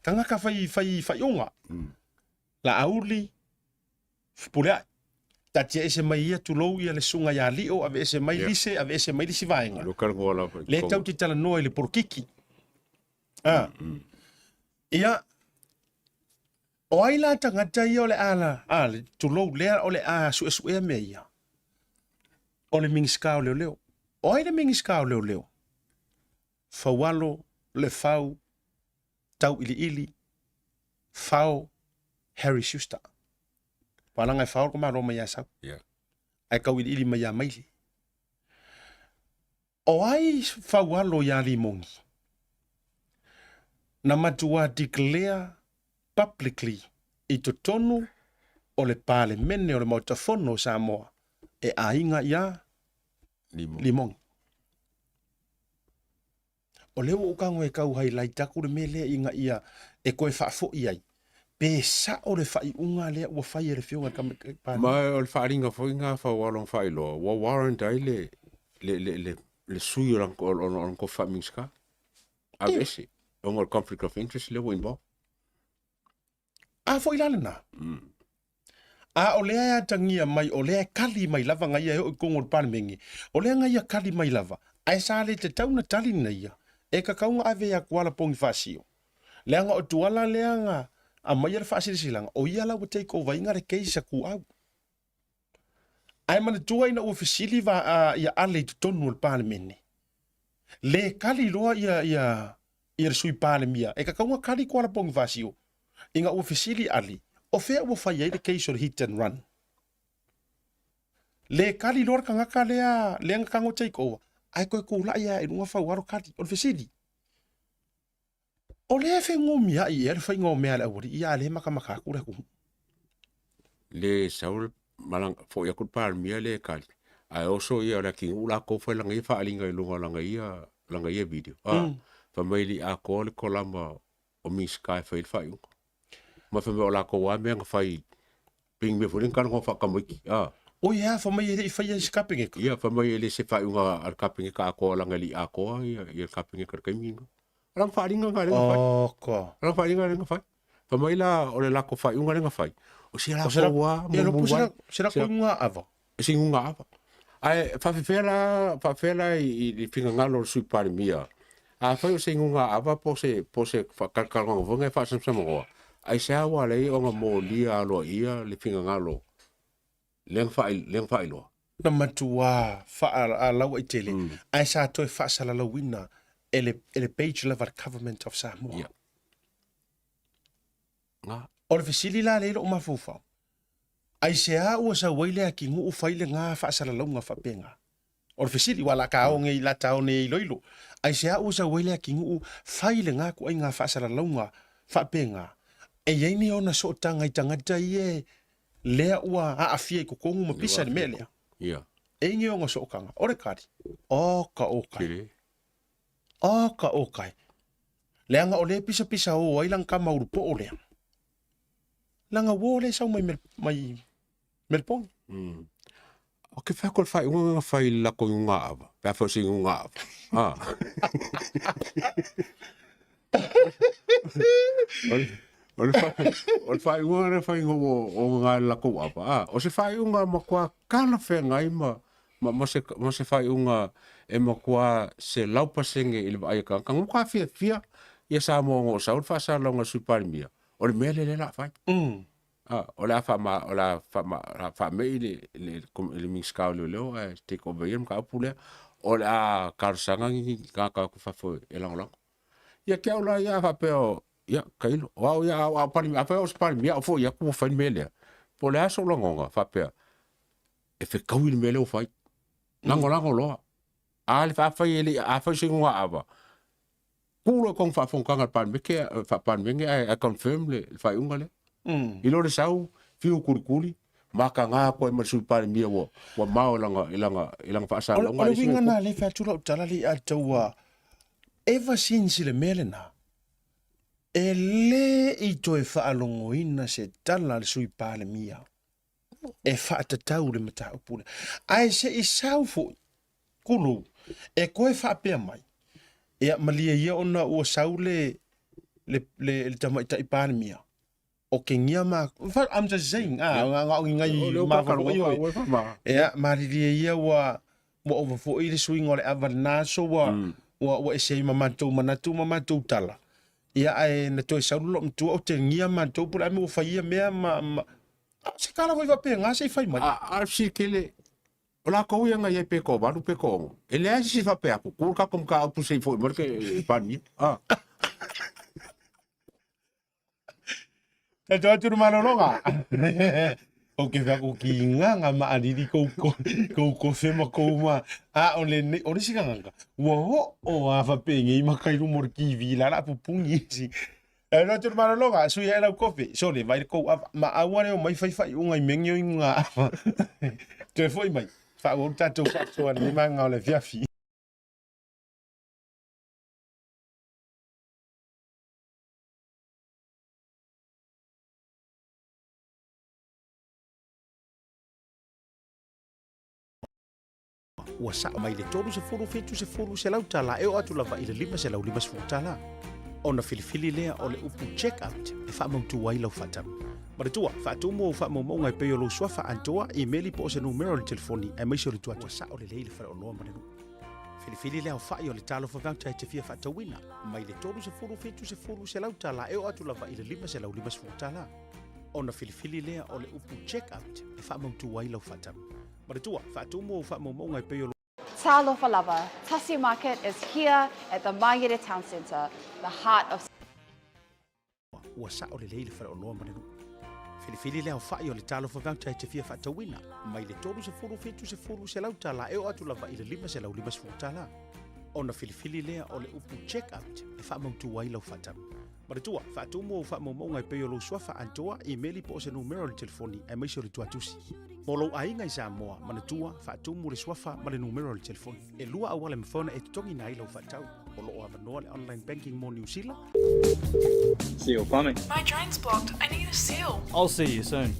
tagata fai fai faaiuga. Laauli, Fepuleai. Taatia ese mai ia tulou ia le susuga ia Lio, aveese mai Lise, aveese mai le isi vaega. Lea e tau te talanoa i le polokiki. A. Ia, o ai la tagata ia o le a, a, le tulou lea o le a suesuea mea ia? O le Minisita o Leoleo. O ai le Minisita o Leoleo? Faualo, Lefau, Tauiliili, Fao, Harry Schuster. Palanga e fao le malo mai ia Sau. Yeah. Ae tauiliili mai ia Maile. O ai Faualo ia Limogi? Na matua declare publicly i totonu o le Palemene o le Maota Fono o Samoa e aiga ia Limogi. O lea ua ou tago e tau highlight atu le mea lea ina ia e toe faafoi ai pe sao le faaiuga lea ua fai e le Afioga i le Tamaitai Palemia. Ma o le faaaliga foi lena a Faualo na faailoa, ua warrant ai le, le, le, le, le sui o lana tofi faa-Minisita. Aveese, ona o le conflict of interest lea ua involve. A foi la lena. A o lea e atagia mai, o lea e kali mai lava nga ia e oo i totonu o le Palemene, o lea nga ia kali mai lava, ae sa le tatau na tali na ia, e kakau nga ave ia Kuala Ponifasio. Leaga o Tuala lea na aumaia le faasilasilaga, o ia la ua take over ina le case a Kuau. Ae manatua ina ua fesili va, a, ia Ale i totonu o le Palemene, le kali loa ia, ia, ia le Sui Palemia, e tatau ona kali Kuala Ponifasio, ina ua fesili Ale, o fea ua fai ai le case o le hit and run? Le kali loa le tagata lea, lea na tago take over, ae toe tulai lava i luga faualo kali. O le fesili, o lea e fenumiai ea le faiga o mea a le aualii ia a lea e matamata atu le atunuu? Le sau le malaga foi atu le Palemia le kali, ae oso ia o le atinuu latou fai lana ia faaaliga i luga o lana ia lana ia video. Ah, fai mai e le i atoa le kolama o Minisita e fai ai le faaiuga. Ma fai mai o latou lava mea na fai, pei ni mea foi lea na talanoa faatamaiti. Ah. Oi e a, fai mai e le i faia e se Kapeneta? Ia, fai mai e le se faaiuga a le Kapeneta atoa leaga e le i atoa ia, ia le Kapeneta i le taimi lena. O lana faaaliga lena lea na fai. Oka. O lana faaaliga lea na fai. Fai mai la o le latou faaiuga lea na fai, o si a latou lava muamua. Se latou iuga ava. Se iuga ava. Ae faafefea la, faafefea la i le finagalo o le Sui Palemia, afai o se iuga ava po o se, po o se faatalatalanoaga foi lena e faasamsamanoa, aisea ua ala ai ona molia aloaia le finagalo lea na lea na faailoa? Na matua faalauaitele, ae sa toe faasalalauina e le, e le page lava a le Government of Samoa. Ia. Nga. O le fesili la lea i lou mafaufau, aisea ua sau ai le atinuu fai lena faasalalauga faapena? O le fesili, ua la ta o nei, la ta o nei iloilo. Aisea ua sau ai le atinuu fai lena ituaiga faasalalauga faapena? E i ai ni ona sootaga i tagata ia lea ua aafia i totonu ma pisa i le mea lea? Ia. E i ai ni ona sootaga? O le tali, oka oka. Oka oka. Leaga o lea e pisapisa o ai lana tama ulupoo lea. Lana uo lea e sau mai mai Melbourne. O ke whea ko le whaiunga nga whai le lako i ngā awa. Pea whai se ngā awa. Ah. O le whaiunga na whai ngā o ngā lako awa. Ah. O se whaiunga ma kua kala whengai ma ma, ma se, ma se whaiunga e ma kua se laupasenge i le vaai ka. Ka ngā fia fia ia Samoa ngō sau le whaasalaunga Sui Palemia. O le mea le le la whai. Ah, o le a faama, o le a faama, faamei le, le, le Minisita o Leoleo ae take over ia le mataupu lea, o le a talosaga ni tagata o fafo e lagolago. Ia te au la ia a faapea o, ia, tailo, o au ia, a, a, a, afai o se Palemia, au foi atu ua fai le mea lea. Po o le a sou lagona, faapea, e fetaui le mea lea ua fai. Lagolago loa. A le afai e le, afai o se igoga ava, Ku loa kong faafofoga le Palemeke, faa-Palemene ae confirm le faaiuga lea. I lo le sau, fiu kulikuli, makaga atu ai ma le Sui Palemia ua ua mao i lana i lana i lana faasalalauga. O le uiga lena lea e fai atu lau tala le ia te ua ever since i le mea lena, e le i toe faalogoina se tala a le Sui Palemia e faatatau le mataupu lea. Ae se i sau foi, Kulou, e koe faapea mai, ia malie ia ona ua sau le, le, le, le tamaitai Palemia, o kengia ma, I'm just saying, ah, yeah. nga o ngai ma foi oi. Ia, malilie ia ua, ua ova foi le suiga o le ava lena aso ua, ua, ua ese ai ma matou manatu ma matou tala. Ia, ae na toe sau le loomatua o tengia matou po o le a le mea ua fai ia mea ma, ma, a o se tala foi faapena se i fai mai. A, a fesili tele, o latou ia na i ai pe toavalu pe toaono, e leai se isi faapea atu, tu le tatou mataupu se i foi mai le Palemia. A. Tatou atu le malologa. Ou ke fai atu ki nganga maalili kou kou kofe ma kou ma a o le nei o le isi tagata ua oo a faapegei ma kai luma o le TV la la pupungi isi. E no atu le malologa sui ae lau kofe sole vai le kou ava ma aua le omai fai faaiuga i mea nei o iuga ava. Toe foi mai faaauau le tatou faasoa i lenei vaega o le afiafi. Ua sao mai le 30 70 selau tala e oo atu lava i le 550 tala. Ona filifili lea o le upu check out e faamautu ai lau faatau. Manatua, faatumu ou faamaumauga e pei o lou suafa atoa, imeli po o se numera o le telefoni aemaise o le tuatua sao lelei i le faleoloa ma le nuu. Filifili le aofai o le Talofa Voucher e te fia faatauina, mai le 30, 70, 100 tala e oo atu lava i le 550 tala. Ona filifili lea o le upu Check Out e faamautu ai lau faatau. Manatua, faatumu ou faamaumauga e pei o. Talofa lava, Tasi Market is here at the Mangere Town Centre, the heart of. Ua sao lelei le faleoloa ma le nuu. Filifili le aofai o le Talofa Voucher e te fia faatauina, mai le 30, 70, 100 tala e oo atu lava i le 550 tala. Ona filifili lea o le upu Check Out e faamautu ai lau faatau. Manatua, faatumu ou faamaumauga e pei o lou suafa atoa, imeli po o se numera o le telefoni aemaise o le tuatusi. Mo lou aiga i Samoa, manatua, faatumu le suafa ma le numera o le telefoni. E lua auala e mafai ona e totogiina ai lau faatau. O lo o avanoa le online banking mo Niu Sila. Seal plumbing. My drain's blocked. I need a seal. I'll see you soon.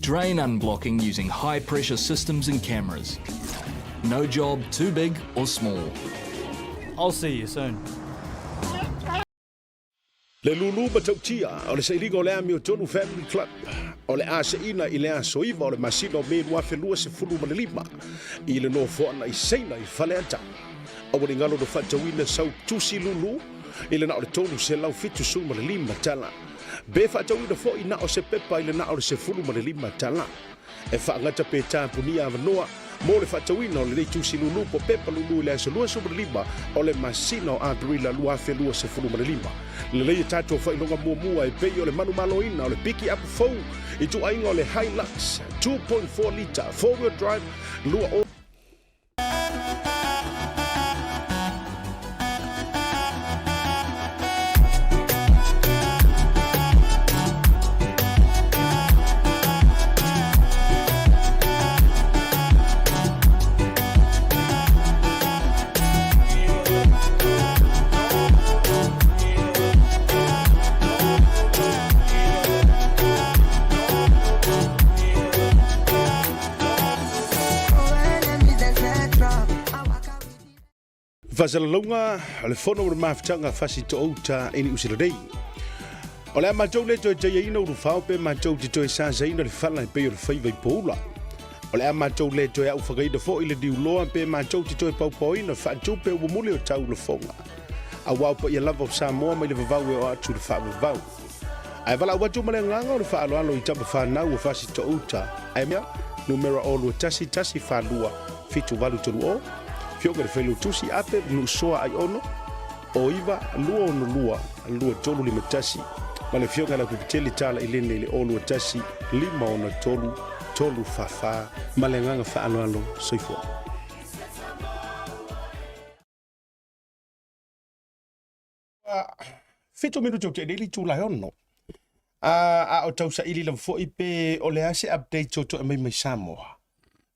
Drain unblocking using high pressure systems and cameras. No job too big or small. I'll see you soon. Le lūlū matautia o le sailiga o le Amiotonu Family Club o le a seina i le aso 9 o le masina o Me 2025 i le nofoaga i Saina i Faleata. Aua ne i galo no faatauina sau tusi lūlū i le na o le 375 tala. Be faatauina foi na o se pepa i le na o le 15 tala. E faagata pe tapunia avanoa mo le faatauina o lenei tusi lulu po pepa lulu i le aso 25 o le masina o Aperila 2025. Lelei e tatou faailoga muamua e pei o le manumaloina o le piki apu fou i tuaiga o le Hilux 2.4 lita four-wheel drive 20 Faasalalauga o le Fono o le Mafutaga Fasitoo-uta i Niu Sila nei. O le a matou le toe taiaina ulufao pe matou te toe sasaina le fala e pei o le faiva i poula. O le a matou le toe aufagaina foi le niuloa pe matou te toe paupaoina faatupe ua muli o tau lafoga. Aua o paia lava o Samoa mai le vavau e oo atu i le faavavau. Ae valaau atu ma le agaga o le faaaloalo i tama fanau o Fasitoo-uta, ae mea, numera 0 2 1 1 4 2 7 8 3 0, Afioga i le Failautusi Ape Nuusoa Aiono, o 9 2 6 2 2 3 5 1, ma le Afioga i le Pipitele Tala Ilene i le 0 2 1 5 6 3 3 4 4, ma le agaga faaaloalo. Soifua. Fitu minute o te nei le itula e ono. A, a o tausaili lava foi pe o le a se update o toe mai mai Samoa.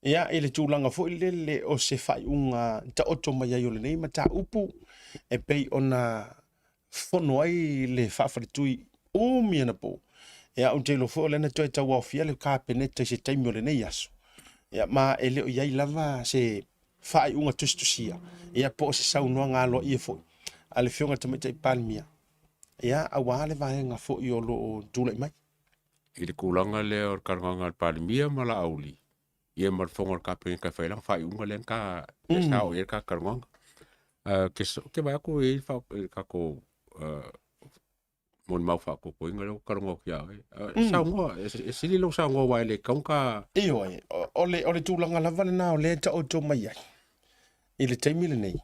Ia, i le tulaga foi lele o se faaiuga taoto mai ai o lenei mataupu e pei ona fono ai le faafaletui umi anapo. Ia, ou te iloa foi o lea na toe tauaofia le Kapeneta i se taimi o lenei aso. Ia, ma e le o i ai lava se faaiuga tusitusia, ia po o se saunoaga aloaia foi a le Afioga i le Tamaitai Palemia, ia aua le vaega foi o lo o tulai mai. I le tulaga lea o le talanoaga a le Palemia ma Laauli, ia ma le fono a le Kapeneta e fai ai lana faaiuga lea na lea sa oo i ai le tatou talanoaga. Ou te vaai atu e i ai le tatou molimau faaopoopoina lea ua talanoa atu ia oe. Saunoa, e sili lou saunoa aua e le tatau ona ta... Ioe, o le tulaga lava lena o lea e taoto mai ai i le taimi lenei,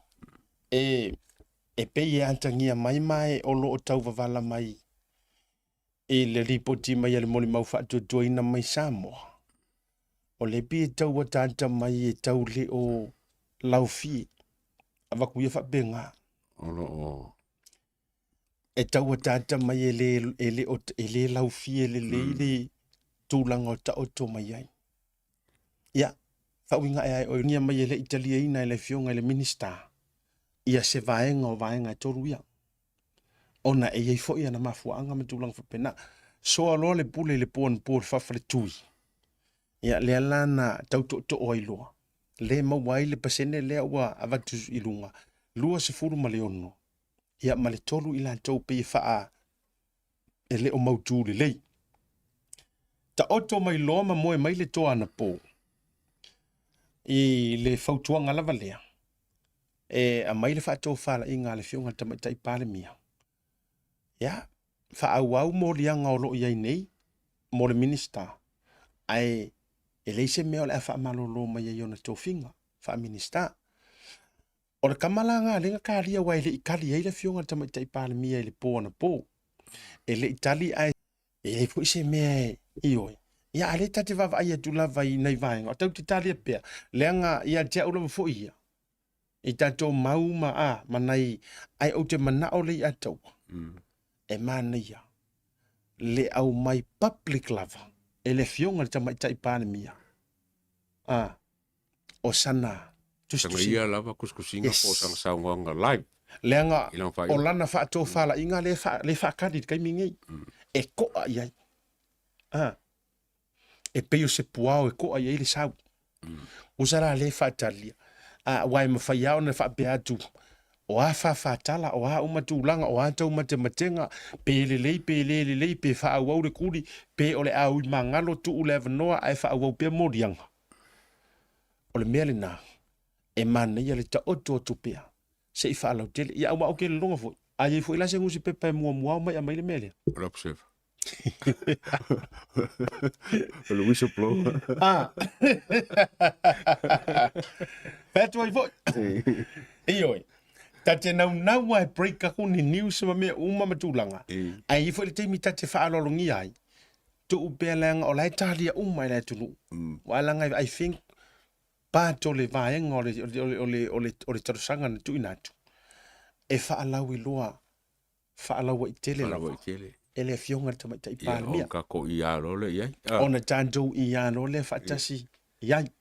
e pei e atagia mai ma e o lo o tauvavala mai i le lipoti mai a le molimau faatuatuaina mai Samoa, o lea pei e tau ataata mai e tau le o laufie, avatu ia faapena. O lo o E tau ataata mai e le, e le, e le laufie lelei mm. le tulaga o taoto mai ai. Ia, faauiga e ai oe, mai e le i taliaina e le afioga i le Minista ia se vaega o vaega e tolu ia. Ona e i ai foi ana mafuaaga ma tulaga faapena. Soa loa le pule i le po anapo i le faafaletui. Ia, lea la na tau tootoo ai loa. Le maua ai le pasene lea ua avatu i luga, 26 ia ma le tolu i latou pei e faa e le o mautū lelei. Taoto mai loa ma moe mai le toa anapo i le fautuaga lava lea. E aumai le faatofalaiga a le Afioga i le Tamaitai Palemia, ia, faaauau moliaga o lo o i ai nei mo le Minisita, ae e leai se mea o le a faamalolo mai ai i ona tofiga faa-Minisita. O le tama la lena lea na talia aua e le i tali ai le Afioga i le Tamaitai Palemia i le po anapo. E le i tali ae e leai foi se mea e ioe. Ia a lea ta te vaavaai atu lava i nai vaega, o tatou te talia pea, leaga ia te au lava foi ia, i tatou mau ma a, ma nai, ae ou te manao lea ia taua, e manaia le aumai public lava e le Afioga i le Tamaitai Palemia, a, o sana tusitusiga. Sana ia lava tusitusiga yes. po o sana saunoaga live. Leaga o lana faatofalaiga lea fa, lea faakali i le taimi nei. E koa i ai. Ah. E pei o se puao e koa i ai le sau. Usa la lea faatalia. Ah, aua e mafai lava ona faapea atu, o a fāfātala, o a uma tulaga, o a taumatematega, pe lelei pe le lelei, pe faaauau le kuli, pe o le a ui magalo tuu le avanoa ae faaauau pea moliaga. O le mea lena, e manaia le taoto atu pea se i faalautele. Ia aua ou te lologa foi, a i ai foi la se nusipepa e muamua ao mai aumai le mea lea. O le Observer. O le whistleblower. Ah. Fai atu ai foi. Ioe. Ta te naunau a e break aku ni news ma mea uma ma tulaga. Ae i ai foi le taimi ta te faaaloalogia ai. Tuu pea leaga o la e talia uma e le atunuu. Aua leaga I think part o le vaega o le, o le, o le, o le, o le talosaga na tuuina atu, e faalauiloa faalauaitele lava e le Afioga i le Tamaitai Palemia. Ia, ona tatou ia loa lea i ai. Ona tatou ia loa lea faatasi i ai.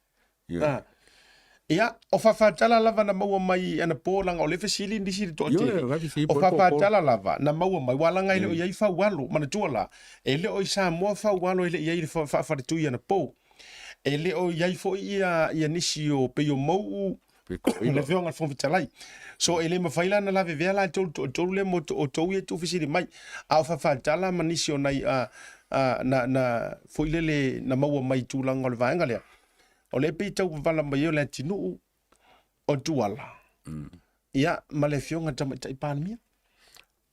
Ia, o fafatala lava na maua mai anapo leaga o lea e fesili nisi i le toatele. O fafatala lava na maua mai, aua leaga e le o i ai faualo. Manatua la, e le o i Samoa faualo e le i ai i le faafaletui anapo. E le o i ai foi ia nisi o pei o Mau'u, le Afioga i le Fofoga Fetalai. So e le mafai la ona lavevea latou le toatolu lea mo outou ia e tuufesili mai. A o fafatala ma nisi o nai na, na foi lele na maua mai i tulaga o le vaega lea, o lea e pei e tau wavala mai ai o Leatinuu, o Tuala, ia, ma le Afioga i le Tamaitai Palemia.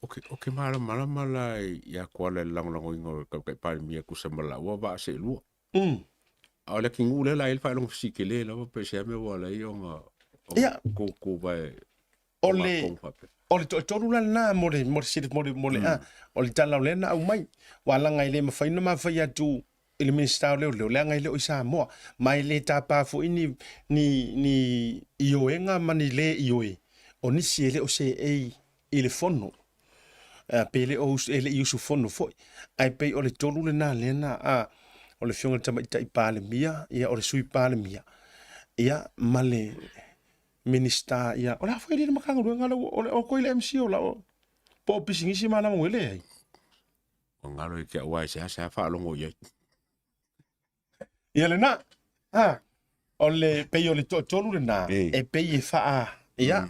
Ou te malamalama la ia Tuala i le lagolagoina o le Tamaitai Palemia e tusa ma laua vaa seelua. A o le atunuu lea la e i ai le faailoga fesili tele lava pe o se a mea ua ala ai ona tutu vae O le o le toatolu la lena mo le mo le mo le mo le a o le tala o lea na aumai. Aua leaga e le mafai ona mafai atu i le Minisita o Leoleo leaga e le o i Samoa ma e le tapa foi ni ni ni ioega ma ni le ioe o nisi e le o seei i le fono pe le o e le i usufono foi. Ae pei o le tolu lena lea na a o le Afioga i le Tamaitai Palemia, ia o le Sui Palemia, ia ma le Minisita, ia o le a foi le Matagaluega lea o le o koe le MC o lau po o pisinisi ma lama e leai. Ua galo i te au ae seasea faalogo i ai. Ia lena. Ha. O le pei o le toatolu lena e pei e faa ia.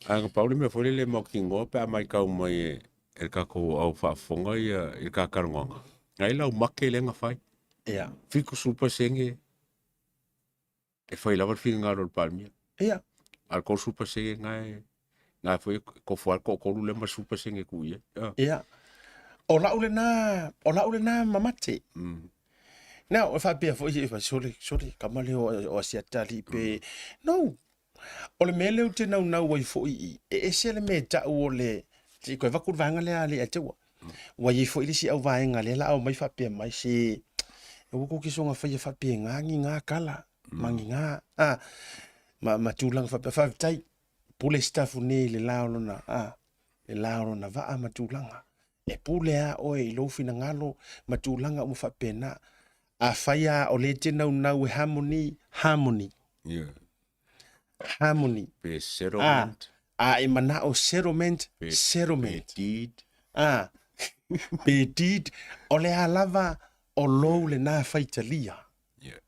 Ae na pau le mea foi lele e mautinoa pe a matau mai e le tatou au faafofoga ia i le ta talanoaga, na i lau make lea na fai. Ia. 70% e fai lava le finagalo o le Palemia. Ia. A o le 30% na e na foi e kofo ai le toatolu lea ma le 10% e tuu i ai. Ah. Ia. O lau lena, o lau lena mamate. Now, e faapea foi, e sole, sole, kama lea o, o Asiata alii pe... No. O le mea lea ou te naunau ai foi i, e ese le mea e tau o le, se i koe avatu le vaega lea a alii Ateua. Ua i ai foi le isi au vaega lea la a omai faapea mai se, aua kou te soona faia faapena ni ngā kala, ma ni ngā, a, ma, ma tulaga faapea, faafetai, pule sitafu nei i le la o lona, a, le la o lona vaa ma tulaga. E pule a oe i lou finagalo ma tulaga uma faapena. Afai a o lea e te naunau e harmony, harmony. Yeah. Harmony. Pe settlement. A, a e manao settlement, Pe, settlement. Pe deed. A, pe deed. O le a lava o lou lena faitalia. Yeah.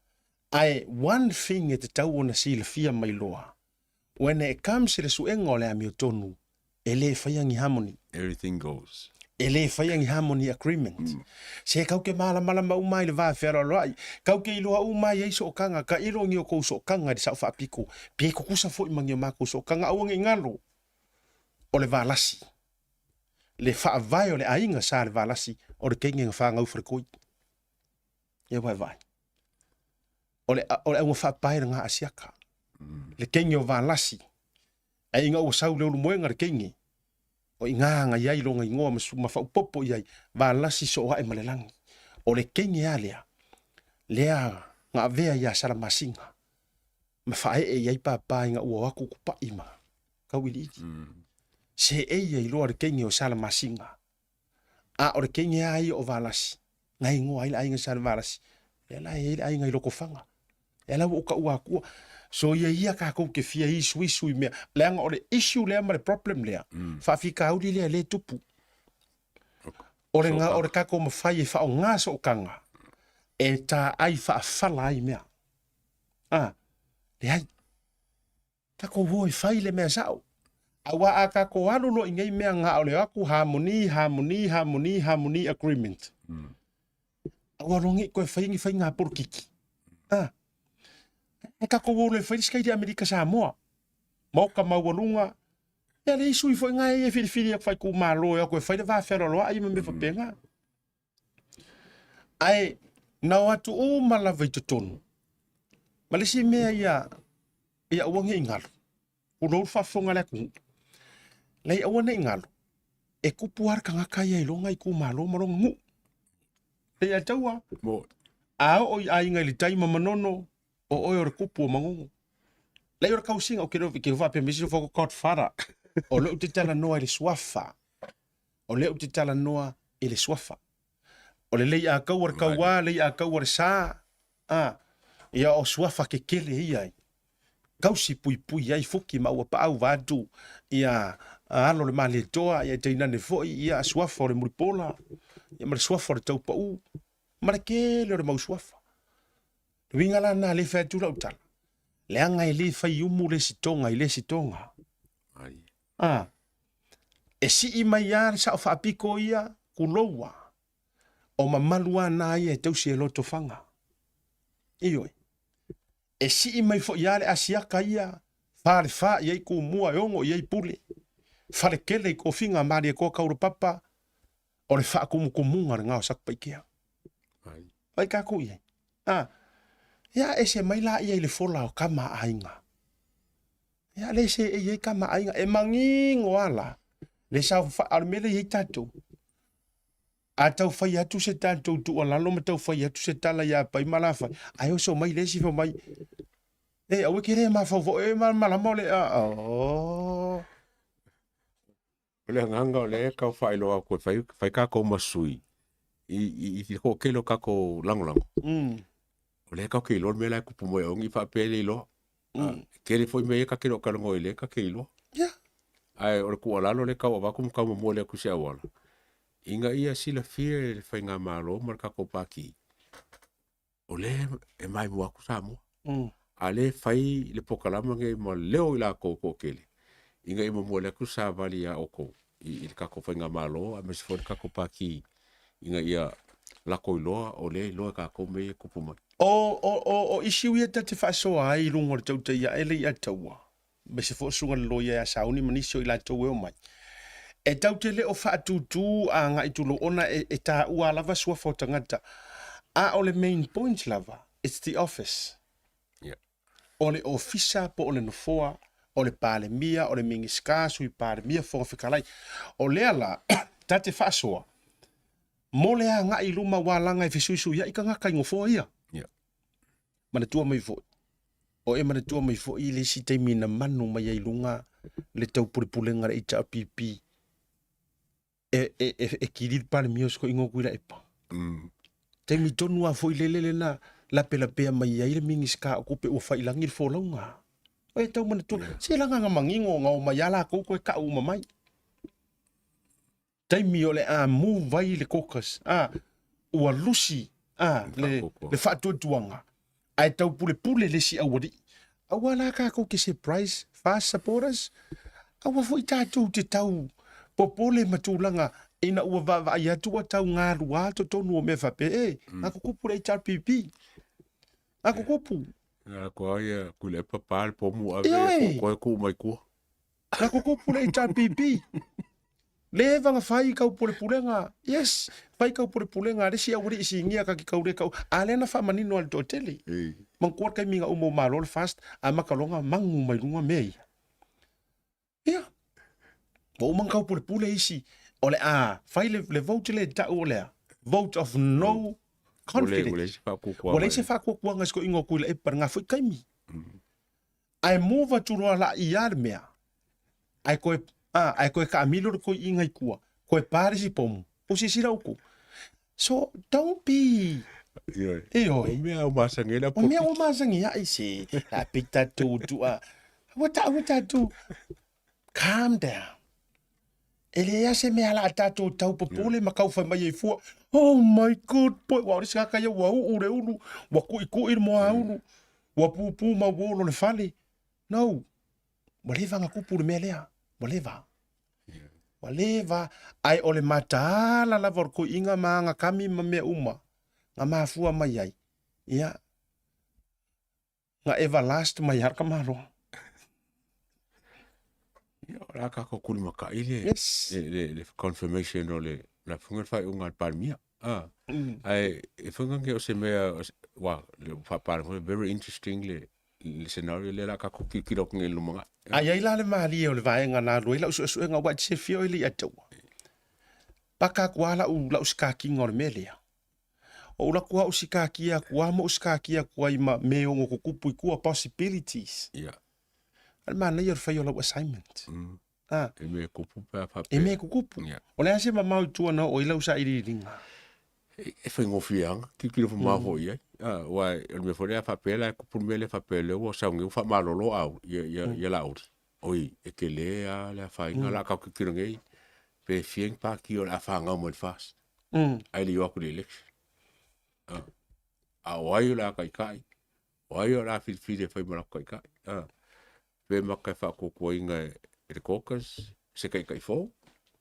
Ae one thing e tatau ona silafia mai loa, when it comes i le suega o le amiotonu, e le faia ni harmony. Everything goes. E lē faia ni harmony agreement. Se kau ke malamalama uma i le va fealoaloai, kau ke iloa uma ai ai sookaga, ka ilo ni o kou sookaga i le sao faapiko, pe kukusa foi ma ni o makou sookaga, aua ne i galo o le Valasi, le faavae o le aiga sa le Valasi o le kenge na fanau falekoi. Ia ua e vaai. O le, o le auga faapae lena a Siaka. Le kenge o Valasi, ae ina ua sau le ulumoega le kenge, o i ina na i ai lona igoa ma, ma faaopoopo i ai, Valasi soo ae ma le lagi. O le kenge a lea, lea na avea iā Salamasina, ma faaee i ai pāpā ina ua o atu kupaʻi ma Kauiliili. Seei ai loa le kenge o Salamasina, a o le kenge a ia o Valasi, na igoa ai le aiga sa le Valasi, lea la e i ai le aiga i Lotofaga. Lea la ua ou taua atua. So ia ia kākou ke fia isuisu i mea, leaga o le issue lea ma le problem lea, faafitauli lea e le tupu. O le, o le tatou mafai e faaaoga sootaga e taai faafala ai mea. A, leai. Takou o e fai le mea sao. Aua a takou alu loa i nei mea na o le o atu harmony, harmony, harmony, harmony agreement. Aua loa nei toe faia ni faiga polokiki. A, e takou o loa e fai le isi Amerika Samoa. Maoka maualuga, ia le isi sui foi na e filifili atu faitumalo e o atu e fai le va fealoaloai ma mea faapena. Ae na o atu uma lava i totonu. Ma le isi mea ia, ia aua ne i galo. Pulou le faafofoga a le atunuu. Leai aua ne i galo, e tupu lava le tagata ia i lona itumalo ma lona nuu. Leai a taua, a oo i aiga i le tai ma Manono, o oe o le kupu o Manono. Leai o le tausiga, ou te le o faapea mai se Godfather, o lea ou te talanoa i le suafa. O lea ou te talanoa i le suafa. O le lei ākau a le kauā, lei ākau a le sā, ā, ia o suafa kekele ia i kausi puipui ai fuki ma ua paau vaeatu ia alo le Malietoa, ia tainane foi ia suafa o le Mulipola, ia ma le suafa o le Taupaū, ma le kele o le mau suafa. Le uiga la lena lea e fai atu lau tala, leaga e le fai umu le isi toga i le isi toga. A, e sii mai lava le sao faapiko ia, kuloua, o mamalu lava na ia e tausi e Lotofaga. Ioe. E sii mai foi lava le asiata ia, falefa i ai Tumua e ono i ai Pule, Falekele i tofiga Malietoa Taulapapa, o le faatumutumuga lena o Satupaitea. Vai tatou i ai. A, ia ese mai laia i le fola o tama a aiga. Ia le se e i ai tama aiga e manino a la le sao fa a o le mea lea e i ai tatou. A tau fai atu se tatou tuualalo ma tau fai atu se tala ia Pai ma Lafai, ae oso mai le isi fai mai, e aua e te le mafaufau e malamalama o le a oh. O le agaga o lea e tau faailoa atu e fai, fai tatou ma sui i, i, i le toatele o tatou lagolago. O lea tatou te iloa le mea la e tupu mai aua ne i faapea e le iloa. E tele foi mea ia ta te le o talanoa i lea ta te iloa. Yeah. Ae o le tuualalo lea e tau avatu ma tau momoli atu i se auala, ina ia silafia e le faigamalo ma le tatou Pati, o lea e maimoa atu Samoa. A o lea e fai le polokalame lenei ma leo i latou toatele ina ia momoli atu le savali ia outou i le tatou faigamalo aemaise foi le tatou Pati ina ia latou iloa o lea e iloa e tatou mea ia e tupu mai. O issue ia ta te faasoa ai i luga o le tautai ae le i ataua, aemaise foi o susuga i le loia ia Sauni ma nisi o i latou e omai, e tau te le o faatutū agai tulou ona e taua lava suafa o tagata, a o le main point lava, it's the office. Yeah. O le ofisa po o le nofoa, o le Palemia, o le Minisita, Sui Palemia, Fofoga Fetalai. O lea la, ta te faasoa, mo le agai i luma aua laga e fesuisuiai tagata i nofoa ia. Yeah. Manatua mai foi, o e manatua mai foi i le isi taimi na manu mai ai luga le taupulepulega a le HRPP e, e, e, e kili le Palemia o Sikoiga o Tuilaepa. Taimi tonu lava foi lele lena lapelapea mai ai le Minisita o Tupe ua fai i lagi le folauga. O e tau manatua, se laga na manino na omai lava latou toe tau uma mai. Taimi o le a move ai le caucus, a, ua lusi a, le, le faatuatuaga, ae taupulepule le isi aualii. Aua la tatou te surprise FAST supporters, aua foi tatou te tau popole ma tulaga. Ina ua vaavaai atu ua tau galua totonu o mea faapea, e, na kukupu le HRPP. Na kukupu. Na koa ia Tuilaepa pa le pomu ave Ioe. ko koe ku mai kua. Na kukupu le HRPP. Leva na fai kau pulepulega. Yes, fai kau pulepulega. Le si aualii sigia ka ki kau le kau. A lea na faamanino a le toatele. Manatua le taimi na uma o malo le FAST, amata loa ona magu mai luga mea ia. Ia, ua uma ona taupulepule isi, o le a fai le, le vote lea e tau o le a? Vote of no confidence. Ua leai se faakuakuaga. Ua leai se faakuakuaga i si toeaina o Tuilaepa i lena foi taimi. Ae move atu loa laia le mea, ae toe, a, ae toe taamilo le toeaina i tua, toe pa le isi pomu, ua silasila outou. So, don't be Ioe. Ioe. O mea ua masani ai le O mea ua masani ai se, a pei tatou tua, ua ta, ua tatou, calm down. E leai lava se mea la a tatou tau popole ma tau fai mai ai fua, oh my god boy, ua o le isi tagata ia ua uu le ulu, ua kuikui le moaulu, ua pupu mauolo le fale. No, ua leva ona tupu le mea lea, ua leva. Ua leva, ae o le mataala lava o le toeaina ma ana kami ma mea uma na mafua mai ai, ia, na everlast mai lava le tamaloa. Ia, o le a tatou tulimatai le, Yes. le, le, le confirmation o le, la fuga le faaiuga a le Palemia. Ah, ae e fai nge o se mea, o se- wa, le faapalagi very interesting le, le scenario lea la tatou tilotilo atu nei i le lumanai. A i ai la le malie o le vaega na alu ai lau suesuega aua e te silafia oe le ia te ua. Paka atu lava lau, lau sikakiga o le mea lea. O ou latou au sikakia atu lava ma ou sikakia atu ai ma me ono tutupu i tua, possibilities. Ia. A le manaia o le fai o lau assignment. Ah. E mea kupu pe a faapea. E mea kukupu. Ia. O le a se mamao i tua na oo ai lau sailiiliga? E faigofie lava, tilotilo mamao foi i ai. Ah, aua o le mea foi lea a faapea la e kupu le mea lea faapea lea ua sau nei ua faamalolo au ia, ia, ia Laauli. Oi, e tele lava le afaina o le a tatou tilotilo nei pe fia ni pati o le a fanau mai le FAST. Ae le i o atu i le election. Ah, a o ai o le a taitai, o ai o le a filifili e fai ma latou taitai. Ah, pe maka e faatuatuaina e le caucus se taitai fou.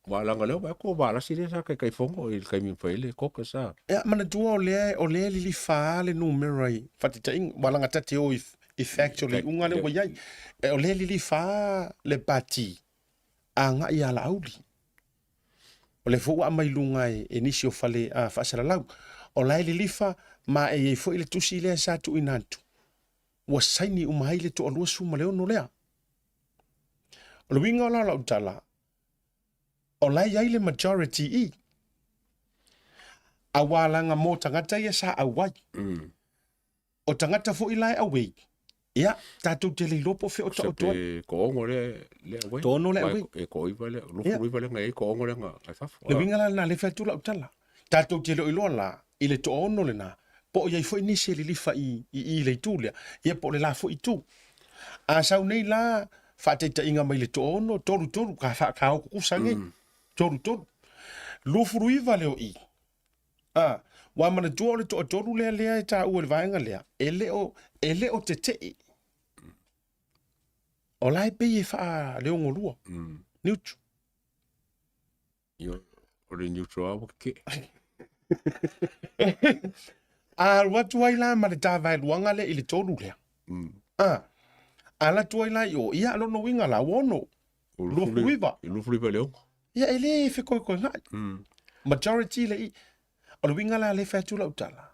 Aua leaga o lea ua vaai atu o Valasi lea sa taitaifono i le taimi na fai ai le caucus a. Ia, manatua o lea, o lea e lilifa lava le numera i faataitaiga, aua leaga ta te o i, i facts o le iuga lea ua i ai. O lea e lilifa lava le pati agai ia Laauli. O lea foi ua aumai i luga e, e nisi o fale a, faasalalau. O la e lilifa ma e i ai foi le tusi lea sa tuuina atu, ua saini uma ai le toalua 16 lea. O le uiga o la o lau tala, o la e i ai le majority i. Aua leaga mo tagata ia sa auai. O tagata foi la e auei, ia, tatou te le iloa po o fea o taoto ai. Pe toaono le, le auai. Toaono le auai. E toaiva le, 29 le na i ai, toaono le na i fafo. Le uiga la lena, lea e fai atu lau tala. Tatou te le o iloa la, i le toaono lena, po o i ai foi nisi e lilifa i, i, i le itu lea, ia po o le la foi itu. A sau nei la, faataitaiga mai le toaono, tolu tolu, ka, fa, ka o tutusa nei, tolu tolu. 29 lea o i. A, ua manatua o le toatolu lea lea e taua i le vaega lea, e le o, e le o tetee. O la e pei e faaleogolua, neutral. Io, o le neutral lava ua tetee. A alu atu ai la ma le ta vaeluaga lea i le tolu lea. A, alu atu ai la i o, ia, lona uiga la, ua ono, 29. 29 i le ono. Ia, e le fekoekoega'i. Majority le i. O le uiga la lea e fai atu lau tala,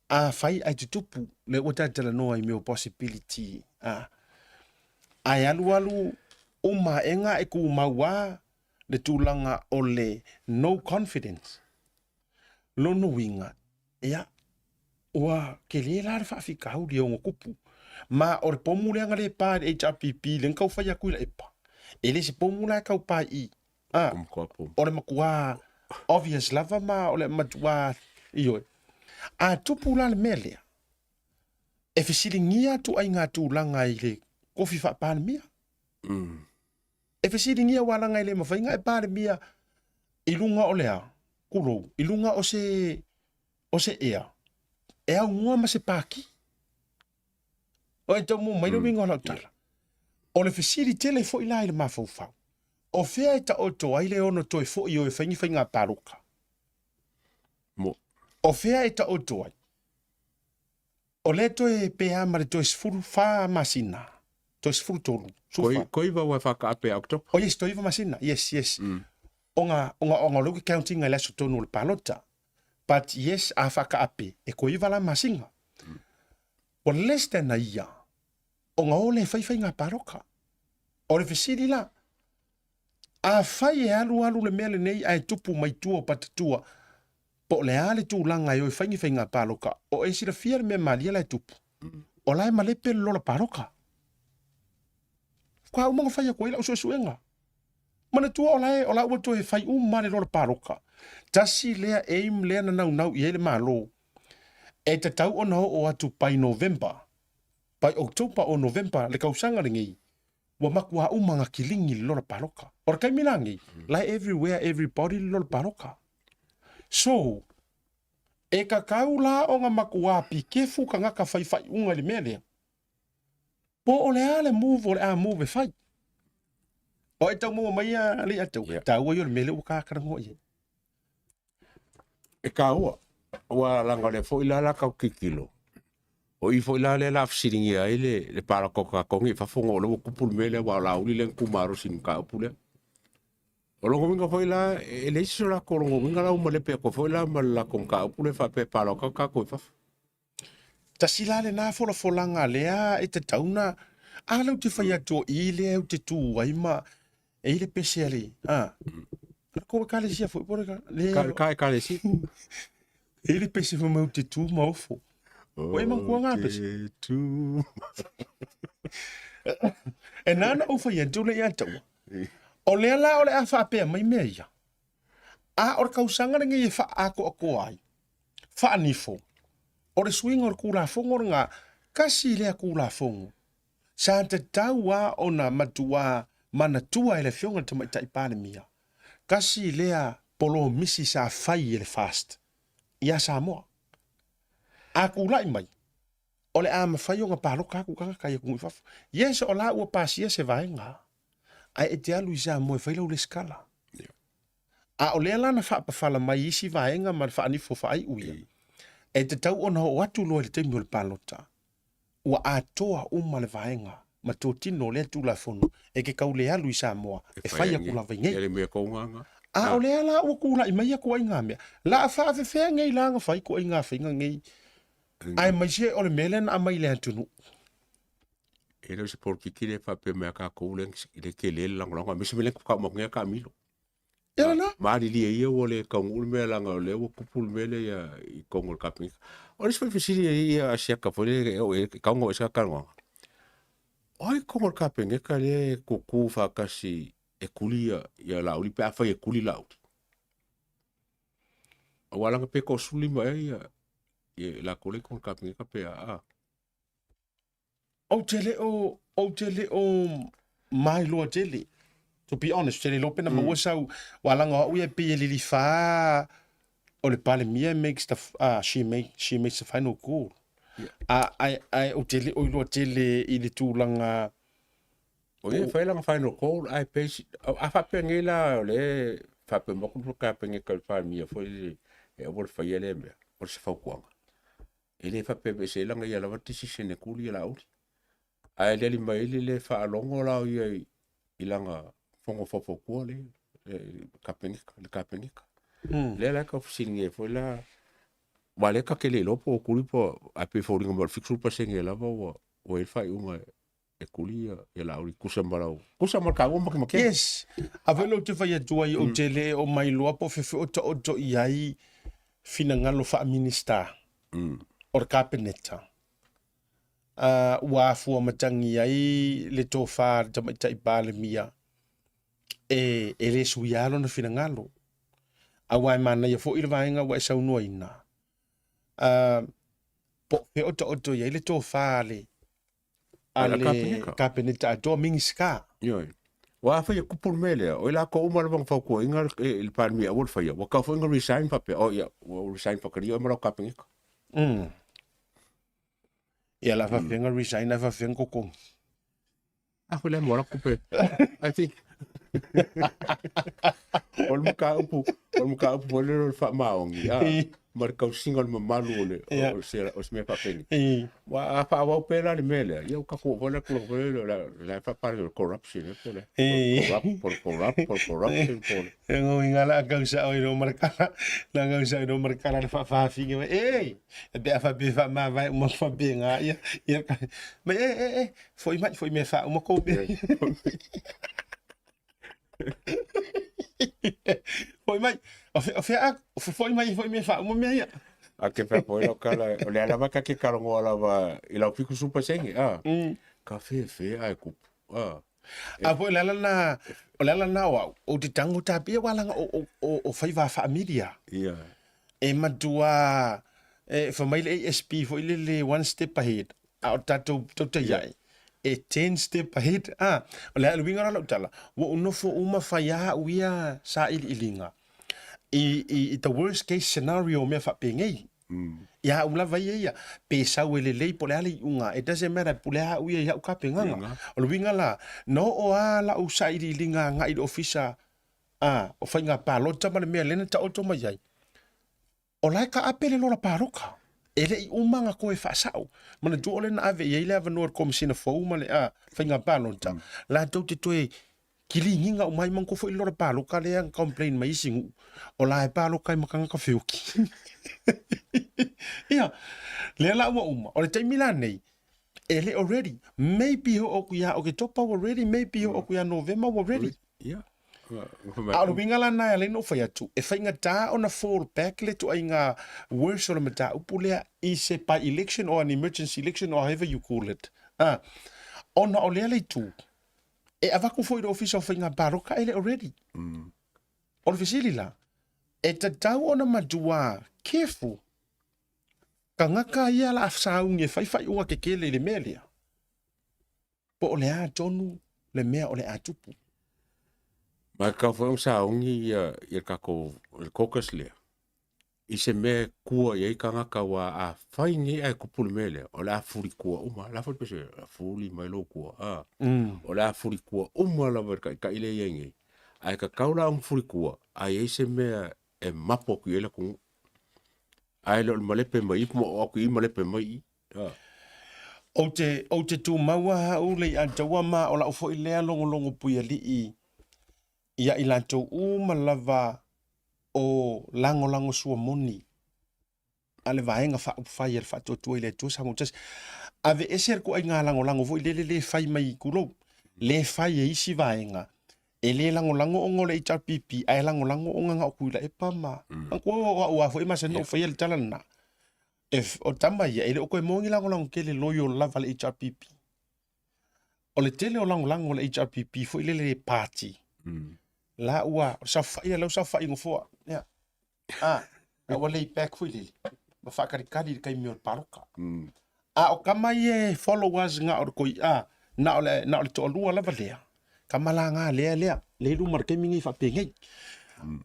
afai ae tutupu, lea ua ta talanoa i mea o possibility, a, ae alualu uma aega e tumau lava le tulaga o le no confidence. Lona uiga, ia, ua tele la le faafitauli e ono tupu. Ma o le pomu lea na le pa i le HRPP lea na tau fai atu i Laepa, e le se pomu la e tau pa i i. A, o le matua obvious lava ma o le matua, ioe. A tupu la le mea lea, e fesiligia atu ai ngā tulaga i le kofi faa-Palemia. E fesiligia aua leaga e le mafai ona e Palemia i luga o le a? Tulou, i luga o se, o se ea, e aunoa ma se pākī. O e tau mai le uiga o lau tala. O le fesili tele foi la i le mafaufau. O fea e taoto ai le ono toe fo'i o e fai ni faiga palota? Mo. O fea e taoto ai? O lea toe pe a ma le toe 14 masina, toe 13, Koi, 14. koi va ua whakaape a October. Oh yes, toe 9 masina, yes, yes. Ona, ona, ona o lea ua counting i le aso tonu o le palota. But yes, a whakaape, e koe 9 la masina. Ua less than a year, ona o lea e fai faiga palota. O le fesili la, afai e alualu le mea lenei ae tupu mai tua o patatua, po o le a le tulaga e o e fai ni faiga palota, o e silafia le mea malie la e tupu, o la e malepe le lola palota. Faatoa uma ona fai atu ai lau suesuega. Manatua o la e, o la ua toe fai uma le lola palota. Tasi lea aim lea na naunau i ai le Malo, e tatau ona oo atu by November, by October or November le tausaga lenei, ua matua uma ona kiligi le lola palota. O le taimi la nei, la e everywhere everybody le lola palota. So, e tatau la ona matua pikefu tagata fai faaiuga i le mea lea, po o le a le move o le a move e fai. O e tau maua mai a le atau, Yeah. taua ia o le mea lea ua talanoa i ai. E kāua, ua langa le foi la la kau kikilo. O i foi la le la fesiligia ai le, le palaka o kākou i fafo ngo o le ua kupu le mea lea ua o Laauli lea na kumalosi i le mataupu lea. O lona uiga foi la, e leai se lakou lona uiga la ua malepe atu foi la ma le lakou mataupu lea faapea e palota kākou i fafo. Tasi la lena folafolaga lea e tatau na a lea ou te fai atu o i lea ou te tu ai ma e i le pese a le a a kou ekalesia foi po o le le Ka, ka ekalesia. E i le pese fai mai ou te tu ma ofo. Ua e manatua ngā pese? Te tu. E nā na ou fai atu le ia taua. O lea la o le a faapea mai mea ia. A o le tausaga lenei e faaatoatoa ai, faanifo, o le suiga o le Tulafono lena, tasi lea Tulafono sa tatau lava ona matua manatua e le Afioga i le Tamaitai Palemia, tasi lea polomisi sa fai e le FAST ia Samoa. A tulai mai, o le a mafai ona palota atu tagata i atunuu i fafo. Yes, o la ua pasia se vaega, ae e te alu i Samoa e fai lau resitala. A o lea la na faapafala mai i isi vaega ma le faanifo faaiu ia, e tatau ona oo atu loa i le taimi o le palota, ua atoa uma le vaega ma totino o lea Tulafono e ke tau le alu i Samoa e fai atu lava i nei. A o lea la ua tulai mai ia ituaiga mea, la a faafefea nei la ona fai ituaiga faiga nei, aemaise o le mea lea na aumai i le atunuu. E le o se polokiki lea e faapea mai a kākou lea le tele le lagolago, aemaise mea lea na faatoa uma atu nei a taamilo. Ia lena. Malilie ia ua le taunuu le mea leaga o lea ua tupu le mea lea ia i totonu o le Kapeneta. O le isi foi fesili e ia Asiata foi lea e oo i ai, e tatau ona oo i ai se talanoaga. O ai i totonu o le Kapeneta lea e tutu faatasi e tuli ia, ia Laauli pe afai e tuli Laauli? Aua leaga pe toasefuluima ea ia, ia latou lea i totonu o le Kapeneta pe a? Ou te le o, ou te le o mailoa tele. To be honest, ou te le iloa pe na maua sau, aua leaga o au ia e pei e lilifa o le Palemia makes the, she make, she makes the final call. A, ae, ae ou te le o iloa tele i le tulaga. O ia e fai lana final call ae pei, a faapea nei la o lea e faapea mai atu le Kapeneta i le Palemia foi lele e aua le faia lea mea, o se fautuaga. E le faapea e aveese ai lana ia lava decision e tuli ia Laauli. Ae aliali mai ai le le faalogo la o ia i, i lana fono faufautua le, le Kapeneta, le Kapeneta. Lea la e tau fesiligia ai foi la, aua lea ta te le iloa po o tuli po o, ae pei e foliga mai o le 70% lava ua, ua i ai le faaiuga e tuli ia, ia Laauli tusa ma lau, tusa ma le taua makemakega. Yes. A foi lea ou te fai atu ai, ou te le o mailoa po o fefe o taoto i ai finagalo faa-Minista o le Kapeneta. Ua afua matagi ai le tofa a le Tamaitai Palemia e, e le suia lona finagalo. Aua e manaia foi le vaega ua e saunoaina, po o fea o taoto i ai le tofa a le a le Kapeneta atoa, Minisita. Ioe. Ua afai e kupu le mea lea, o i lakou uma lava na fautuaina le Palemia aua le faia, ua tatau foi ona resign faapea, oh ia, ua resign faatalia oe ma lau Kapeneta. Ia la faapea ona resign ae faapea ona totogi. A foi lea mo la kupe. I think. O le mataupu, o le mataupu foi lea o le faamaoni, a, ma le tausiga o le mamalu o le, o se, o se mea faapenei. Aua a faaauau pea la le mea lea, ia ua tatou oo foi la i le tulaga foi lele o la e faapalagi o le corruption ea po o le a, corrupt, po o le corrupt, po o le corruption po o le. E uiga la a kau sao i rō marakala, la kau sao i rō marakala le whawhawhinga mai, e, e pe a whape wha mā vai uma whape ngā ia, ia, mai, e, e, e, foi mai, foi mea wha uma kou mea. Foi mai, o fe, o fe a, foi mai, foi mea wha uma mea ia. A ke whea poi lau kala, o lea lava ka ke karongoa lava i lau fiku super senge, a, ka whewhe ai kupu, a. A foi le ala na, o le ala na o au, o te tango tāpia wālanga o, o, o, o whaiwā whaamiria. Yeah. E matua, e wha mai le ASP foi le le one step ahead, a o tātou tautai yeah. ai. E 10 step ahead, a, o le ala winga lau tala, wa unofo uma whai a uia sa ili ilinga. I, i, i the worst case scenario mea whapengei. Ia au lava ia ia, pe sau e lelei po o le a le iuga, it doesn't matter, pule a au ia i au kapegaga. O le uiga la, na oo a lau sailiiliga agai i le ofisa a o faiga palota ma le mea lea na taoto mai ai, o la e kaape le lola paloka. E le i uma ona toe faasao. Manatua o lea na ave i ai le avanoa i le Komesina fou ma le a faiga palota, latou te toe Kiligiga uma ai manatua foi le paloka lea na complain mai isi nuu o la e paloka ai ma tagata feoki. Ia, lea la ua uma. O le taimi la nei, e le o ready. Maybe ho oku ia Oketopa ua ready, maybe ho oku ia Novema ua ready. Ia. A o le uiga la na e ala ai ona ou fai atu, e faigata ona fall back le ituaiga worse o le mataupu lea i se by election or an emergency election or however you call it. Ah, ona o lea le itu, E avatu foi i le Ofisa o Faiga Palota e le o ready. O le fesili la, e tatau ona matua careful tagata ia la a sauni e fai faaiuga kekele i le mea lea, po o le a tonu le mea o le a tupu. Ma e tatau foi ona sauni ia le tatou le caucus lea i se mea e kua i ai tagata aua a fai nei ae tupu le mea lea, o le a fuli kua uma. O le a foi le pese, o le a fuli mai lou kua, a. O le a fuli kua uma lava i le taitai lea e i ai nei. Ae tatau la ona fuli kua, a i ai se mea e mapo atu i ai le atunuu. Ae le o le malepe mai i i ma oo atu i i malepe mai i i. A. Ou te, ou te tumau lava au le iataua ma o lau foi lea logologo puialii ia i latou uma lava o lagolago sua moni a le Vaega Faaupufai a le Faatuatua i le Atua Samoa Tasi. Aveese le ituaiga lagolago foi lele le fai mai tulou, le fai e isi vaega, e le lagolago ona o le HRPP, ae lagolago ona na o Tuilaepa ma... Manatua o au lava foi e masani ona ou faia le tala lena, e, o tama ia, e le o toe maua ni lagolago tele loyal lava a le HRPP. O le tele o lagolago o le HRPP foi lele party. La ua o le saofai ia lau saofai nofoa. Ia. Ah, la ua lay back foi lele. Ma faakalikali i le taimi o le paloka. A o tama ia e followers na o le koi a na o le na o le toalua lava lea. Tama la nga lea lea le i luma o le taimi nei faapenei.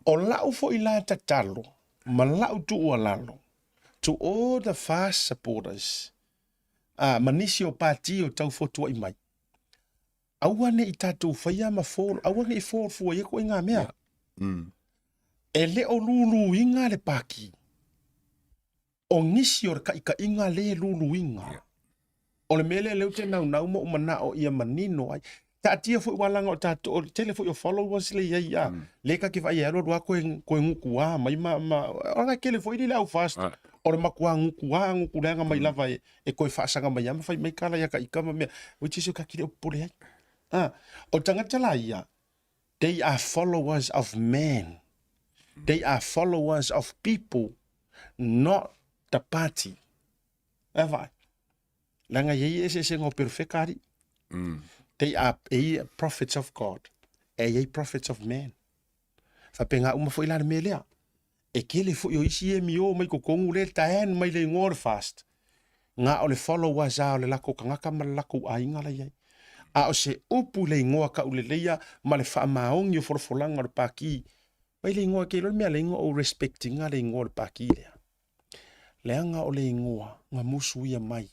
O lau foi la tatalo ma lau tuualalo to all the FAST supporters ā, ma nisi o pāti o tau fotuaʻi mai, aua ne i tatou faia ma fall, aua ne i fall fua ia koe ngā mea. E le o luluina le pāki. O nisi o le kaʻikaʻiga le luluina. O le mea lea lea ou te naunau ma ou manao ia manino ai. Taatia foi ua laga o tatou, o le tele foi o followers le i ai, a, le ka ke vaai e alu alu a koe, koe gutu a mai ma, ma, o la kele foi le au fast. O le matua gutu a, gutu leaga mai lava e, e koe faasaga mai a ma fai mai kala ia ka ika ma mea, which is o ka kile o popole ai. A, o tagata la ia, they are followers of man. They are followers of people, not the party. E vaai. Leaga e i ai eseesega o perofeka alii. They are e i prophets of God, e i ai prophets of man. Faapena uma foi la le mea lea. E tele foi o isi e mio mai totonu lea taen mai le igoa o le fast. Na o le followers a o le latou tagata ma le latou aiga la i ai. A o se upu i le igoa tauleleia ma le faamaoni o folafolaga o le Pati, mai le igoa, ke iloa le mea le igoa o respect ina le igoa o le Pati lea. Leaga o le igoa na musuia mai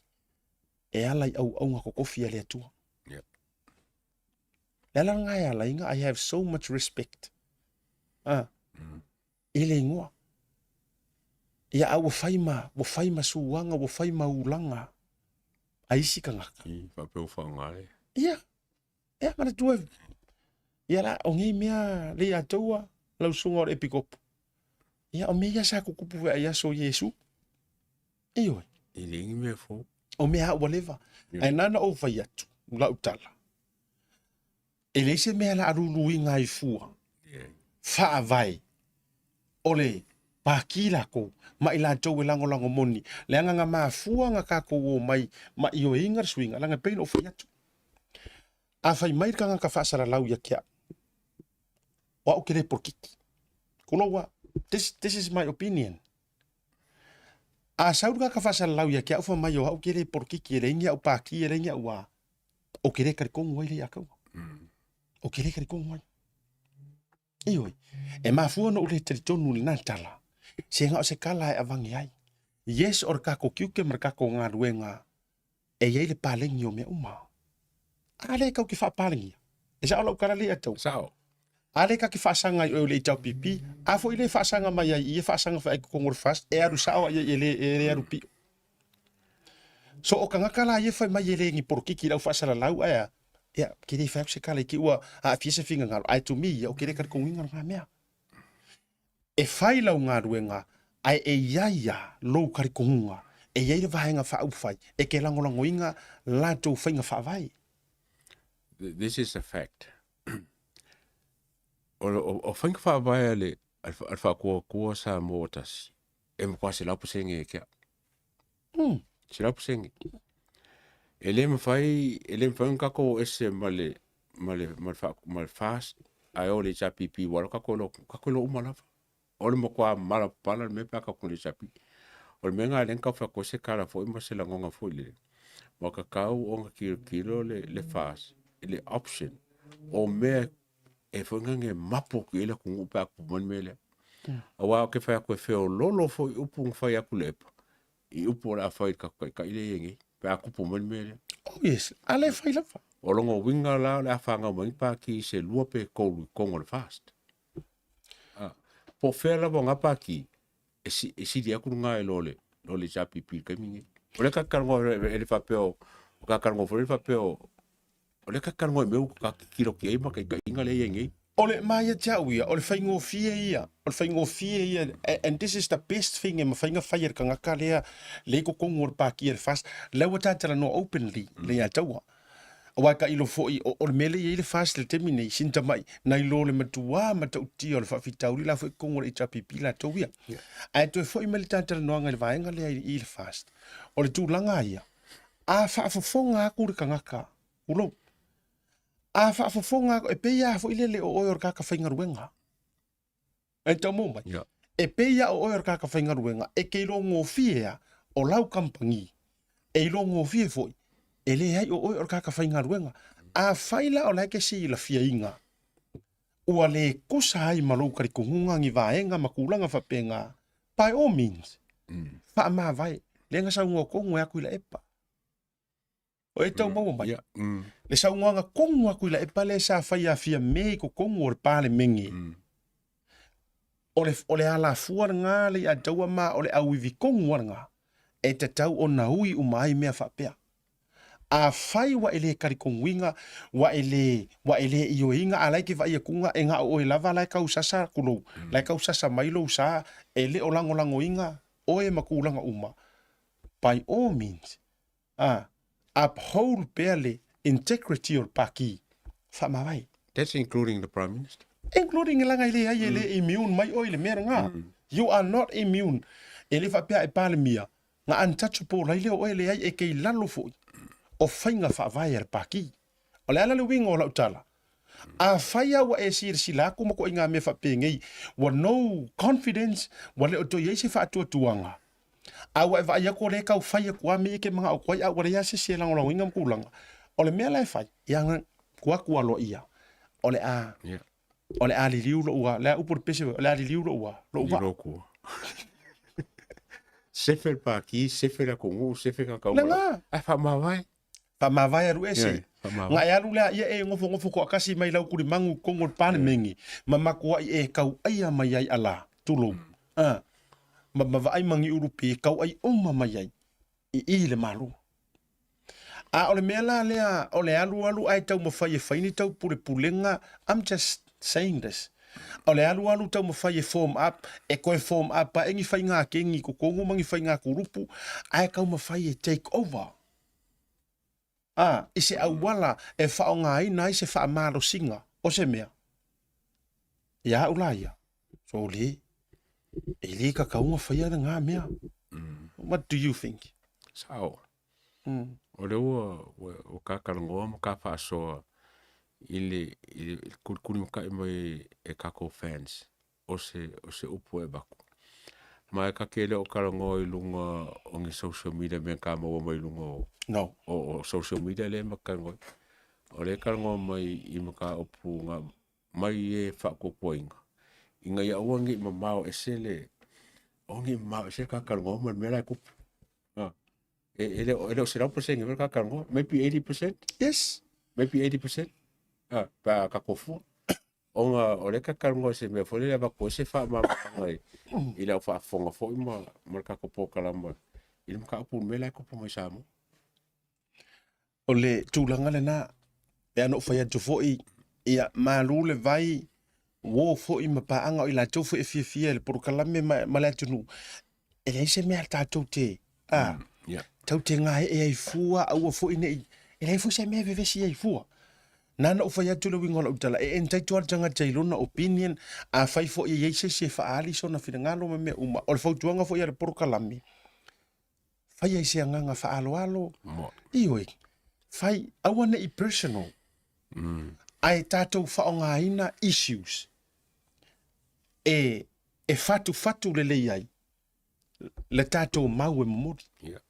e ala i auauna totofi a le Atua. Le ala lena e ala ai I have so much respect a i le igoa. Ia a ua fai ma, ua fai ma suaga, ua fai ma ulaga a isi tagata. I, faapea ua faaaoga le. Ia, ia manatua, ia la, o nei mea le ia taua, lau susuga o le epikopo. Ia, o mea ia sa tutupu feai i aso o Iesu. Ioe. E leai ni mea fou. O mea ua leva. Ae na ona ou fai atu, lau tala, e leai se mea la a luluina ai fua, faavae o le paki lakou ma i latou e lagolago moni, leaga na mafua na tatou omai ma ioeina le suiga, leaga e pei ona ou fai atu, a fai mai le tagata faasalalau ia te au, o au ou te le polokiki. Kulou a, this, this is my opinion. A sau le tagata faasalalau ia te au fai mai o au ou te le polokiki, e leai ni au paki, e leai ni au a, ou te le talitonu ai le ia taua. Ou te le talitonu ai. Ioe, e mafua ona ou le talitonu i lena tala, se na o se tala e avane ai. Yes, o le tatou tiute ma le tatou galuega e i ai le paleni o mea uma. A lea e tatou te faapalenia. E sao lau tala lea ia tau? Sao. A lea e tatou te faasaga i oe o le HRPP, a foi lea e faasaga mai ai i i e faasaga foi ai i totonu o le FAST, e alu sao lava i ai e le, e le alu pio. So o tagata la ia e fai mai e le ni polokiki i lau faasalalau ae a, ia, ke le fai atu se tala i te i ua aafia se finagalo, ae to me ia, ou te le talitonuina lena mea. E fai lau galuega, ae e i ai lava lou talitonuga, e i ai le vaega faaupufai e te lagolagoina latou faiga faavae. This is a fact. O, o, o faiga faavae a le, a le Faatuatua Samoa Tasi, e matua 100% e ke au. 100%. E le mafai, e le mafai ona tatou o ese ma le, ma le, ma le, ma le FAST, ae o le HRPP, ua alu tatou iloa, tatou iloa uma lava. O le matua malapala le mea pe a tatou i le HRPP. O le mea lena lea na tau fai atu ai se tala foi ma se lagona foi lele, ua tatau ona tilotilo le, le FAST i le option o mea e foi nane mapo atu i ai le atunuu pe a tupu mai le mea lea. Aua ou te fai atu e feololo foi upu na fai atu le epa i upu o le a fai i le tatou taitai lea e i ai nei pe a tupu mai le mea lea. Oh yes, a le fai lava. O lona uiga la o le a fanau mai ni pāti se lua pe tolu i totonu o le FAST. Ah, po o fea lava o ngā pāti e, si, e sili atu luga i lo le, lo le HRPP i le taimi lenei. O lea ka talanoa e le faapea o, o ka talanoa foi le faapea o, O lea ka talanoa i mea ua ka kilo ki ai ma taitaiga lea e i ai nei. O le ma ia te au ia, o le faigofie ia, o le faigofie ia, and this is the best thing e mafai ona fai e le tagata lea lea i totonu o le Pāti a le FAST, lea ua ta talanoa openly le ia taua. Aua e tailo foi, o le mea lea e i ai le FAST i le taimi nei, sina tamai, nai lo le matua matautia o le faafitauli la foi i totonu o le HRPP latou ia. Ae toe foi mai le ta talanoaga i le vaega lea i le FAST, o le tulaga ia, A faafofoga atu le tagata, tulou, a faafofoga atu, e pei lava foi lele o oe o le tagata faigaluega. E tau maua mai? Yeah. E pei lava o oe o le tagata faigaluega, e te iloa gofie lava o lau kamupani, e iloa gofie foi, e leai o oe o le tagata faigaluega. Afai la o la e te silafiaina, ua le tusa ai ma lou talitonuga ni vaega ma tulaga faapena, by all means, faamavae, lea na saunoa tonu e atu i Laepa. O e tau maua mai. Yeah. Le saunoaga tonu atu i Laepa lea sa fai a Fiame i totonu o le Palemene. O le, o le alafua lena le ia taua ma o le auivi tonu lava lena e tatau ona ui uma ai mea faapea. Afai ua e le talitonuina, ua e le, ua e le ioeina, a la e te vaai atuga e na o oe lava la e tau sasa tulou, la e tau sasa mai lou sa, e le o lagolagoina oe ma tulaga uma, by all means, a, uphold pea le integrity o le Pākī. Faamavae. That's including the Prime Minister. Including leaga e leai e le immune mai oe i le mea lena. You are not immune. E le faapea e Palemia, Na untouchable ai lea o oe leai e kei lalo foi o faiga faavae a le Pākī. O le ala le uiga o lau tala, afai a ua e silasila atu ma koʻi mea faapenei, ua no confidence, ua le o toe i ai se faatuatuaga, a ua e vaai atu o lea e tau fai atu lava mea ia e te manao atu ai, a ua leai lava se isi e lagolagoina ma tulaga, o le mea la e fai, ia tuu atu aloaia, o le a O le a liliu lou a, le a upu o le pese, o le a liliu lou a, lou vaa. Liliu Sefe le pākī, sefe le atunuu, sefe ka Lena. Ai, faamavae. Faamavae alu ese. Yeah. Nga e alu lea ia e ngofongofo toakasi mai lau kulimagu i totonu o le Palemene ma matuai e tauaia mai ai ala, tulou, a, ma, ma vaai ma ni ulupi e tauai uma mai ai i i le Malo. A o le mea la lea o le alualu ae taumafai e fai ni taupulepulega, I'm just saying this, o le alualu taumafai e form up, e toe form up ae ni faiga kegi i totonu ma ni faiga kulupu, ae taumafai e take over. A, i se auala e faaaogaina ai se faamalosiga o se mea, ia au la ia, sole, e le tatau ona faia lena mea. What do you think? Sao. O lea ua, ua, ua kakalanoa ma ka faasoa i le, i le kulikuli makai mai e kakou fans o se, o se upu e avatu. Ma e kake le o talanoa i luga o ni social media mea ka maua mai luga o, No. o, o social media lea ma talanoa ai. O lea e talanoa mai i mataupu na mai e faakuakuaina ina ia aua ne i mamao ese le, aua ne i mamao ese le ka talanoa ma le mea la e tupu. Ah. E, e le o, e le o 100% le ka talanoa, maybe 80%. Yes. Maybe 80%. Ah, pe a ka kofua. Ona o lea ka talanoa i se mea foi lele e avatu ai se faamalamalamaga i, i le au faafofoga foi ma, ma le tatou polokalama i le mataupu i le mea la e tupu mai Samoa. O le tulaga lena, e ana ou fai atu foi, ia malu le vai, uo foi ma paaga o i latou foi e fiafia i le polokalame ma, ma le atunuu. E leai se mea tatou te, a, tau te gaee ai fua, aua foi ne i, e leai foi se mea e vevesi ai fua. Na ona ou fai atu le uiga o lau tala, e entitle lava le tagata i lona opinion, afai foi e i ai se isi e faaali sona finagalo ma mea uma. O le fautuaga foi a le polokalame, faia i se agaga faaaloalo, ioe, fai, aua ne i personal, ae tatou faaaogaina issues e, e fatufatu lelei ai le tatou mau e momoli. Yeah.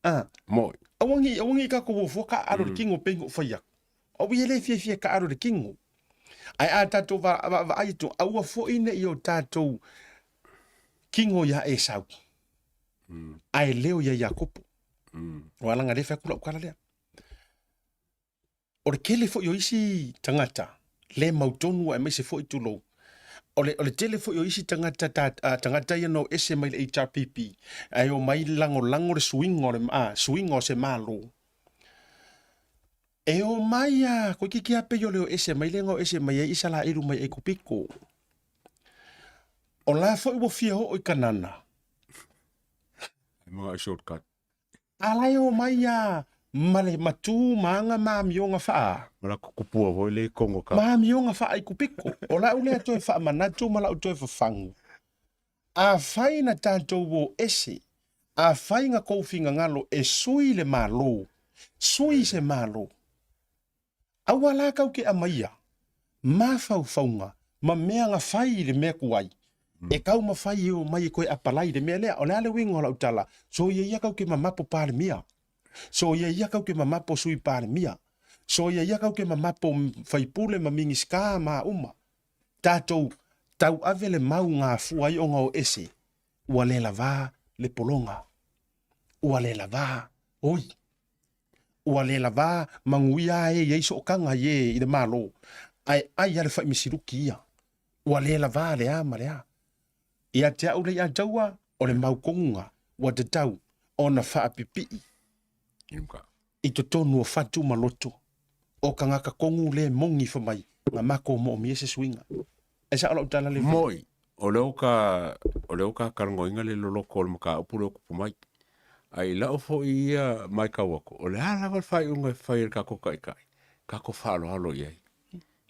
Ah. Moi. Aua ne i, aua ne i tatou o fua kaaalo i le kino pei ona ou fai atu. Au ia e le fiafia e kaaalo i le kino. Ae a tatou vaavaai atu, aua foi ne i o tatou kino iā Esau, ae leo iā Iakopo. Aua leaga o lea e fai atu lau tala lea. O le tele foi o isi tagata le mautonu aemaise foi tulou, o le, o le tele foi o isi tagata, ta, tagata ia na o ese mai le HRPP, ae omai lagolago le suiga o le, suiga o se Malo. E omai a, toeitiiti lava pei o le o ese mai lea na o ese mai ai Isaraelu mai Aikupito. O la foi ua fia oo i Kanana. Ai mga shortcut. A la e omai a ma le matū ma aga ma amioga faa. Ma la kukupua foi le kongo ka. Ma amioga faa Aikupito. O lau lea toe faamanatu ma lau toe fafagu. Afai na tatou o ese, afai na kou finagalo e sui le Malo, sui se Malo. Aua la kau ke amaia mafaufauga ma mea na fai i le mea tuai, e taumafai e omai e toe apalai i le mea lea. O le a le uiga o lau tala? Soia ia kau ke mamapo Palemia. Soia ia kau ke mamapo Sui Palemia. Soia ia kau ke mamapo faipule ma Minisita ma uma. Tatou tauave le mau gafua ai ona o ese, ua le lavā le pologa, ua le lavā, oi, ua le lavā manuia a e i ai sootaga i e i le Malo, ae ai a le faimisiluki ia, ua le lavā le a ma le a. Ia te au lei ataua, o le mau konuga ua tatau ona faapipii i totonu o fatu ma loto o kangaka konu le moni fa mai nga mako moomia se suiga. E sao lau tala le Moi, o lea ka, o lea ka kalanoaina le loloko o le mataupu lea ua tupu mai. Ae i lau foi ia matau atu, o le a lava le faaiuga e fai e le tatou taitai, tatou faaaloalo i ai.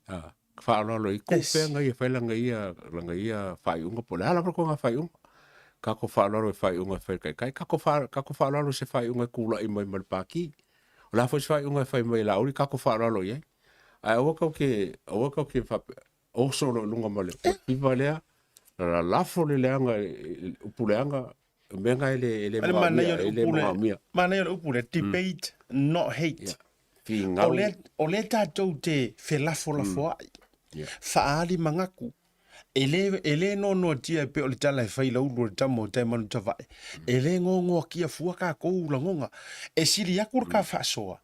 A, faaaloalo i yes. pea nga ia fai lana ia, lana ia faaiuga, po o le a lava le kona faaiuga. Tatou faaaloalo i faaiuga e fai e le taitai, tatou faa, tatou faaaloalo i se faaiuga e tula'i mai ma le Pati. O le a foi se faaiuga e fai mai e Laauli, tatou faaaloalo i ai. Ae aua tatou te, aua tatou te faapea, oso loa i luga ma le fiva lea, lalafo le leaga, upu leaga, o mea na e le, e le manaomia, e le manaomia. Manaia o le upu lea, debate, not hate. Yeah. Finau. O lea, o lea tatou te felafolafoai, faaali manatu, e le, e le noanoatia e pei o le tala e fai laulu o le tama o Taemanutavae, e le noanoatia fua tatou lagoga. E sili atu le ta faasoa.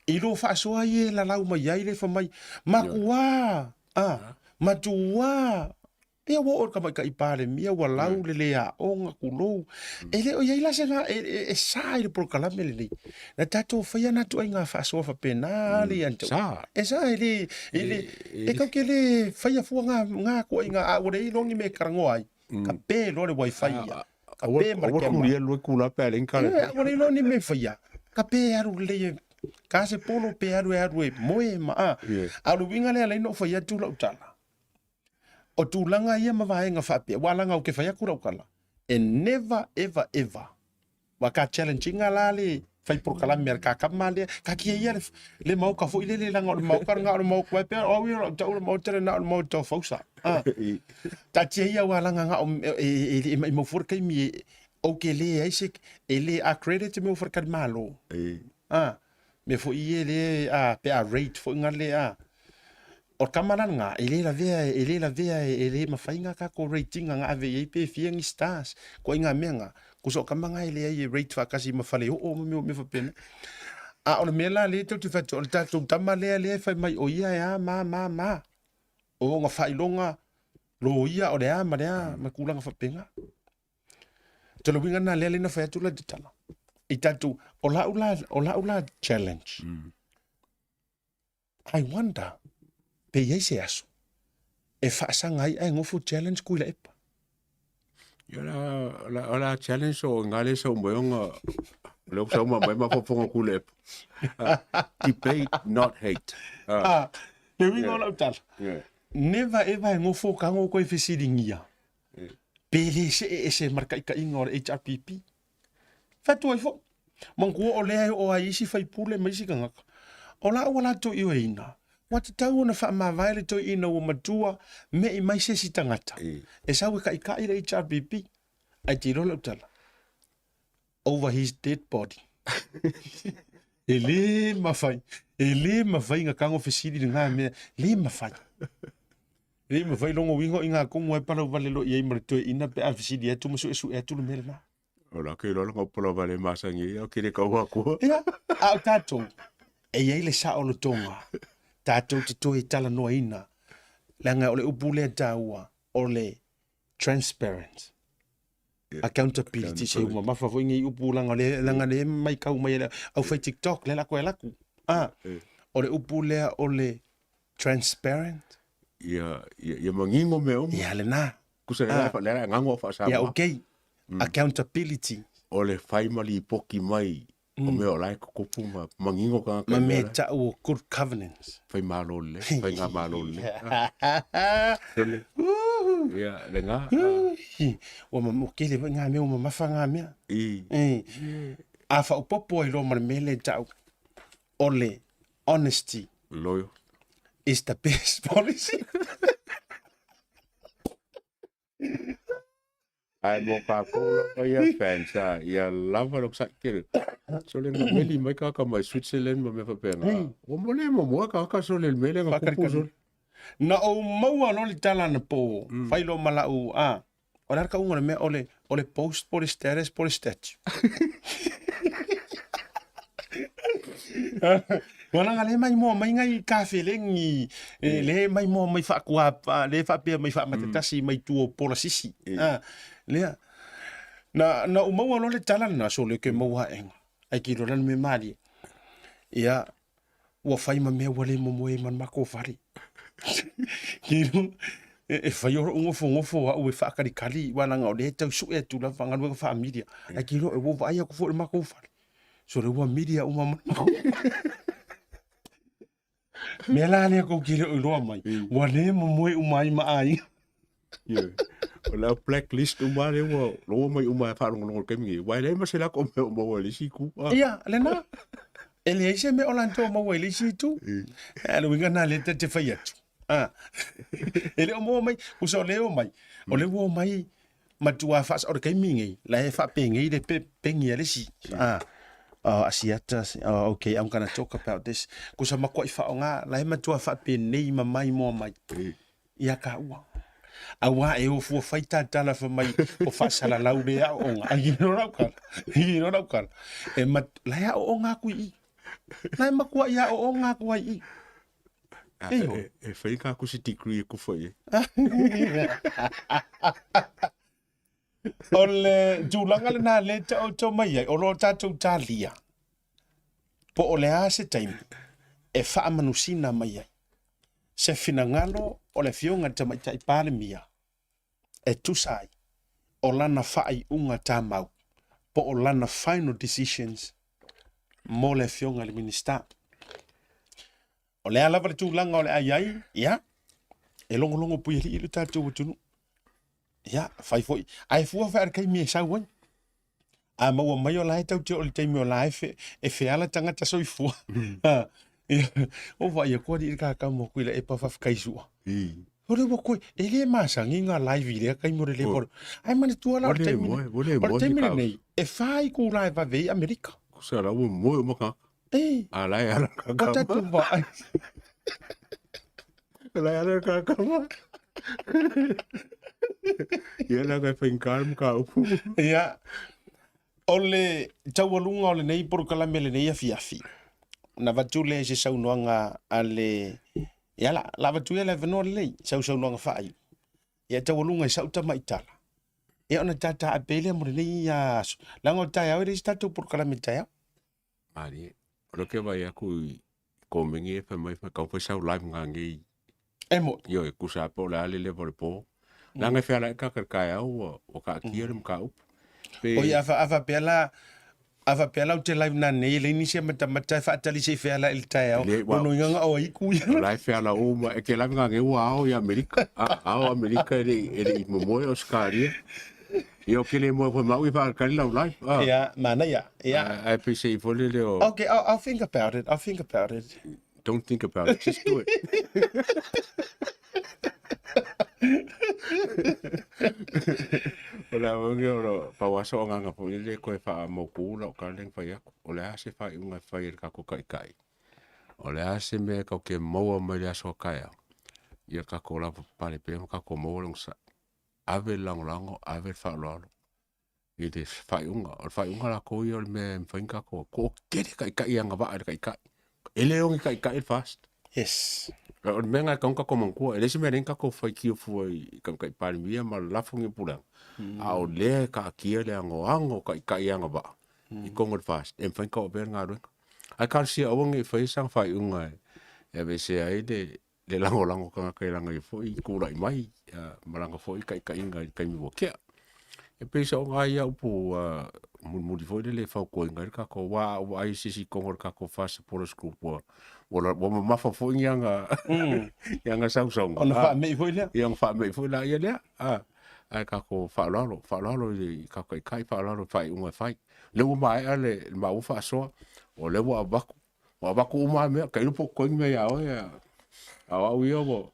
I lo faasoa ia e lalau mai ai le fai mai, Makuā! A, matuā! Ia ua oo i le tamaitai Palemia ua lau le le aoga, tulou. E le o i ai la se ga, e, e, e sa i le polokalame lenei. Na tatou faia na ituaiga faasoa faapena le ia te au. Sa. E sa, e le, e le, e kau ke le faia fua ngā, ngā ituaiga, a ua leai loa ni mea e talanoa ai. Ka pe loa le wifi ia. Ka pe ma le Aua kema. kuria lua kula pe ale kala. Ioe, ua leai loa ni mea e faia. Ka pe alu lelei e, ka se polo pe alu e alu e moe ma a. A o le uiga lea la ona ou fai atu lau tala. O tulaga ia ma vaega faapea, ua laga ou te fai atu lau tala, e never ever ever, ua ka challenge ina la le fai polokalame a le kakama lea, taatia ia le maota foi lele leaga o le maota lena o le maota e pei o au ia o lau tau o le maota lena o le maota o Fausa. Taatia ia ua laga na o e maimau fua le taimi ou te le ai se, e le accredit mea o faletalimalo. Mea foi ia lea a pe a rate foi nga le a. O le tama la lena, e le lavea, e le lavea, e le mafai nga tatou rating nga ave i ai pe fia ni stars. Koa i nga mea nga, kusa o tama nga e leai e rate faatasi ma faleoo ma mea mea faapena. A o le mea la lea tou te fai atu, o le tatou tama lea lea e fai mai o ia e a ma ma ma. O ona faailoga loia o le a ma le a ma tulaga faapena. Te le uiga lena lea lea na fai atu la te tala. I tatou, o lau la, o lau la challenge. I wonder, pe i ai se aso e faasaga ai ae nofo challenge Tuilaepa. Ia la, la, o la challenge o ngā le sau mai onga, o le sau mai ma fofonga Tuilaepa. Debate, not hate. Ah, le uiga o lau tala. Never ever e nofo kago koe fesiligia. Pe le see ese ma le taitaiga o le HRPP. Fai atu ai foi. Manatua o lea e oo ai isi faipule ma isi tagata. O la ua latou ioeina, ua tatau ona faamavae le toeaina ua matua me'i mai se isi tagata e sau e taitai le HRPP. Ae te iloa lau tala, over his dead body. E le mafai, e le mafai na tago fesili i lena mea, le mafai. Le mafai logo uiga o i ngā kongo e palau vale loa i ai ma le toeaina pe a fesili atu ma suesue atu le mea lena. O la ke iloa langa palau vale masangi ai, au ke le kau akua. Ia, a o tātou, e i ai le saolotoga, tātou te toe talanoaina, leaga o le upu lea tāua, o le transparent. Accountability se uma mafa foi nei upu langa le langa le mai kau mai le au fai TikTok le la koe laku. Ah, o le upu lea o le transparent. Ia ia ia mangingo me uma. Ia le na. Kusa le ah. le la ngango fa sa. Ia okay. Accountability. O le fai ma lipoki mai O mea o la e kukupu ma mangingo ka Ma mea tau o good governance. Whai malo le, whai ngā malo le. Ia, le ngā. Ua ma mo kele wai ngā mea, ua mamafa ngā mea. I. A whaupopo ai loa ma le mea le tau, o le honesty. Loyal. Is the best policy. Ae mo kākou lava ia fans a, ia lava lou saʻi tele. Sole na meli mai kāka mai Switzerland ma mea faapena. Ua mo le momoa kāka sole le mea lea na kupu sole. Na ou maua loa le tala anapo, fai loa ma lau, a, o le a le kauga o le mea, o le, o le post po o le status po o le statue. Ua laga le maimoa mai ngai kafelegi, e le maimoa mai faatua, le faapea mai faamatatasi mai tua o Polasisi. A, lea. Na, na ou maua loa le tala lena, sole ke maua aʻega. Ai ki loa le mea malie. Ia, ua fai ma mea ua le momoe ma le matou fale. Ki e, e fai o lou gofogofo au e faakalikali, ua laga o lea e tau sue atu lava galuega faamilia. Ai ki loa e ua vaai atu foi i le matou fale. Sole ua milia uma ma Mea la lea kou te le o iloa mai. Ua le momoe uma ai ma aiga. Ioe. O le au blacklist uma lea ua loa mai uma e faalogologo i le taimi nei. Aua e leai ma se lako mea o maua i le isi itu. Ah. Ia, lena. E leai se mea o latou maua i le isi itu. A o le uiga lena lea ta te fai atu. Ah. E le o maua mai, usa o lea e omai. O lea ua omai matua faasa, o le taimi nei, la e faapenei le pegi a le isi. Ah. Oh, Asiata, oh, okay, I'm gonna talk about this. Kusa makuai whaonga, la e matua faapenei ma mai moa mai. Ia ka ua. Aua e o fua whai tātala wha mai o whaasalalau le a o ngā. Ai, no rau kala. Ai, no rau kala. E mat, la e a o ngā kui i. Na e matuaʻi aʻoʻoga atu ai i. E, e fai ka kusi degree e kufa i. O le tulaga lena le taoto mai ai, o lo tatou talia, po o le a se taimi e faamanusina mai ai se finagalo o le Afioga i le Tamaitai Palemia e tusa ai o lana faaiuga tamau po o lana final decisions mo le Afioga i le Minisita. O le a lava le tulaga o le a i ai, ia, e logologo puialii lo tatou atunuu. Ia, fai foi, ae fua foi a le taimi e sau ai. A maua mai o la e tau te o le taimi o la e, fe, e feala tagata soifua. Ia, o vaai atu alii le kākau mo kuila e pa whawhikai sua. O le ua koe, e le masangi ngā live i lea taimi o le lepo. Ai manatua la o le taimi, o le taimi lenei, e whai ku la e vave i Amerika. Kusa la ua moe o maka. E. A la e ala kakama. O tātou vaai. La e ala kakama. Ia la kai whaingar ka upu. Ia. O le taualuga o lenei polokalame lenei afiafi, na avatu lea i se saunoaga a le, ia la, la avatu ia le avanoa lelei, sausaunoaga faaiu. Ia taualuga i sau tamaitala, ia ona tātaape lea mo lenei aso. Leaga o le taeao e leai se tatou polokalame i le taeao. Malie. O le ke vai aku i komenge e fai mai fai kau fai sau live ngā ngei. E mo. Io e kusa po le ale le le po. La ngai whea lai ka ka au ua ua ka kia le mka upu. Pe... Oi afa afa pea la afa pea la te live na nei le nisi mata mata whaatali se whea la il tae au. Ono inganga o iku ia. La whea la o ma e ke live ngā ngei ua ao i Amerika. Ao Amerika e le e le i momoe o Skaria. Ia o kele moe foi mau i whaakari lau live. Ah. Ia, mana ia. Ia. Ai pese i fole le o. Okay, I'll think about it. I'll think about it. Don't think about it, just do it. O le a onge o lo pauaso o nganga foi le koe wha mauku la o ka leng whai aku. O le a se whai unga whai e kako kai kai. O le a se mea kau ke maua mai le aso kai au. Ia kako la pale pe ma kako maua long sa. Ave le lagolago, ave le faaaloalo i le faaiuga. O le faaiuga lakou ia o le mea e mafai ona tatou toatele taitai e agavaa i le taitai. E le oge taitai le FAST. Yes. O le mea lena e tatau ona tatou manatua, e leai se mea e leai ona tatou faitio fua i Tamaitai Palemia ma le lafo ni pulaga, a o lea e taatia le anoano o taitai e agavaa i totonu o le FAST e mafai ona tauavea le galuega. Ae talosia aua ne i faia sana faaiuga e aveesea ai le le lagolago tagata i lana ia foi tulai mai ma lana foi taitaiga i le taimi ua tea. E pei sa oga ai au upu mulimuli foi lele e fautuaina ai le tatou aua a ou vaai i se isi totonu o le tatou FAST Supporters Group ua ua mamafa foi ni ana ni ana sausauga. Ona faamei foi lea. Ia ona faamei foi laia lea. Ae tatou faaaloalo, faaaloalo i tatou taitai, faaaloalo i faaiuga e fai. O lea ua maea le maua faasoa, o lea ua avatu Ua avatu uma lava mea, tailo po o totogi mea ia oe, a o au ia ua...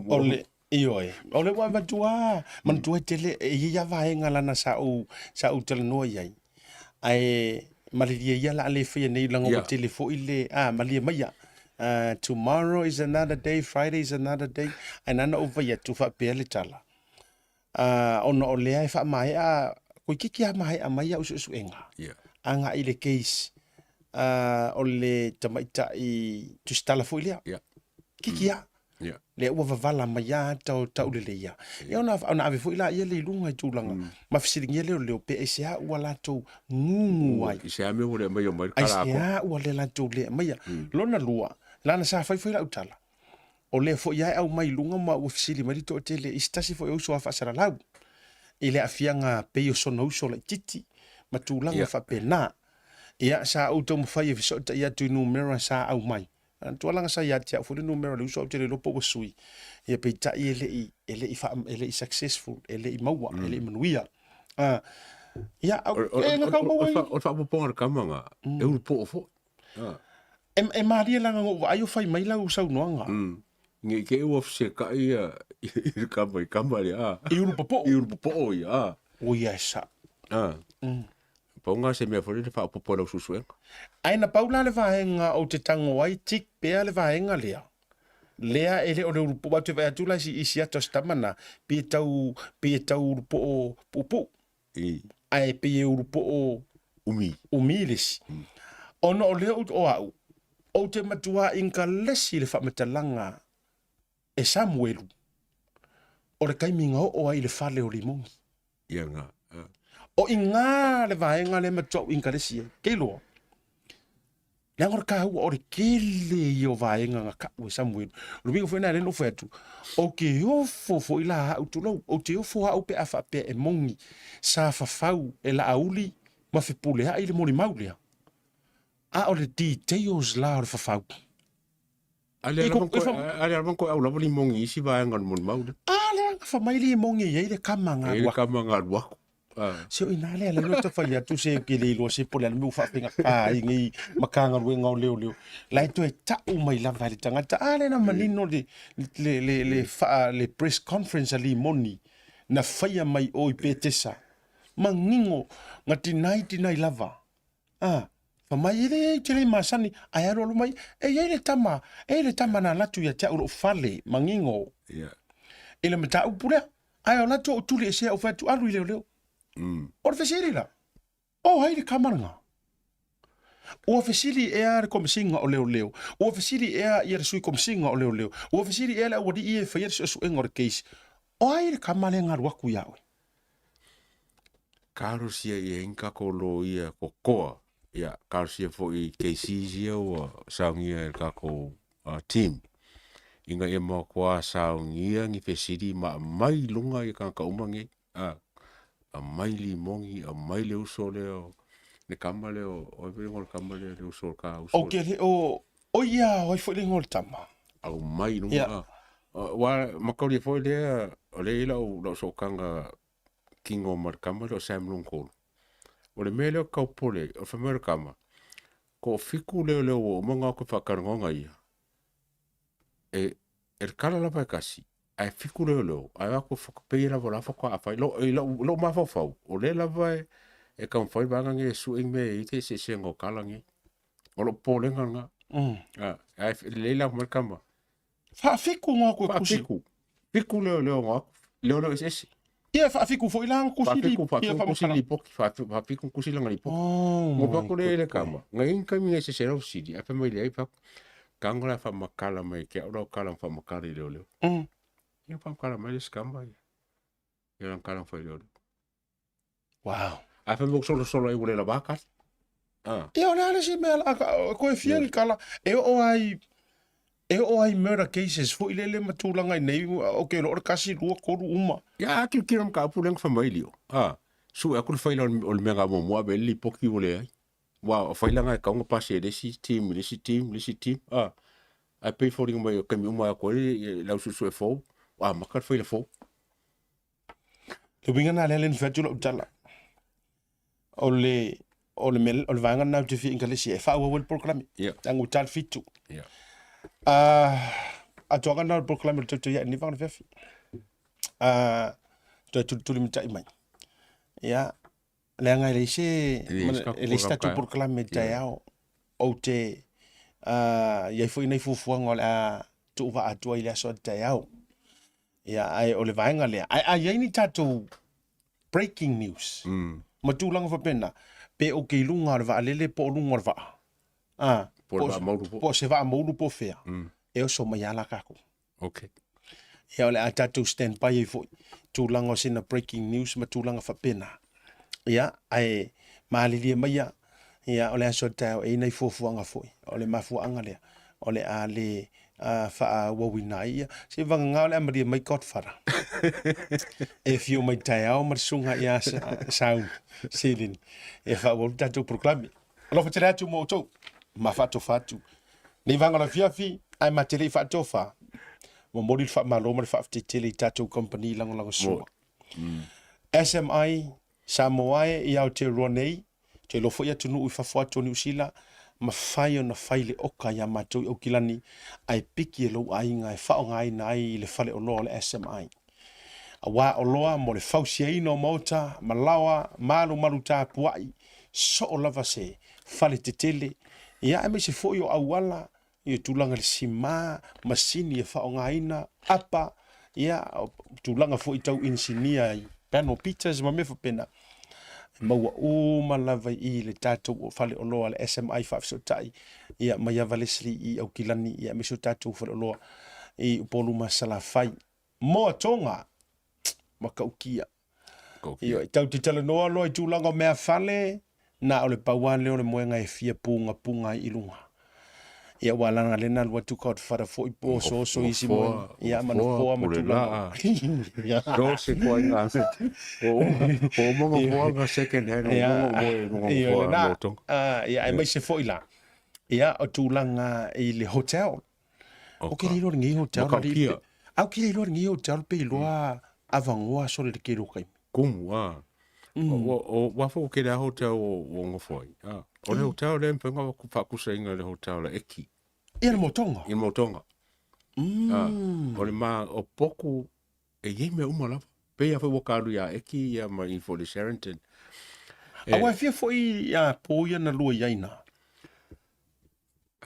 O le, ioe, o le ua avatu lava, manatua e tele, e i ai lava vaega lana sa ou, sa ou talanoa i ai, ae malilie ia o le a le faia nei leaga ua tele foi le, a, malie maia, tomorrow is another day, Friday is another day, ae na ona ou fai atu faapea le tala, ona o lea e faamaea, toeitiiti lava maea mai au suesuega, agai i le case o le tamaitai tusitala foi lea. Kiki lava. Lea ua vavala mai lava ata o tauleleia. Ia ona, ona ave foi laia le i luga i tulaga, ma fesiligia lea o leo pe aisea ua latou gugu ai. I se a mea ua le aumaia mai le kala atoa. Aisea ua le latou le aumaia. Lona lua, lana sa fai foi lau tala, O lea foi lava e aumai i luga ma ua fesili mai le toatele i se tasi foi o uso a faasalalau i le aafiaga pei o sona uso laitiiti ma tulaga yeah. faapena. Ia, sa ou taumafai e fesootai atu i numera sa aumai. Tualaga sa ia te au foi le numera o le uso ou te le iloa po ua sui. Ia peitai e le i, e le i, wha, e le i successful, e le i maua, e le i manuia. Ia, e na kau maua i... O le faaopoopoga o le kama na, e ulu poo foi. Ah. E, e malie lana na ou vaai o fai mai lau saunoaga. Ne i te i ua fesetai ia i le kama i kama lea, a. I ulu popoo. I ulu popoo ia, a. O ia e sa. A. Pau nga se mea foi lele faaopoopo i lau suesuega. Ae na pau la le vaega ou te tago ai, tick pea le vaega lea. Lea e le o le ulu popo, aua ou te vaai atu la i si ata o si tama na, pei e tau, pei e tau ulu poo puupuu. Ae pei e ulu poo Umi. Umi le isi. Ona o lea o au, ou te matuā inkalesi i le faamatalaga e Samuelu, o le taimi na oo ai i le fale o Limoni. Ia nga. O i ngā le vaega lea matua ou inkalesi ai. Kei loa. Leaga o le kāua o le kele ia o vaega na kau e Samuelu. O le uiga foi na lea na ou fai atu, ou te ofo foi la au tulou, ou te ofo au pe a faapea e moni sa fafau e Laauli ma Fepuleai le molimau lea. A o le details la o le fafau. A lea lava koe, a lea lava koe au lava limogi i isi vaega o le molimau lea. A lea na fa mai limogi e i ai le kama nga E i le kama nga alu aku. Se o ina lea lea ta fai atu se ke le iloa se po le a le mea ua faafaigata ai nei Matagaluega o Leoleo. La e toe tau mai lava e le tagata. A lea na manino le, le, le, le, faa, le press conference a Limoni na faia mai o i Petesa. Manino, na tinai tinai lava. A, fa mai e le i te le masani, ae alualu mai, e i ai le tama, e i ai le tama na alu atu ia te au i lou fale, manino. Yeah. I le mataupu lea, ae o latou o tuli esea ou fai atu, alu i leoleo. O le fesili la, o ai le kama lena? Ua fesili ea le Komesina o Leoleo? Ua fesili ea ia le Sui Komesina o Leoleo? Ua fesili ea le aualii e faia le suesuega o le case? O ai le kama lea na alu atu ia oe? Kalosia ia i kako loia kokoa, ia kalosia foi i cases ia ua saogia e le kakou team ina ia matua saogia ni fesili ma aumai i luga ia tagata uma nei, aumai limogi, aumai le uso lea o le kama lea o, o ai foi le igoa o le kama lea, le uso o le ka uso. Ok, le o, o ia, o ai foi le igoa o le tama? Aumai i luga, Aua mataulia foi lea, o lea e i ai lau, lau sootaga kino ma le tama lea o Sam Lungkulu. O le mea lea ou te tau popole ai, o le fai mai o le tama, toafitu leoleo ua uma ona o atu i faatalanoaga ia, e, e le tala lava e tasi, ae fitu leoleo, ae o atu e pei lava o la faatoa fai. I lou, lou mafaufau, o lea lava e, e taumafai le vaega nei e sue ni mea e i ai le eseesega o tala nei. O lou popolega lena. Ae lelei la mai le tama. Faafiku no aku e kusi. Faafiku. Fiku leo leo no aku. Leo leo eseese. Ia faafiku foi la kusi li. Faafiku kusi lipoti. Faafiku kusi langa lipoti. Oh. Mo pa kore le kama. Ngai in kami ngai sese lau sili. Ape mai le ai pa. Kango la whamakala mai ke au lau kala whamakala i leo leo. Ia whamakala mai le skamba ia. Ia lang kala whai leo leo. Wow. Ae fai mai ua solosolo ai ua le lava kala. Ah. Ia o le a le isi mea la, koe fia ni kala, e oo ai, e oo ai murder cases foi lele ma tulaga i nei, ok, lo o le kasi, lua, tolu, uma. Ia, a tilotilo mataupu lea na fai mai lio. Ah, sue atu le faila o le mea na muamua ave ai le lipoti ua leai. Aua o faila na e tatau ona pasi e le isi team i le isi team, le isi team. Ah, ae pei e foliga mai o le taimi uma e o atu ai le au suesue fou, ua amata le faila fou. Le uiga lena lea na fai atu lau tala, o le, o le mea, o le vaega lena ou te fia inkalesi ai, e faaauau ai le polokalame. Yeah. Leaga ua ta le fitu. Yeah. Ah, atoaga lena o le polokalame o le tautai ae lenei vaega o le afiafi. Ah, toe tulitulimatai mai. Ia, leaga e leai se, e leai se tatou polokalame i le taeao. Ou te i ai foi nai fuafuaga o le a tuuvaa atu ai i le aso a le taeao. Ia, ae o le vaega lea. Ae a i ai ni tatou breaking news ma tulaga faapena, pe ou te i luga o le vaalele po o luga o le vaa, a, Po o le vaa maulu po o se vaa maulu po o fea, e oso mai lava la tatou. Okay. Ia o le a tatou stand by ai foi tulaga o sina breaking news ma tulaga faapena. Ia, ae malilie maia, ia o le aso taeao e i ai nai fuafuaga foi. O le mafuaaga lea, o le a le faaauauina ai ia. Se vagana o le a malie mai Godfather. E afio mai taeao ma le susuga ia Sauni Seleni e faaauau le tatou polokalame. Alofa tele atu mo outou ma faatofa atu. Nei vaega o le afiafi, ae ma te le i faatofa, momoli le faamalo ma le faafetai tele i tatou kamupani lagolagosua. SMI, Samoa e i Aotearoa nei, te iloa foi atunuu i fafo atu o Niu Sila, mafai ona fai le oka iā matou i Aukilani, ae piki e lou aiga e faaaogaina ai i le faleoloa o le SMI. Aua oloa mo le fausiaina o maota, malaoa, malumalu tapuai, soo lava se fale tetele, ia aemaise foi o auala, ia tulaga i le sima, masini e faaaogaina, apa, ia tulaga foi tau inisinia i panel beaters ma mea faapena. E maua uma lava i le tatou faleoloa le SMI faafesootai ia mai Ava Leslie i Aukilani ia aemaise o tatou faleoloa i Upolu ma Salafai. Moa Tonga matautia. Ioe, tau te talanoa loa i tulaga o mea fale, na o le pau lava lea o le moega e fia pugapuga ai i luga. Ia ua lana lena alu atu Godfather foi po osooso isi moega. Ia ma nofoa ma tulaga. No se koa inga o o monga moanga second hand o monga moe monga moa mo tonga. Ia aemaise foi la. Ia o tulaga i le hotel. O ke le iloa lenei hotel na li. Au ke le iloa lenei hotel pe iloa avangoa sole le kelo kaimi. Kumu a. O wa fo ke le hotel o o ngofo ai. A. O le hotel le mpenga wa ku whakusa inga le hotel le eki. Ia le motonga. I motonga. A. O le ma o poku e iai mea uma lava. Pei a foi ua ka alu ia Eki ia ma i fo le Sharington. E, Aua e fia foi a po ia na lua i ai na.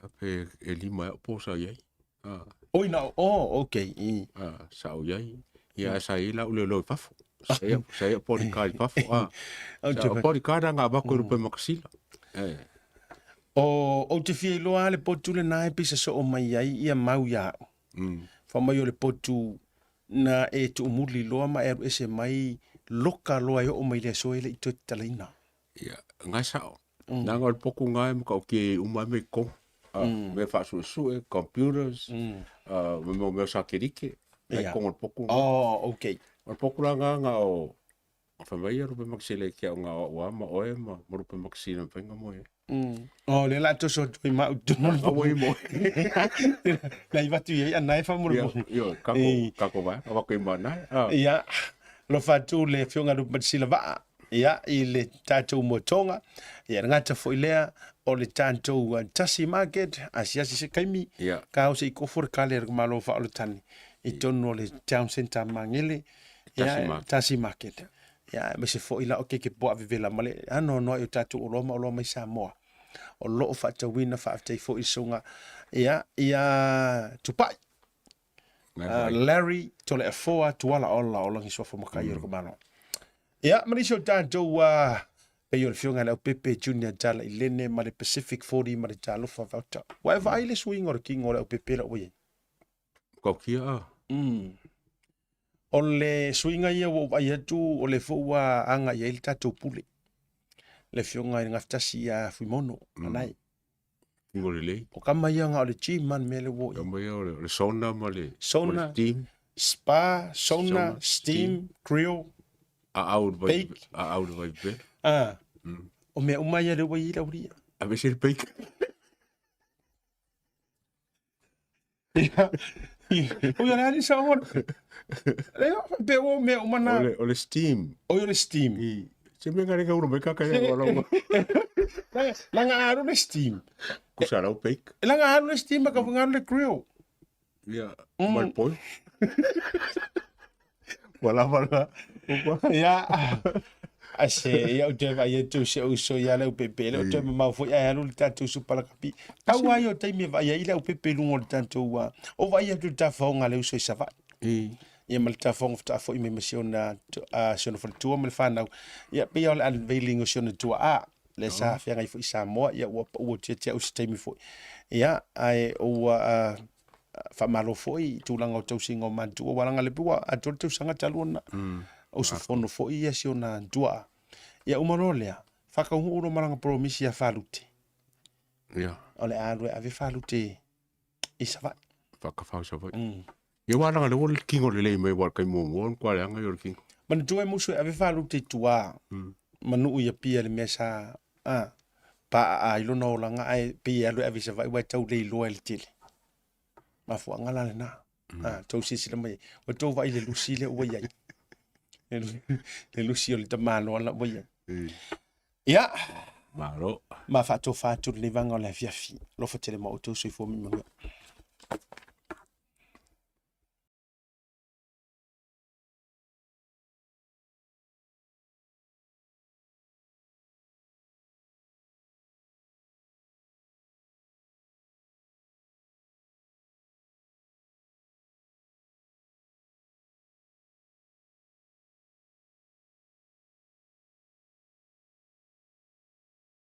A pe e lima e po sa iai. A. Oi na, oh, okay. I. A, sa o iai. Ia sa i la ule lo i fafo. Sa ia, sa ia pori ka i fafo. A. Sa o pori ka ranga avako i rupe makasila. E. O, ou te fia iloa le potu le nae pisa so o mai ai ia mau ia au. Fa mai o le potu na e tuumuli loa ma e alu ese mai loka loa e oo mai le aso e le i toe tatalaina. Ia, ngai sao. Nanga o le poku ngai ma ka o ke uma me ko. Me whaasuesue, computers, me mo mea sa kerike. Ngai kongo le poku. Oh, okay. O le poku la ngā ngā o Fa mai ia rupe makasile ki au ngā o ma oe ma ma rupe makasile ma whainga moe. Oh, le la toso atu i mau tunu. A wai moe. Na i watu i a nai fa mo. Io, kako, kako vai, a wako i ma nai. Ia, lo fatu le fionga rupe makasile waa. Ia, i le tātou motonga. Ia, ngata foi lea, o le tātou tasi market, asiasi se kaimi. Ia. Ka o se i kofo le kale re malo fa o le tani. I tonu o le town center mangele. Tasi market. Tasi market. Ia, aemaise foi la o keke poa vevela ma le anoanoai o tatou oloa ma oloa mai Samoa. O loo faatauina faafetai foi i le susuga ia, ia Tupai. Larry Toleafoa Tuala Ola o Lagi Suafa Makai o le Malo. Ia, ma nisi o tatou pei o le Afioga i le Aupepe Junior Tala i Lene ma le Pacific 40 ma le Talofa Vauta. Ua e vaai le suiga o le kingo o le Aupepe la ua i ai? Kaukia a. O le suiga ia ua ou vaai atu o le foi ua agai ai le tatou pule. Le afioga i le Gafatasi ia Fuimono, Anae. Kingo lelei. O kama ia nga o le gym ma le mea le ua i. Kama ia o le sauna ma le sauna, steam. Spa, sauna, steam, grill. A au le vai, a au le vai pe. Ah. O mea uma ia le ua i lau ria. A vese le bake. Ia, o ia le ali sa ona. Le pe o mea uma na. O le steam. O le steam. I, se mea ngare ka uro mai kaka ia wala uma. Langa aru le steam. Kusa rau bake. Langa aru le steam ka whangaru le grill. Ia, mai poi. Wala wala. Ia, a se ia o te vai atu se uso ia le upepe le o te mamau foi ai alu le tatou supalakapi. Tau ai o taimi e vaai ai le upepe i luga o le tatou o vaai atu le tafaoga a le uso i Savaii. Ia ma le tafaoga faatoa foi mai ma si ona si ona faletua ma le fanau. Ia pei o le unveiling o si ona tuaa le sa feagai foi i Samoa ia ua pau atu ia te au se taimi foi. Ia ae ua faamalo foi i tulaga o tausiga o matua ua laga le pua atoa le tausaga talu ona usufono foi ia si ona tuaa. Ia uma loa lea, faataunuu loa ma lana polomisi ia Falute. Ia. O le a alu e ave Falute i Savaii. Whakawhau Savaii. Ia wā langa le o le kingo le lei mai wā kai muamua kwa le anga i o le kingo. Manatua e musu e ave Falute i tua ma nuu i Apia le mea sa a paa ai lona olaga ae pei e alu e ave i Savaii ua e tau le iloa e le tele. Mafuaaga la lena. A tou silasila mai ai. Ua tou vaai i le lusi lea ua i ai. Le lusi o le tamaloa la ua i ai. Ia. Malo. Ma faatofa atu lenei vaega o le afiafi. Alofa tele ma outou soifua ma ia manuia.